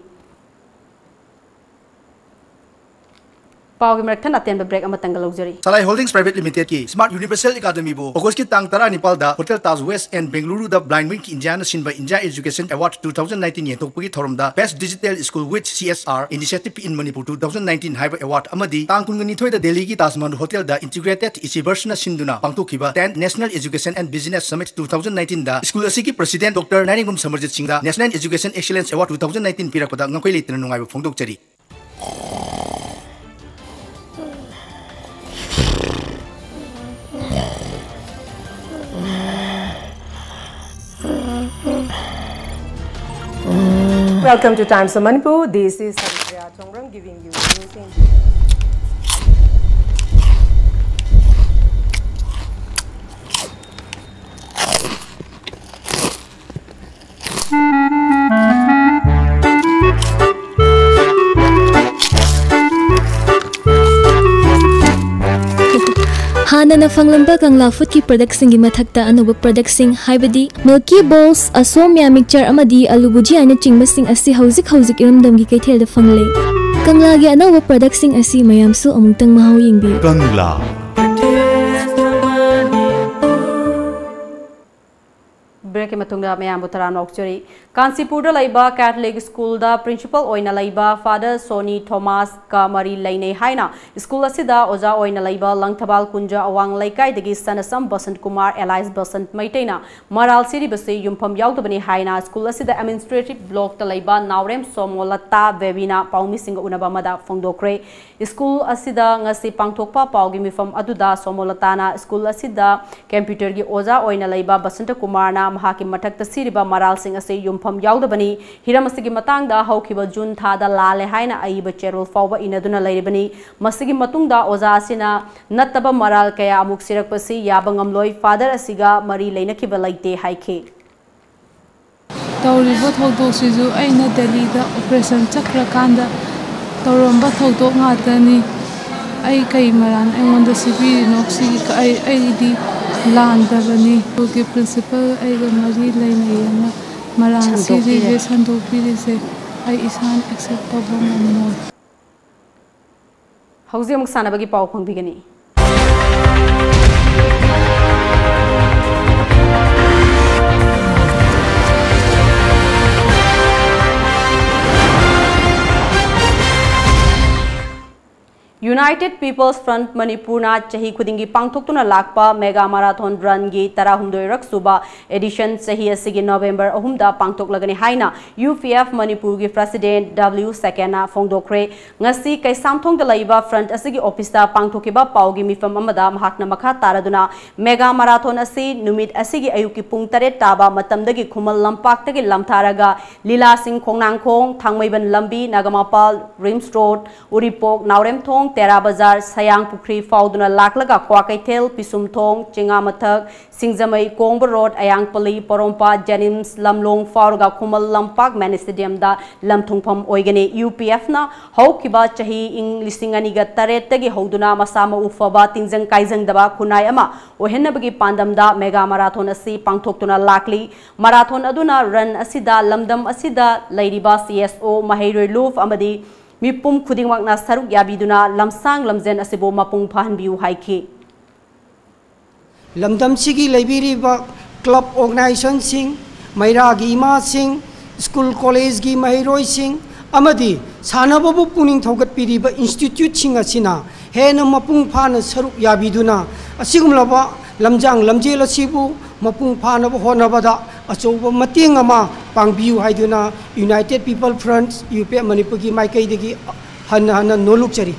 ꯄꯥꯎꯒꯤ ꯃꯔꯛ ꯊꯠꯅ ꯑꯇꯦꯟꯕ ꯕ꯭ꯔꯦꯛ ꯑꯃꯇꯪꯒ ꯂꯧꯖꯔꯤ꯫ ꯁꯂꯥꯏ ꯍꯣꯜꯗꯤꯡꯁ ꯄ꯭ꯔꯥꯏꯚꯦꯠ ꯂꯤꯃꯤꯇꯦꯗꯀꯤ ꯁ꯭ꯃꯥꯔꯠ ꯌꯨꯅꯤꯚꯔꯁꯦꯜ ꯑꯦꯀꯥꯗꯃꯤꯕꯨ ꯑꯣꯒꯁꯀꯤ ꯇꯥꯡ ꯇꯔꯥꯅꯤꯄꯥꯜꯗ ꯍꯣꯇꯦꯜ ꯇꯥꯖ ꯋꯦꯁ ꯑꯦꯟ ꯕꯦꯡꯒꯂꯨꯔꯨꯗ ꯕ꯭ꯂꯥꯏꯟ ꯋꯤꯡꯒꯤ ꯏꯟꯗꯤꯌꯥꯅ ꯁꯤꯟꯕ India Education Award two thousand nineteen ꯌꯦꯟꯊꯣꯛꯄꯒꯤ ꯊꯧꯔꯝꯗ Best Digital School with C S R Initiative in Manipur two thousand nineteen ꯍꯥꯏꯕ ꯑꯦꯋꯥꯔꯗ ꯑꯃꯗꯤ ꯇꯥꯡ ꯀꯨꯟꯒ ꯅꯤꯊꯣꯏꯗ ꯗꯦꯜꯂꯤꯒꯤ ꯇꯥꯖ ꯃꯍꯜ ꯍꯣꯇꯦꯜꯗ ꯏꯟꯇꯤꯒ꯭ꯔꯦꯇꯦꯗ ꯏꯆꯦꯕꯔꯁꯅ ꯁꯤꯟꯗꯨꯅ ꯄꯥꯡꯊꯣꯛꯈꯤꯕ Tenth National Education and Business Summit two thousand nineteenꯗ ꯁ꯭ꯀꯨꯜ ꯑꯁꯤꯒꯤ ꯄ꯭ꯔꯁꯤꯗꯦꯟꯠ ꯗꯣꯛꯇꯔ ꯅꯥꯏꯔꯦꯡꯕꯝ ꯁꯃꯔꯖꯤꯠ ꯁꯤꯡꯗ National Education Excellence Award two thousand nineteen ꯄꯤꯔꯛꯄꯗ ꯃꯈꯣꯏ ꯂꯩꯇꯅ ꯅꯨꯡꯉꯥꯏꯕ ꯐꯣꯡꯗꯣꯛꯆꯔꯤ꯫ Welcome to Times of Manipur. This is Haripriya Chongram giving you news in ꯍꯥꯟꯅꯅ ꯐꯪꯂꯝꯕ ꯀꯪꯂꯥ ꯐꯨꯗꯀꯤ ꯄ꯭ꯔꯗꯛꯁꯤꯡꯒꯤ ꯃꯊꯛꯇ ꯑꯅꯧꯕ ꯄ꯭ꯔꯗꯛꯁꯤꯡ ꯍꯥꯏꯕꯗꯤ ꯃꯤꯜꯀꯤ ꯕꯣꯜꯁ, ꯑꯁꯣꯝꯌꯥ ꯃꯤꯛꯆꯔ ꯑꯃꯗꯤ ꯑꯂꯨ ꯚꯨꯖꯤꯌꯥ ꯑꯁꯤꯅꯆꯤꯡꯕꯁꯤꯡ ꯑꯁꯤ ꯍꯧꯖꯤꯛ ꯍꯧꯖꯤꯛ ꯏꯔꯝꯗꯝꯒꯤ ꯀꯩꯊꯦꯜꯗ ꯐꯪꯂꯦ꯫ ꯀꯪꯂꯥꯒꯤ ꯑꯅꯧꯕ ꯄ꯭ꯔꯗꯛꯁꯤꯡ ꯑꯁꯤ ꯃꯌꯥꯝꯁꯨ ꯑꯃꯨꯛꯇꯪ ꯃꯍꯥꯎ ꯌꯦꯡꯕꯤꯌꯨ꯫ ꯀꯪꯂꯥ꯫ ꯕ꯭ꯔꯦꯛꯀꯤ ꯃꯇꯨꯡꯗ ꯃꯌꯥꯝꯕꯨ ꯇꯔꯥꯝꯅ ꯑꯣꯛꯆꯔꯤ꯫ ꯀꯥꯟꯆꯤꯄꯨꯔꯗ ꯂꯩꯕ ꯀꯦꯊꯂꯤꯛ ꯁ꯭ꯀꯨꯜꯗ ꯄ꯭ꯔꯤꯟꯁꯤꯄꯜ ꯑꯣꯏꯅ ꯂꯩꯕ ꯐꯥꯗꯔ ꯁꯣꯅꯤ ꯊꯣꯃꯥꯁꯀ ꯃꯔꯤ ꯂꯩꯅꯩ ꯍꯥꯏꯅ ꯁ꯭ꯀꯨꯜ ꯑꯁꯤꯗ ꯑꯣꯖꯥ ꯑꯣꯏꯅ ꯂꯩꯕ ꯂꯪꯊꯕꯥꯜ ꯀꯨꯟꯖ ꯑꯋꯥꯡ ꯂꯩꯀꯥꯏꯗꯒꯤ ꯁꯟ ꯑꯁꯝ ꯕꯁꯟꯠ ꯀꯨꯃꯥꯔ ꯑꯦꯂꯥꯏꯁ ꯕꯁꯟꯠ ꯃꯩꯇꯩꯅ ꯃꯔꯥꯜ ꯁꯤꯔꯤꯕꯁꯤ ꯌꯨꯝꯐꯝ ꯌꯥꯎꯗꯕꯅꯤ ꯍꯥꯏꯅ ꯁ꯭ꯀꯨꯜ ꯑꯁꯤꯗ ꯑꯦꯗꯃꯤꯅꯤꯁꯇ꯭ꯔꯦꯇꯤꯚ ꯕ꯭ꯂꯣꯛꯇ ꯂꯩꯕ ꯅꯥꯎꯔꯦꯝ ꯁꯣꯃꯣꯂꯇꯥ ꯕꯦꯕꯤꯅ ꯄꯥꯎꯃꯤꯁꯤꯡꯒ ꯎꯅꯕ ꯑꯃꯗ ꯐꯣꯡꯗꯣꯛꯈ꯭ꯔꯦ꯫ ꯁ꯭ꯀꯨꯜ ꯑꯁꯤꯗ ꯉꯁꯤ ꯄꯥꯡꯊꯣꯛꯄ ꯄꯥꯎꯒꯤ ꯃꯤꯐꯝ ꯑꯗꯨꯗ ꯁꯣꯃꯣꯂꯇꯥꯅ ꯁ꯭ꯀꯨꯜ ꯑꯁꯤꯗ ꯀꯝꯄ꯭ꯌꯨꯇꯔꯒꯤ ꯑꯣꯖꯥ ꯑꯣꯏꯅ ꯂꯩꯕ ꯕꯁꯟꯇ ꯀꯨꯃꯥꯔꯅ ꯃꯍꯥꯛꯀꯤ ꯃꯊꯛꯇ ꯁꯤꯔꯤꯕ ꯃꯔꯥꯜꯁꯤꯡ ꯑꯁꯤ ꯌꯨꯝꯐꯝ ꯌꯥꯎꯗꯕꯅꯤ꯫ ꯍꯤꯔꯝ ꯑꯁꯤꯒꯤ ꯃꯇꯥꯡꯗ ꯍꯧꯈꯤꯕ ꯖꯨꯟ ꯊꯥꯗ ꯂꯥꯜꯂꯦ ꯍꯥꯏꯅ ꯑꯏꯕ ꯆꯦꯔꯣꯜ ꯐꯥꯎꯕ ꯏꯅꯗꯨꯅ ꯂꯩꯔꯤꯕꯅꯤ꯫ ꯃꯁꯤꯒꯤ ꯃꯇꯨꯡꯗ ꯑꯣꯖꯥ ꯑꯁꯤꯅ ꯅꯠꯇꯕ ꯃꯔꯥꯜ ꯀꯌꯥ ꯑꯃꯨꯛ ꯁꯤꯔꯛꯄꯁꯤ ꯌꯥꯕ ꯉꯝꯂꯣꯏ, ꯐꯥꯗꯔ ꯑꯁꯤꯒ ꯃꯔꯤ ꯂꯩꯅꯈꯤꯕ ꯂꯩꯇꯦ ꯍꯥꯏꯈꯤ꯫ ꯇꯧꯔꯤꯕ ꯊꯧꯗꯣꯛꯁꯤꯁꯨ ꯑꯩꯅ ꯗꯦꯜꯂꯤꯗ ꯑꯣꯄꯔꯦꯁꯟ ꯆꯠꯈ꯭ꯔꯀꯥꯟꯗ ꯇꯧꯔꯝꯕ ꯊꯧꯗꯣꯛ ꯉꯥꯛꯇꯅꯤ꯫ ꯑꯩ ꯀꯩ ꯃꯔꯥꯟ ꯑꯩꯉꯣꯟꯗ ꯁꯤꯕꯤꯔꯤꯅꯣ? ꯁꯤꯒꯤ ꯑꯩ, ꯑꯩꯗꯤ ꯂꯥꯟꯗꯕꯅꯤ꯫ ꯁ꯭ꯀꯨꯜꯒꯤ ꯄ꯭ꯔꯤꯟꯁꯤꯄꯜ ꯑꯩꯒ ꯃꯔꯤ ꯂꯩꯅꯩꯌꯦꯅ ꯃꯔꯥꯟ ꯁꯤꯔꯤꯁꯦ, ꯁꯟꯗꯣꯛꯄꯤꯔꯦ꯫ ꯁꯟꯗꯣꯛꯄꯤꯔꯤꯁꯦ ꯑꯩ ꯏꯁꯥꯅ ꯑꯦꯛꯁꯦꯞ ꯇꯧꯕ ꯉꯝꯃꯣꯏ꯫ ꯍꯧꯖꯤꯛ ꯑꯃꯨꯛ ꯁꯥꯟꯅꯕꯒꯤ ꯄꯥꯎ ꯐꯪꯕꯤꯒꯅꯤ꯫ United People's Front ꯃꯅꯤꯄꯨꯔꯅ ꯆꯍꯤ ꯈꯨꯗꯤꯡꯒꯤ ꯄꯥꯡꯊꯣꯛꯇꯨꯅ ꯂꯥꯛꯄ Mega Marathon Runꯒꯤ ꯇꯔꯥꯍꯨꯝꯗꯣꯏꯔꯛ ꯁꯨꯕ edition ꯆꯍꯤ ꯑꯁꯤꯒꯤ November ꯑꯍꯨꯝꯗ ꯄꯥꯡꯊꯣꯛꯂꯒꯅꯤ ꯍꯥꯏꯅ U P F ꯃꯅꯤꯄꯨꯔꯒꯤ President W ꯁꯦꯀꯦꯟꯅ ꯐꯣꯡꯗꯣꯛꯈ꯭ꯔꯦ꯫ ꯉꯁꯤ ꯀꯩꯁꯥꯝꯊꯣꯡꯗ ꯂꯩꯕ Front ꯑꯁꯤꯒꯤ officeꯇ ꯄꯥꯡꯊꯣꯛꯈꯤꯕ ꯄꯥꯎꯒꯤ ꯃꯤꯐꯝ ꯑꯃꯗ ꯃꯍꯥꯛꯅ ꯃꯈꯥ ꯇꯥꯔꯗꯨꯅ, Mega Marathon ꯑꯁꯤ ꯅꯨꯃꯤꯠ ꯑꯁꯤꯒꯤ ꯑꯌꯨꯛꯀꯤ ꯄꯨꯡ ꯇꯔꯦꯠ ꯇꯥꯕ ꯃꯇꯝꯗꯒꯤ ꯈꯨꯃꯟ ꯂꯝꯄꯥꯛꯇꯒꯤ ꯂꯝꯊꯥꯔꯒ ꯂꯤꯂꯥꯁꯤꯡ ꯈꯣꯡꯅꯥꯡꯈꯣꯡ, ꯊꯥꯡꯃꯩꯕꯟ ꯂꯝꯕꯤ, ꯅꯥꯒꯥꯃꯄꯥꯜ, ꯔꯤꯝꯁ ꯔꯣꯗ, ꯎꯔꯤꯄꯣꯛ, ꯅꯥꯎꯔꯦꯝꯊꯣꯡ, ꯇꯦꯔꯥ ꯕꯖꯥꯔ, ꯁꯌꯥꯡ ꯄꯨꯈ꯭ꯔꯤ ꯐꯥꯎꯗꯨꯅ ꯂꯥꯛꯂꯒ ꯀ꯭ꯋꯥꯀꯩꯊꯦꯜ, ꯄꯤꯁꯨꯝꯊꯣꯡ, ꯆꯤꯉꯥꯃꯊꯛ, ꯁꯤꯡꯖꯃꯩ, ꯀꯣꯡꯕ ꯔꯣꯗ, ꯑꯌꯥꯡꯄꯜꯂꯤ, ꯄꯣꯔꯣꯝꯄꯥꯠ, ꯖꯦꯅꯤꯝꯁ, ꯂꯝꯂꯣꯡ ꯐꯥꯎꯔꯒ ꯈꯨꯃꯟ ꯂꯝꯄꯥꯛ ꯃꯦꯟ ꯁ꯭ꯇꯦꯗꯤꯌꯝꯗ ꯂꯝꯊꯨꯡꯐꯝ ꯑꯣꯏꯒꯅꯤ꯫ UPFꯅ ꯍꯧꯈꯤꯕ ꯆꯍꯤ ꯏꯪ ꯂꯤꯁꯤꯡ ꯑꯅꯤꯒ ꯇꯔꯦꯠꯇꯒꯤ ꯍꯧꯗꯨꯅ ꯃꯁꯥ ꯃꯎ ꯐꯕ, ꯇꯤꯟꯖꯪ ꯀꯥꯏꯖꯪꯗꯕ ꯈꯨꯟꯅꯥꯏ ꯑꯃ ꯑꯣꯏꯍꯟꯅꯕꯒꯤ ꯄꯥꯟꯗꯝꯗ Mega Marathon ꯑꯁꯤ ꯄꯥꯡꯊꯣꯛꯇꯨꯅ ꯂꯥꯛꯂꯤ꯫ Marathon ꯑꯗꯨꯅ run ꯑꯁꯤꯗ ꯂꯝꯗꯝ ꯑꯁꯤꯗ ꯂꯩꯔꯤꯕ CSO, ꯃꯍꯩꯔꯣꯏ, ꯂꯨꯞ ꯑꯃꯗꯤ ꯃꯤꯄꯨꯝ ꯈꯨꯗꯤꯡꯃꯛꯅ ꯁꯔꯨꯛ ꯌꯥꯕꯤꯗꯨꯅ ꯂꯝꯁꯥꯡ ꯂꯝꯖꯦꯟ ꯑꯁꯤꯕꯨ ꯃꯄꯨꯡ ꯐꯥꯍꯟꯕꯤꯌꯨ ꯍꯥꯏꯈꯤ꯫ ꯂꯝꯗꯝꯁꯤꯒꯤ ꯂꯩꯕꯤꯔꯤꯕ club organizationꯁꯤꯡ, ꯃꯩꯔꯥꯒꯤ ꯏꯃꯥꯁꯤꯡ, school collegeꯀꯤ ꯃꯍꯩꯔꯣꯏꯁꯤꯡ ꯑꯃꯗꯤ ꯁꯥꯟꯅꯕꯕꯨ ꯄꯨꯛꯅꯤꯡ ꯊꯧꯒꯠꯄꯤꯔꯤꯕ instituteꯁꯤꯡ ꯑꯁꯤꯅ ꯍꯦꯟꯅ ꯃꯄꯨꯡ ꯐꯥꯅ ꯁꯔꯨꯛ ꯌꯥꯕꯤꯗꯨꯅ ꯑꯁꯤꯒꯨꯝꯂꯕ ꯂꯝꯖꯥꯡ ꯂꯝꯖꯦꯜ ꯑꯁꯤꯕꯨ ꯃꯄꯨꯡ ꯐꯥꯅꯕ ꯍꯣꯠꯅꯕꯗ ꯑꯆꯧꯕ ꯃꯇꯦꯡ ꯑꯃ ꯄꯥꯡꯕꯤꯌꯨ ꯍꯥꯏꯗꯨꯅ United People Front, UPF ꯃꯅꯤꯄꯨꯔꯒꯤ ꯃꯥꯏꯀꯩꯗꯒꯤ ꯍꯟꯅ ꯍꯟꯅ ꯅꯣꯜꯂꯨꯛꯆꯔꯤ꯫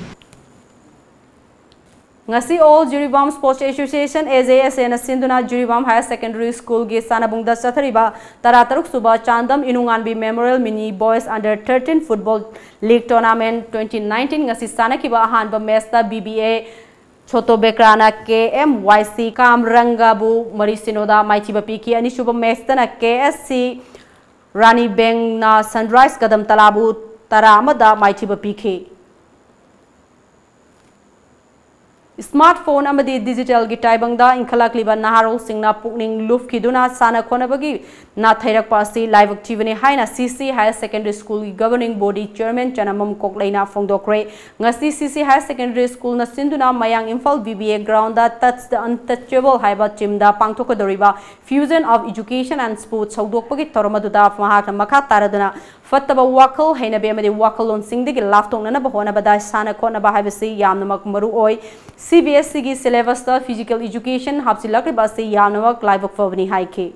ꯉꯁꯤ All Jiribam Sports Association, AJSAꯅ ꯁꯤꯟꯗꯨꯅ Jiribam Higher Secondary Schoolꯒꯤ ꯁꯥꯟꯅꯕꯨꯡꯗ ꯆꯠꯊꯔꯤꯕ ꯇꯔꯥꯇꯔꯨꯛ ꯁꯨꯕ Chandam ꯏꯅꯨꯉꯥꯟꯕꯤ Memorial Mini Boys Under thirteen Football League Tournament twenty nineteen ꯉꯁꯤ ꯁꯥꯟꯅꯈꯤꯕ ꯑꯍꯥꯟꯕ matchꯇ BBA ꯁꯣꯇꯣꯕꯦꯀ꯭ꯔꯥꯅ KMYC ꯀꯥꯝꯔꯪꯒꯕꯨ ꯃꯔꯤ ꯁꯤꯅꯣꯗ ꯃꯥꯏꯊꯤꯕ ꯄꯤꯈꯤ꯫ ꯑꯅꯤꯁꯨꯕ matchꯇꯅ KSC ꯔꯥꯅꯤ ꯕꯦꯡꯅ Sunrise ꯀꯗꯝꯇꯂꯥꯕꯨ ꯇꯔꯥ ꯑꯃꯗ ꯃꯥꯏꯊꯤꯕ ꯄꯤꯈꯤ꯫ Smartphone ꯑꯃꯗꯤ digitalꯒꯤ ꯇꯥꯏꯕꯪꯗ ꯏꯟꯈꯠꯂꯛꯂꯤꯕ ꯅꯍꯥꯔꯣꯜꯁꯤꯡꯅ ꯄꯨꯛꯅꯤꯡ ꯂꯨꯞꯈꯤꯗꯨꯅ ꯁꯥꯟꯅ ꯈꯣꯠꯅꯕꯒꯤ ꯅꯥꯊꯩꯔꯛꯄ ꯑꯁꯤ ꯂꯥꯏꯕꯛ ꯊꯤꯕꯅꯤ ꯍꯥꯏꯅ CC Higher Secondary Schoolꯒꯤ Governing Body Chairman ꯆꯅꯃꯝ ꯀꯣꯛꯂꯩꯅ ꯐꯣꯡꯗꯣꯛꯈ꯭ꯔꯦ꯫ ꯉꯁꯤ CC Higher Secondary Schoolꯅ ꯁꯤꯟꯗꯨꯅ ꯃꯌꯥꯡ Imphal BBA groundꯗ Touch the Untouchable ꯍꯥꯏꯕ themeꯗ ꯄꯥꯡꯊꯣꯛꯀꯗꯧꯔꯤꯕ Fusion of Education and Sports ꯍꯧꯗꯣꯛꯄꯒꯤ ꯊꯧꯔꯝ ꯑꯗꯨꯗ ꯃꯍꯥꯛꯅ ꯃꯈꯥ ꯇꯥꯔꯗꯨꯅ ꯐꯠꯇꯕ ꯋꯥꯈꯜ, ꯍꯩꯅꯕꯤ ꯑꯃꯗꯤ ꯋꯥꯈꯜꯂꯣꯟꯁꯤꯡꯗꯒꯤ ꯂꯥꯞꯊꯣꯛꯅꯅꯕ ꯍꯣꯠꯅꯕꯗ ꯁꯥꯟꯅ ꯈꯣꯠꯅꯕ ꯍꯥꯏꯕꯁꯤ ꯌꯥꯝꯅꯃꯛ ꯃꯔꯨ ꯑꯣꯏ꯫ C B S Eꯒꯤ syllabusꯇ physical education ꯍꯥꯞꯆꯤꯜꯂꯛꯂꯤꯕ ꯑꯁꯤ ꯌꯥꯝꯅꯃꯛ ꯂꯥꯏꯕꯛ ꯐꯕꯅꯤ ꯍꯥꯏꯈꯤ꯫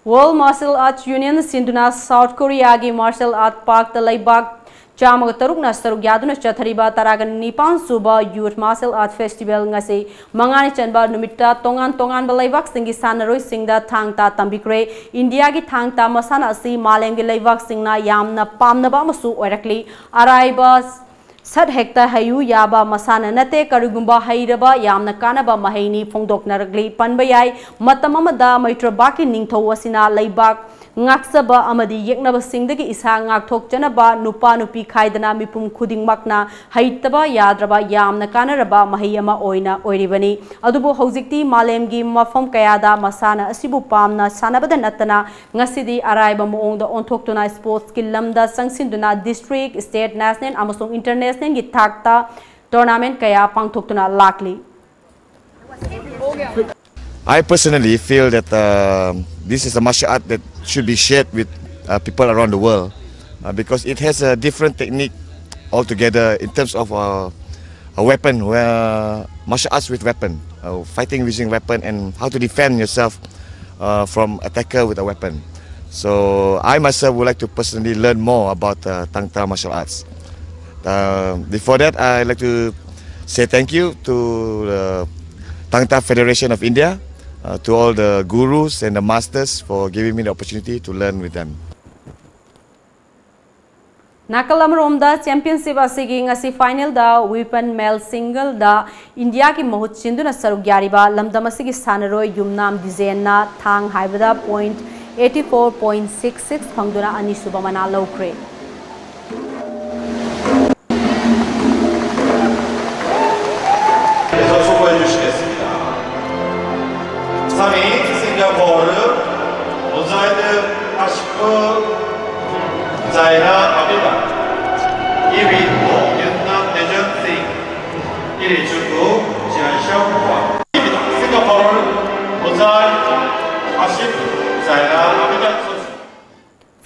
World Martial Arts Union ꯁꯤꯟꯗꯨꯅ South Koreaꯒꯤ martial art parkꯇ ꯂꯩꯕꯥꯛ ꯆꯥꯝꯃꯒ ꯇꯔꯨꯛꯅ ꯁꯔꯨꯛ ꯌꯥꯗꯨꯅ ꯆꯠꯊꯔꯤꯕ ꯇꯔꯥꯒ ꯅꯤꯄꯥꯟ ꯁꯨꯕ Youth Martial Arts Festival ꯉꯁꯤ ꯃꯉꯥꯅꯤ ꯆꯟꯕ ꯅꯨꯃꯤꯠꯇ ꯇꯣꯉꯥꯟ ꯇꯣꯉꯥꯟꯕ ꯂꯩꯕꯥꯛꯁꯤꯡꯒꯤ ꯁꯥꯟꯅꯔꯣꯏꯁꯤꯡꯗ ꯊꯥꯡ ꯇꯥ ꯇꯝꯕꯤꯈ꯭ꯔꯦ꯫ ꯏꯟꯗꯤꯌꯥꯒꯤ ꯊꯥꯡ ꯇꯥ ꯃꯁꯥꯟꯅ ꯑꯁꯤ ꯃꯥꯂꯦꯝꯒꯤ ꯂꯩꯕꯥꯛꯁꯤꯡꯅ ꯌꯥꯝꯅ ꯄꯥꯝꯅꯕ ꯑꯃꯁꯨ ꯑꯣꯏꯔꯛꯂꯤ꯫ ꯑꯔꯥꯏꯕ ꯁꯠ ꯍꯦꯛꯇ ꯍꯩꯌꯨ ꯌꯥꯕ ꯃꯁꯥꯟꯅ ꯅꯠꯇꯦ꯫ ꯀꯔꯤꯒꯨꯝꯕ ꯍꯩꯔꯕ, ꯌꯥꯝꯅ ꯀꯥꯟꯅꯕ ꯃꯍꯩꯅꯤ ꯐꯣꯡꯗꯣꯛꯅꯔꯛꯂꯤ꯫ ꯄꯟꯕ ꯌꯥꯏ, ꯃꯇꯝ ꯑꯃꯗ ꯃꯩꯇ꯭ꯔꯕꯥꯛꯀꯤ ꯅꯤꯡꯊꯧ ꯑꯁꯤꯅ ꯂꯩꯕꯥꯛ ꯉꯥꯛꯆꯕ ꯑꯃꯗꯤ ꯌꯦꯛꯅꯕꯁꯤꯡꯗꯒꯤ ꯏꯁꯥ ꯉꯥꯛꯊꯣꯛꯆꯅꯕ ꯅꯨꯄꯥ ꯅꯨꯄꯤ ꯈꯥꯏꯗꯅ ꯃꯤꯄꯨꯝ ꯈꯨꯗꯤꯡꯃꯛꯅ ꯍꯩꯇꯕ ꯌꯥꯗ꯭ꯔꯕ ꯌꯥꯝꯅ ꯀꯥꯟꯅꯔꯕ ꯃꯍꯩ ꯑꯃ ꯑꯣꯏꯅ ꯑꯣꯏꯔꯤꯕꯅꯤ꯫ ꯑꯗꯨꯕꯨ ꯍꯧꯖꯤꯛꯇꯤ ꯃꯥꯂꯦꯝꯒꯤ ꯃꯐꯝ ꯀꯌꯥꯗ ꯃꯁꯥꯟꯅ ꯑꯁꯤꯕꯨ ꯄꯥꯝꯅ ꯁꯥꯟꯅꯕꯗ ꯅꯠꯇꯅ ꯉꯁꯤꯗꯤ ꯑꯔꯥꯏꯕ ꯃꯑꯣꯡꯗ ꯑꯣꯟꯊꯣꯛꯇꯨꯅ sportsꯀꯤ ꯂꯝꯗ ꯆꯪꯁꯤꯟꯗꯨꯅ district, state, national ꯑꯃꯁꯨꯡ internationalꯒꯤ ꯊꯥꯛꯇ tournament ꯀꯌꯥ ꯄꯥꯡꯊꯣꯛꯇꯨꯅ ꯂꯥꯛꯂꯤ꯫ I personally feel that uh, this is a martial art that should be shared with uh, people around the world uh, because it has a different technique altogether in terms of uh, a weapon, where martial arts with weapon, uh, fighting using weapon, and how to defend yourself uh, from attacker with a weapon. So I myself would like to personally learn more about uh, Tang Ta martial arts. Uh, before that, I'd like to say thank you to the Tang Ta Federation of India, uh, to all the gurus and the masters for giving me the opportunity to learn with them. ꯅꯥꯀꯜ ꯑꯃꯔꯣꯝꯗ championship ꯑꯁꯤꯒꯤ ꯉꯁꯤ finalꯗ women male singleꯗ ꯏꯟꯗꯤꯌꯥꯒꯤ ꯃꯍꯨꯠ ꯁꯤꯟꯗꯨꯅ ꯁꯔꯨꯛ ꯌꯥꯔꯤꯕ ꯂꯝꯗꯝ ꯑꯁꯤꯒꯤ ꯁꯥꯟꯅꯔꯣꯏ ꯌꯨꯝꯅꯥꯝ ꯗꯤꯖꯦꯟꯅ ꯊꯥꯡ ꯍꯥꯏꯕꯗ point eighty four point six six ꯐꯪꯗꯨꯅ ꯑꯅꯤꯁꯨꯕ ꯃꯅꯥ ꯂꯧꯈ꯭ꯔꯦ꯫ 에서 수고해 주시겠습니다. 삼 위 싱가포르 오자이드 아시프 자이나 아비다. 이 위 도 ܝܢ ܢ ܕܝ ܓܢ ܣܝ. 일 위 중국 지안 ܫܘ ܗܘ. ܣܝܢܓܦܘܪ ܘܙܝ ܐܫܝܦ ܙܝܢܐ ܥܒܝܕܐ.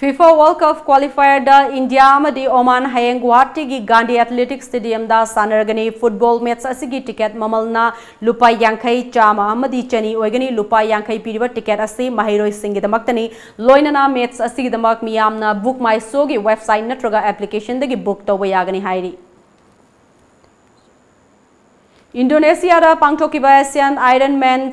FIFA World Cup qualifierꯗ ꯏꯟꯗꯤꯌꯥ ꯑꯃꯗꯤ ꯑꯣꯃꯥꯟ ꯍꯌꯦꯡ ꯒꯨꯋꯥꯍꯥꯇꯤꯒꯤ ꯒꯥꯟꯙꯤ ꯑꯦꯊꯂꯦꯇꯤꯛ ꯁ꯭ꯇꯦꯗꯤꯌꯝꯗ ꯁꯥꯟꯅꯔꯒꯅꯤ꯫ ꯐꯨꯠꯕꯣꯜ ꯃꯦꯠꯆ ꯑꯁꯤꯒꯤ ꯇꯤꯀꯦꯠ ꯃꯃꯜꯅ ꯂꯨꯄꯥ ꯌꯥꯡꯈꯩ, ꯆꯥꯝꯃ ꯑꯃꯗꯤ ꯆꯅꯤ ꯑꯣꯏꯒꯅꯤ꯫ ꯂꯨꯄꯥ ꯌꯥꯡꯈꯩ ꯄꯤꯔꯤꯕ ꯇꯤꯀꯦꯠ ꯑꯁꯤ ꯃꯍꯩꯔꯣꯏꯁꯤꯡꯒꯤꯗꯃꯛꯇꯅꯤ꯫ ꯂꯣꯏꯅꯅ ꯃꯦꯠꯆ ꯑꯁꯤꯒꯤꯗꯃꯛ ꯃꯤꯌꯥꯝꯅ Book My Showꯒꯤ ꯋꯦꯕꯁꯥꯏꯠ ꯅꯠꯇ꯭ꯔꯒ ꯑꯦꯄ꯭ꯂꯤꯀꯦꯁꯟꯗꯒꯤ ꯕꯨꯛ ꯇꯧꯕ ꯌꯥꯒꯅꯤ ꯍꯥꯏꯔꯤ꯫ ꯏꯟꯗꯣꯅꯦꯁꯤꯌꯥꯗ ꯄꯥꯡꯊꯣꯛꯈꯤꯕ Asian Ironman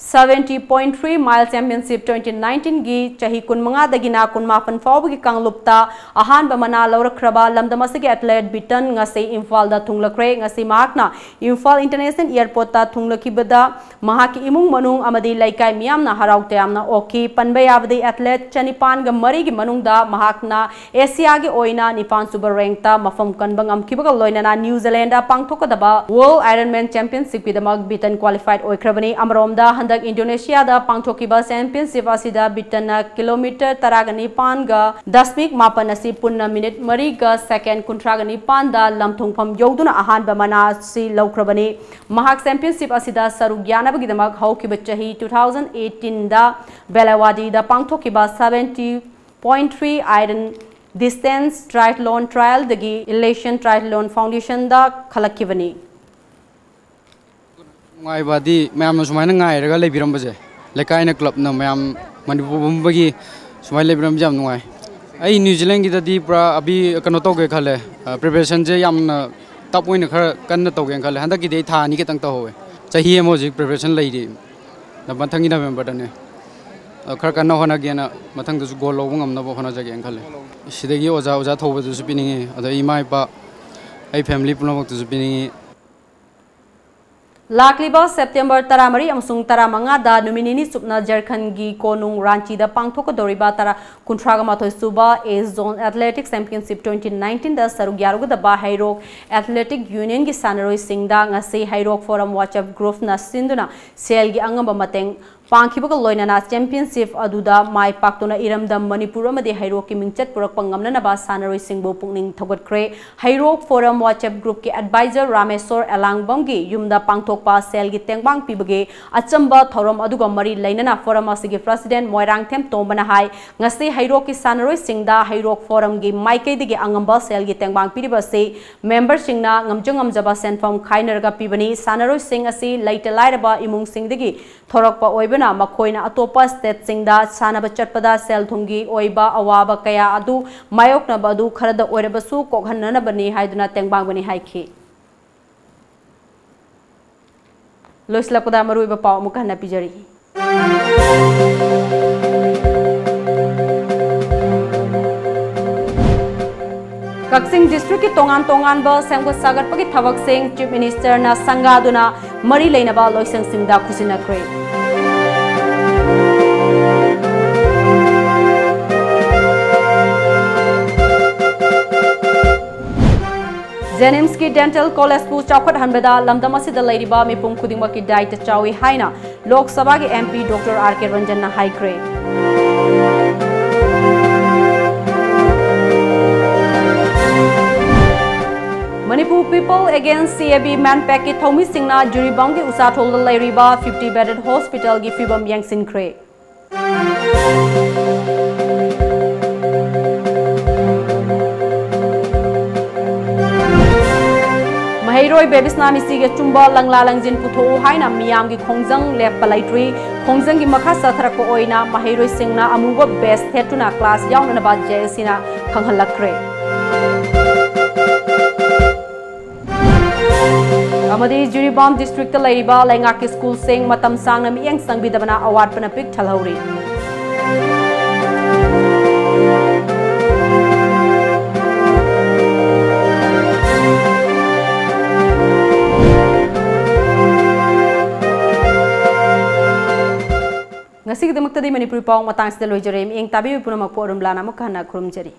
seventy point three mile championship twenty nineteenꯒꯤ ꯆꯍꯤ ꯀꯨꯟꯃꯉꯥꯗꯒꯤꯅ ꯀꯨꯟꯃꯥꯄꯟ ꯐꯥꯎꯕꯒꯤ ꯀꯥꯡꯂꯨꯞꯇ ꯑꯍꯥꯟꯕ ꯃꯅꯥ ꯂꯧꯔꯛꯈ꯭ꯔꯕ ꯂꯝꯗꯝ ꯑꯁꯤꯒꯤ ꯑꯦꯊꯂꯦꯠ ꯕꯤꯇꯟ ꯉꯁꯤ ꯏꯝꯐꯥꯜꯗ ꯊꯨꯡꯂꯈ꯭ꯔꯦ꯫ ꯉꯁꯤ ꯃꯍꯥꯛꯅ ꯏꯝꯐꯥꯜ ꯏꯟꯇꯔꯅꯦꯁꯅꯦꯜ ꯑꯦꯌꯔꯄꯣꯔꯠꯇ ꯊꯨꯡꯂꯈꯤꯕꯗ ꯃꯍꯥꯛꯀꯤ ꯏꯃꯨꯡ ꯃꯅꯨꯡ ꯑꯃꯗꯤ ꯂꯩꯀꯥꯏ ꯃꯤꯌꯥꯝꯅ ꯍꯔꯥꯎ ꯇꯌꯥꯝꯅ ꯑꯣꯛꯈꯤ꯫ ꯄꯟꯕ ꯌꯥꯕꯗꯤ ꯑꯦꯊꯂꯦꯠ ꯆꯅꯤꯄꯥꯟꯒ ꯃꯔꯤꯒꯤ ꯃꯅꯨꯡꯗ ꯃꯍꯥꯛꯅ ꯑꯦꯁꯤꯌꯥꯒꯤ ꯑꯣꯏꯅ ꯅꯤꯄꯥꯟ ꯁꯨꯕ ꯔꯦꯡꯛꯇ ꯃꯐꯝ ꯀꯟꯕ ꯉꯝꯈꯤꯕꯒ ꯂꯣꯏꯅꯅ ꯅ꯭ꯌꯨ ꯖꯤꯂꯦꯟꯗ ꯄꯥꯡꯊꯣꯛꯀꯗꯕ World Ironman Championshipꯀꯤꯗꯃꯛ ꯕꯤꯇꯟ ꯀ꯭ꯋꯥꯂꯤꯐꯥꯏꯠ ꯑꯣꯏꯈ꯭ꯔꯕꯅꯤ꯫ ꯑꯃꯔꯣꯝꯗ ꯍꯟꯗꯛ ꯏꯟꯗꯣꯅꯦꯁꯤꯌꯥꯗ ꯄꯥꯡꯊꯣꯛꯈꯤꯕ ꯆꯦꯝꯄꯤꯌꯟꯁꯤꯞ ꯑꯁꯤꯗ ꯕꯤꯇꯟꯅ ꯀꯤꯂꯣꯃꯤꯇꯔ ꯇꯔꯥꯒ ꯅꯤꯄꯥꯟꯒ ꯗꯁꯃꯤꯛ ꯃꯥꯄꯟ ꯑꯁꯤ ꯄꯨꯟꯅ ꯃꯤꯅꯤꯠ ꯃꯔꯤꯒ ꯁꯦꯀꯦꯟ ꯀꯨꯟꯊ꯭ꯔꯥꯒ ꯅꯤꯄꯥꯟꯗ ꯂꯝꯊꯨꯡꯐꯝ ꯌꯧꯗꯨꯅ ꯑꯍꯥꯟꯕ ꯃꯅꯥ ꯑꯁꯤ ꯂꯧꯈ꯭ꯔꯕꯅꯤ꯫ ꯃꯍꯥꯛ ꯆꯦꯝꯄꯤꯌꯟꯁꯤꯞ ꯑꯁꯤꯗ ꯁꯔꯨꯛ ꯌꯥꯅꯕꯒꯤꯗꯃꯛ ꯍꯧꯈꯤꯕ ꯆꯍꯤ two thousand eighteenꯗ ꯕꯦꯂꯥꯋꯥꯗꯤꯗ ꯄꯥꯡꯊꯣꯛꯈꯤꯕ seventy point three iron distance triathlon trialꯗꯒꯤ Elation Triathlon Foundationꯗ ꯈꯜꯂꯛꯈꯤꯕꯅꯤ꯫ ꯅꯨꯡꯉꯥꯏꯕꯗꯤ ꯃꯌꯥꯝꯅ ꯁꯨꯃꯥꯏꯅ ꯉꯥꯏꯔꯒ ꯂꯩꯕꯤꯔꯝꯕꯁꯦ, ꯂꯩꯀꯥꯏꯅ ꯀ꯭ꯂꯕꯅ ꯃꯌꯥꯝ ꯃꯅꯤꯄꯨꯔ ꯄꯨꯝꯕꯒꯤ ꯁꯨꯃꯥꯏꯅ ꯂꯩꯕꯤꯔꯝꯕꯁꯦ ꯌꯥꯝ ꯅꯨꯡꯉꯥꯏ꯫ ꯑꯩ ꯅ꯭ꯌꯨ ꯖꯤꯂꯦꯟꯒꯤꯗꯗꯤ ꯄꯨꯔꯥ ꯑꯕꯤ ꯀꯩꯅꯣ ꯇꯧꯒꯦ ꯈꯜꯂꯦ, ꯄ꯭ꯔꯤꯄꯦꯔꯦꯁꯟꯁꯦ ꯌꯥꯝꯅ ꯇꯞ ꯑꯣꯏꯅ ꯈꯔ ꯀꯟꯅ ꯇꯧꯒꯦꯅ ꯈꯜꯂꯦ꯫ ꯍꯟꯗꯛꯀꯤꯗꯤ ꯑꯩ ꯊꯥ ꯑꯅꯤ ꯈꯛꯇꯪ ꯇꯧꯍꯧꯋꯦ꯫ ꯆꯍꯤ ꯑꯃ ꯍꯧꯖꯤꯛ ꯄ꯭ꯔꯤꯄꯦꯔꯦꯁꯟ ꯂꯩꯔꯤ꯫ ꯑꯗ ꯃꯊꯪꯒꯤ ꯅꯕꯦꯝꯕꯔꯗꯅꯦ꯫ ꯑꯗꯣ ꯈꯔ ꯀꯟꯅ ꯍꯣꯠꯅꯒꯦꯅ, ꯃꯊꯪꯗꯁꯨ ꯒꯣꯜ ꯂꯧꯕ ꯉꯝꯅꯕ ꯍꯣꯠꯅꯖꯒꯦꯅ ꯈꯜꯂꯦ꯫ ꯁꯤꯗꯒꯤ ꯑꯣꯖꯥ ꯑꯣꯖꯥ ꯊꯧꯕꯗꯨꯁꯨ ꯄꯤꯅꯤꯡꯉꯤ, ꯑꯗ ꯏꯃꯥ ꯏꯄꯥ, ꯑꯩ ꯐꯦꯃꯤꯂꯤ ꯄꯨꯝꯅꯃꯛꯇꯁꯨ ꯄꯤꯅꯤꯡꯉꯤ꯫ ꯂꯥꯛꯂꯤꯕ ꯁꯦꯞꯇꯦꯝꯕꯔ ꯇꯔꯥꯃꯔꯤ ꯑꯃꯁꯨꯡ ꯇꯔꯥꯃꯉꯥꯗ ꯅꯨꯃꯤꯠ ꯅꯤꯅꯤ ꯆꯨꯞꯅ ꯖꯔꯈꯟꯒꯤ ꯀꯣꯅꯨꯡ ꯔꯥꯟꯆꯤꯗ ꯄꯥꯡꯊꯣꯛꯀꯗꯧꯔꯤꯕ ꯇꯔꯥ ꯀꯨꯟꯊ꯭ꯔꯥꯒ ꯃꯥꯊꯣꯏ ꯁꯨꯕ Asia Zone Athletic Championship twenty nineteenꯗ ꯁꯔꯨꯛ ꯌꯥꯔꯨꯒꯗꯕ ꯍꯩꯔꯣꯛ ꯑꯦꯊꯂꯦꯇꯤꯛ ꯌꯨꯅꯤꯌꯟꯒꯤ ꯁꯥꯟꯅꯔꯣꯏꯁꯤꯡꯗ ꯉꯁꯤ ꯍꯩꯔꯣꯛ ꯐꯣꯔꯝ WhatsApp groupꯅ ꯁꯤꯟꯗꯨꯅ ꯁꯦꯜꯒꯤ ꯑꯉꯝꯕ ꯃꯇꯦꯡ ꯄꯥꯡꯈꯤꯕꯒ ꯂꯣꯏꯅꯅ championship ꯑꯗꯨꯗ ꯃꯥꯏ ꯄꯥꯛꯇꯨꯅ ꯏꯔꯝꯗꯝ ꯃꯅꯤꯄꯨꯔ ꯑꯃꯗꯤ ꯍꯩꯔꯣꯛꯀꯤ ꯃꯤꯡꯆꯠ ꯄꯨꯔꯛꯄ ꯉꯝꯅꯅꯕ ꯁꯥꯟꯅꯔꯣꯏꯁꯤꯡꯕꯨ ꯄꯨꯛꯅꯤꯡ ꯊꯧꯒꯠꯈ꯭ꯔꯦ꯫ ꯍꯩꯔꯣꯛ Forum WhatsApp groupꯀꯤ advisor ꯔꯥꯃꯦꯁꯣꯔ ꯑꯦꯂꯥꯡꯕꯝꯒꯤ ꯌꯨꯝꯗ ꯄꯥꯡꯊꯣꯛꯄ ꯁꯦꯜꯒꯤ ꯇꯦꯡꯕꯥꯡ ꯄꯤꯕꯒꯤ ꯑꯆꯝꯕ ꯊꯧꯔꯝ ꯑꯗꯨꯒ ꯃꯔꯤ ꯂꯩꯅꯅ forum ꯑꯁꯤꯒꯤ president ꯃꯣꯏꯔꯥꯡꯊꯦꯝ ꯇꯣꯝꯕꯅ ꯍꯥꯏ, ꯉꯁꯤ ꯍꯩꯔꯣꯛꯀꯤ ꯁꯥꯟꯅꯔꯣꯏꯁꯤꯡꯗ ꯍꯩꯔꯣꯛ Forumꯒꯤ ꯃꯥꯏꯀꯩꯗꯒꯤ ꯑꯉꯝꯕ ꯁꯦꯜꯒꯤ ꯇꯦꯡꯕꯥꯡ ꯄꯤꯔꯤꯕ ꯑꯁꯤ memberꯁꯤꯡꯅ ꯉꯝꯖ ꯉꯝꯖꯕ ꯁꯦꯟꯐꯝ ꯈꯥꯏꯅꯔꯒ ꯄꯤꯕꯅꯤ꯫ ꯁꯥꯟꯅꯔꯣꯏꯁꯤꯡ ꯑꯁꯤ ꯂꯩꯇ ꯂꯥꯏꯔꯕ ꯏꯃꯨꯡꯁꯤꯡꯗꯒꯤ ꯊꯣꯔꯛꯄ ꯑꯣꯏꯕꯅ ꯃꯈꯣꯏꯅ ꯑꯇꯣꯞꯄ stateꯁꯤꯡꯗ ꯁꯥꯟꯅꯕ ꯆꯠꯄꯗ ꯁꯦꯜ ꯊꯨꯝꯒꯤ ꯑꯣꯏꯕ ꯑꯋꯥꯕ ꯀꯌꯥ ꯑꯗꯨ ꯃꯥꯌꯣꯛꯅꯕ ꯑꯗꯨ ꯈꯔꯗ ꯑꯣꯏꯔꯕꯁꯨ ꯀꯣꯛꯍꯟꯅꯅꯕꯅꯤ ꯍꯥꯏꯗꯨꯅ ꯇꯦꯡꯕꯥꯡꯕꯅꯤ ꯍꯥꯏꯈꯤ꯫ ꯂꯣꯏꯁꯤꯜꯂꯛꯄꯗ ꯃꯔꯨꯑꯣꯏꯕ ꯄꯥꯎ ꯑꯃꯨꯛ ꯍꯟꯅ ꯄꯤꯖꯔꯤ꯫ ꯀꯛꯆꯤꯡ districtꯀꯤ ꯇꯣꯉꯥꯟ ꯇꯣꯉꯥꯟꯕ ꯁꯦꯝꯒꯠ ꯁꯥꯒꯠꯄꯒꯤ ꯊꯕꯛꯁꯤꯡ Chief Ministerꯅ ꯁꯪꯒꯥꯗꯨꯅ ꯃꯔꯤ ꯂꯩꯅꯕ ꯂꯣꯏꯁꯪꯁꯤꯡꯗ ꯈꯨꯠꯁꯤꯟꯅꯈ꯭ꯔꯦ꯫ JNIMSꯀꯤ Dental Collegeꯄꯨ ꯆꯥꯎꯈꯠꯍꯟꯕꯗ ꯂꯝꯗꯝ ꯑꯁꯤꯗ ꯂꯩꯔꯤꯕ ꯃꯤꯄꯨꯝ ꯈꯨꯗꯤꯡꯃꯛꯀꯤ ꯗꯥꯏꯇ ꯆꯥꯎꯏ ꯍꯥꯏꯅ ꯂꯣꯛ ꯁꯚꯥꯒꯤ MP Doctor R K Ranjanꯅ ꯍꯥꯏꯈ꯭ꯔꯦ꯫ Manipur People Against CAB MANPACꯀꯤ ꯊꯧꯃꯤꯁꯤꯡꯅ ꯖꯤꯔꯤꯕꯥꯝꯒꯤ ꯎꯆꯥꯊꯣꯜꯗ ꯂꯩꯔꯤꯕ fifty bedded hospitalꯒꯤ ꯐꯤꯕꯝ ꯌꯦꯡꯁꯤꯟꯈ꯭ꯔꯦ꯫ ꯃꯍꯩꯔꯣꯏ ꯕꯦꯕꯤꯁꯅꯥ ꯃꯤꯁꯤꯒꯤ ꯑꯆꯨꯝꯕ ꯂꯪꯂꯥ ꯂꯪꯖꯤꯟ ꯄꯨꯊꯣꯛꯎ ꯍꯥꯏꯅ ꯃꯤꯌꯥꯝꯒꯤ ꯈꯣꯡꯖꯪ ꯂꯦꯞꯄ ꯂꯩꯇ꯭ꯔꯤ꯫ ꯈꯣꯡꯖꯪꯒꯤ ꯃꯈꯥ ꯆꯠꯊꯔꯛꯄ ꯑꯣꯏꯅ ꯃꯍꯩꯔꯣꯏꯁꯤꯡꯅ ꯑꯃꯨꯕ vest ꯁꯦꯠꯇꯨꯅ class ꯌꯥꯎꯅꯅꯕ JACꯅ ꯈꯪꯍꯜꯂꯛꯈ꯭ꯔꯦ꯫ ꯑꯃꯗꯤ ꯖꯤꯔꯤꯕꯥꯝ districtꯇ ꯂꯩꯔꯤꯕ ꯂꯩꯉꯥꯛꯀꯤ schoolꯁꯤꯡ ꯃꯇꯝ ꯁꯥꯡꯅ ꯃꯤꯠꯌꯦꯡ ꯆꯪꯕꯤꯗꯕꯅ ꯑꯋꯥꯠꯄꯅ ꯄꯤꯛ ꯊꯜꯍꯧꯔꯤ꯫ ꯉꯁꯤꯒꯤꯗꯃꯛꯇꯗꯤ ꯃꯅꯤꯄꯨꯔꯤ ꯄꯥꯎ ꯃꯇꯥꯡꯁꯤꯗ ꯂꯣꯏꯖꯔꯦ꯫ ꯃꯤꯠꯌꯦꯡ ꯇꯥꯕꯤꯕ ꯄꯨꯝꯅꯃꯛꯄꯨ ꯑꯔꯨꯝꯂꯥꯅ ꯑꯃꯨꯛ ꯍꯟꯅ ꯈꯨꯔꯨꯝꯖꯔꯤ꯫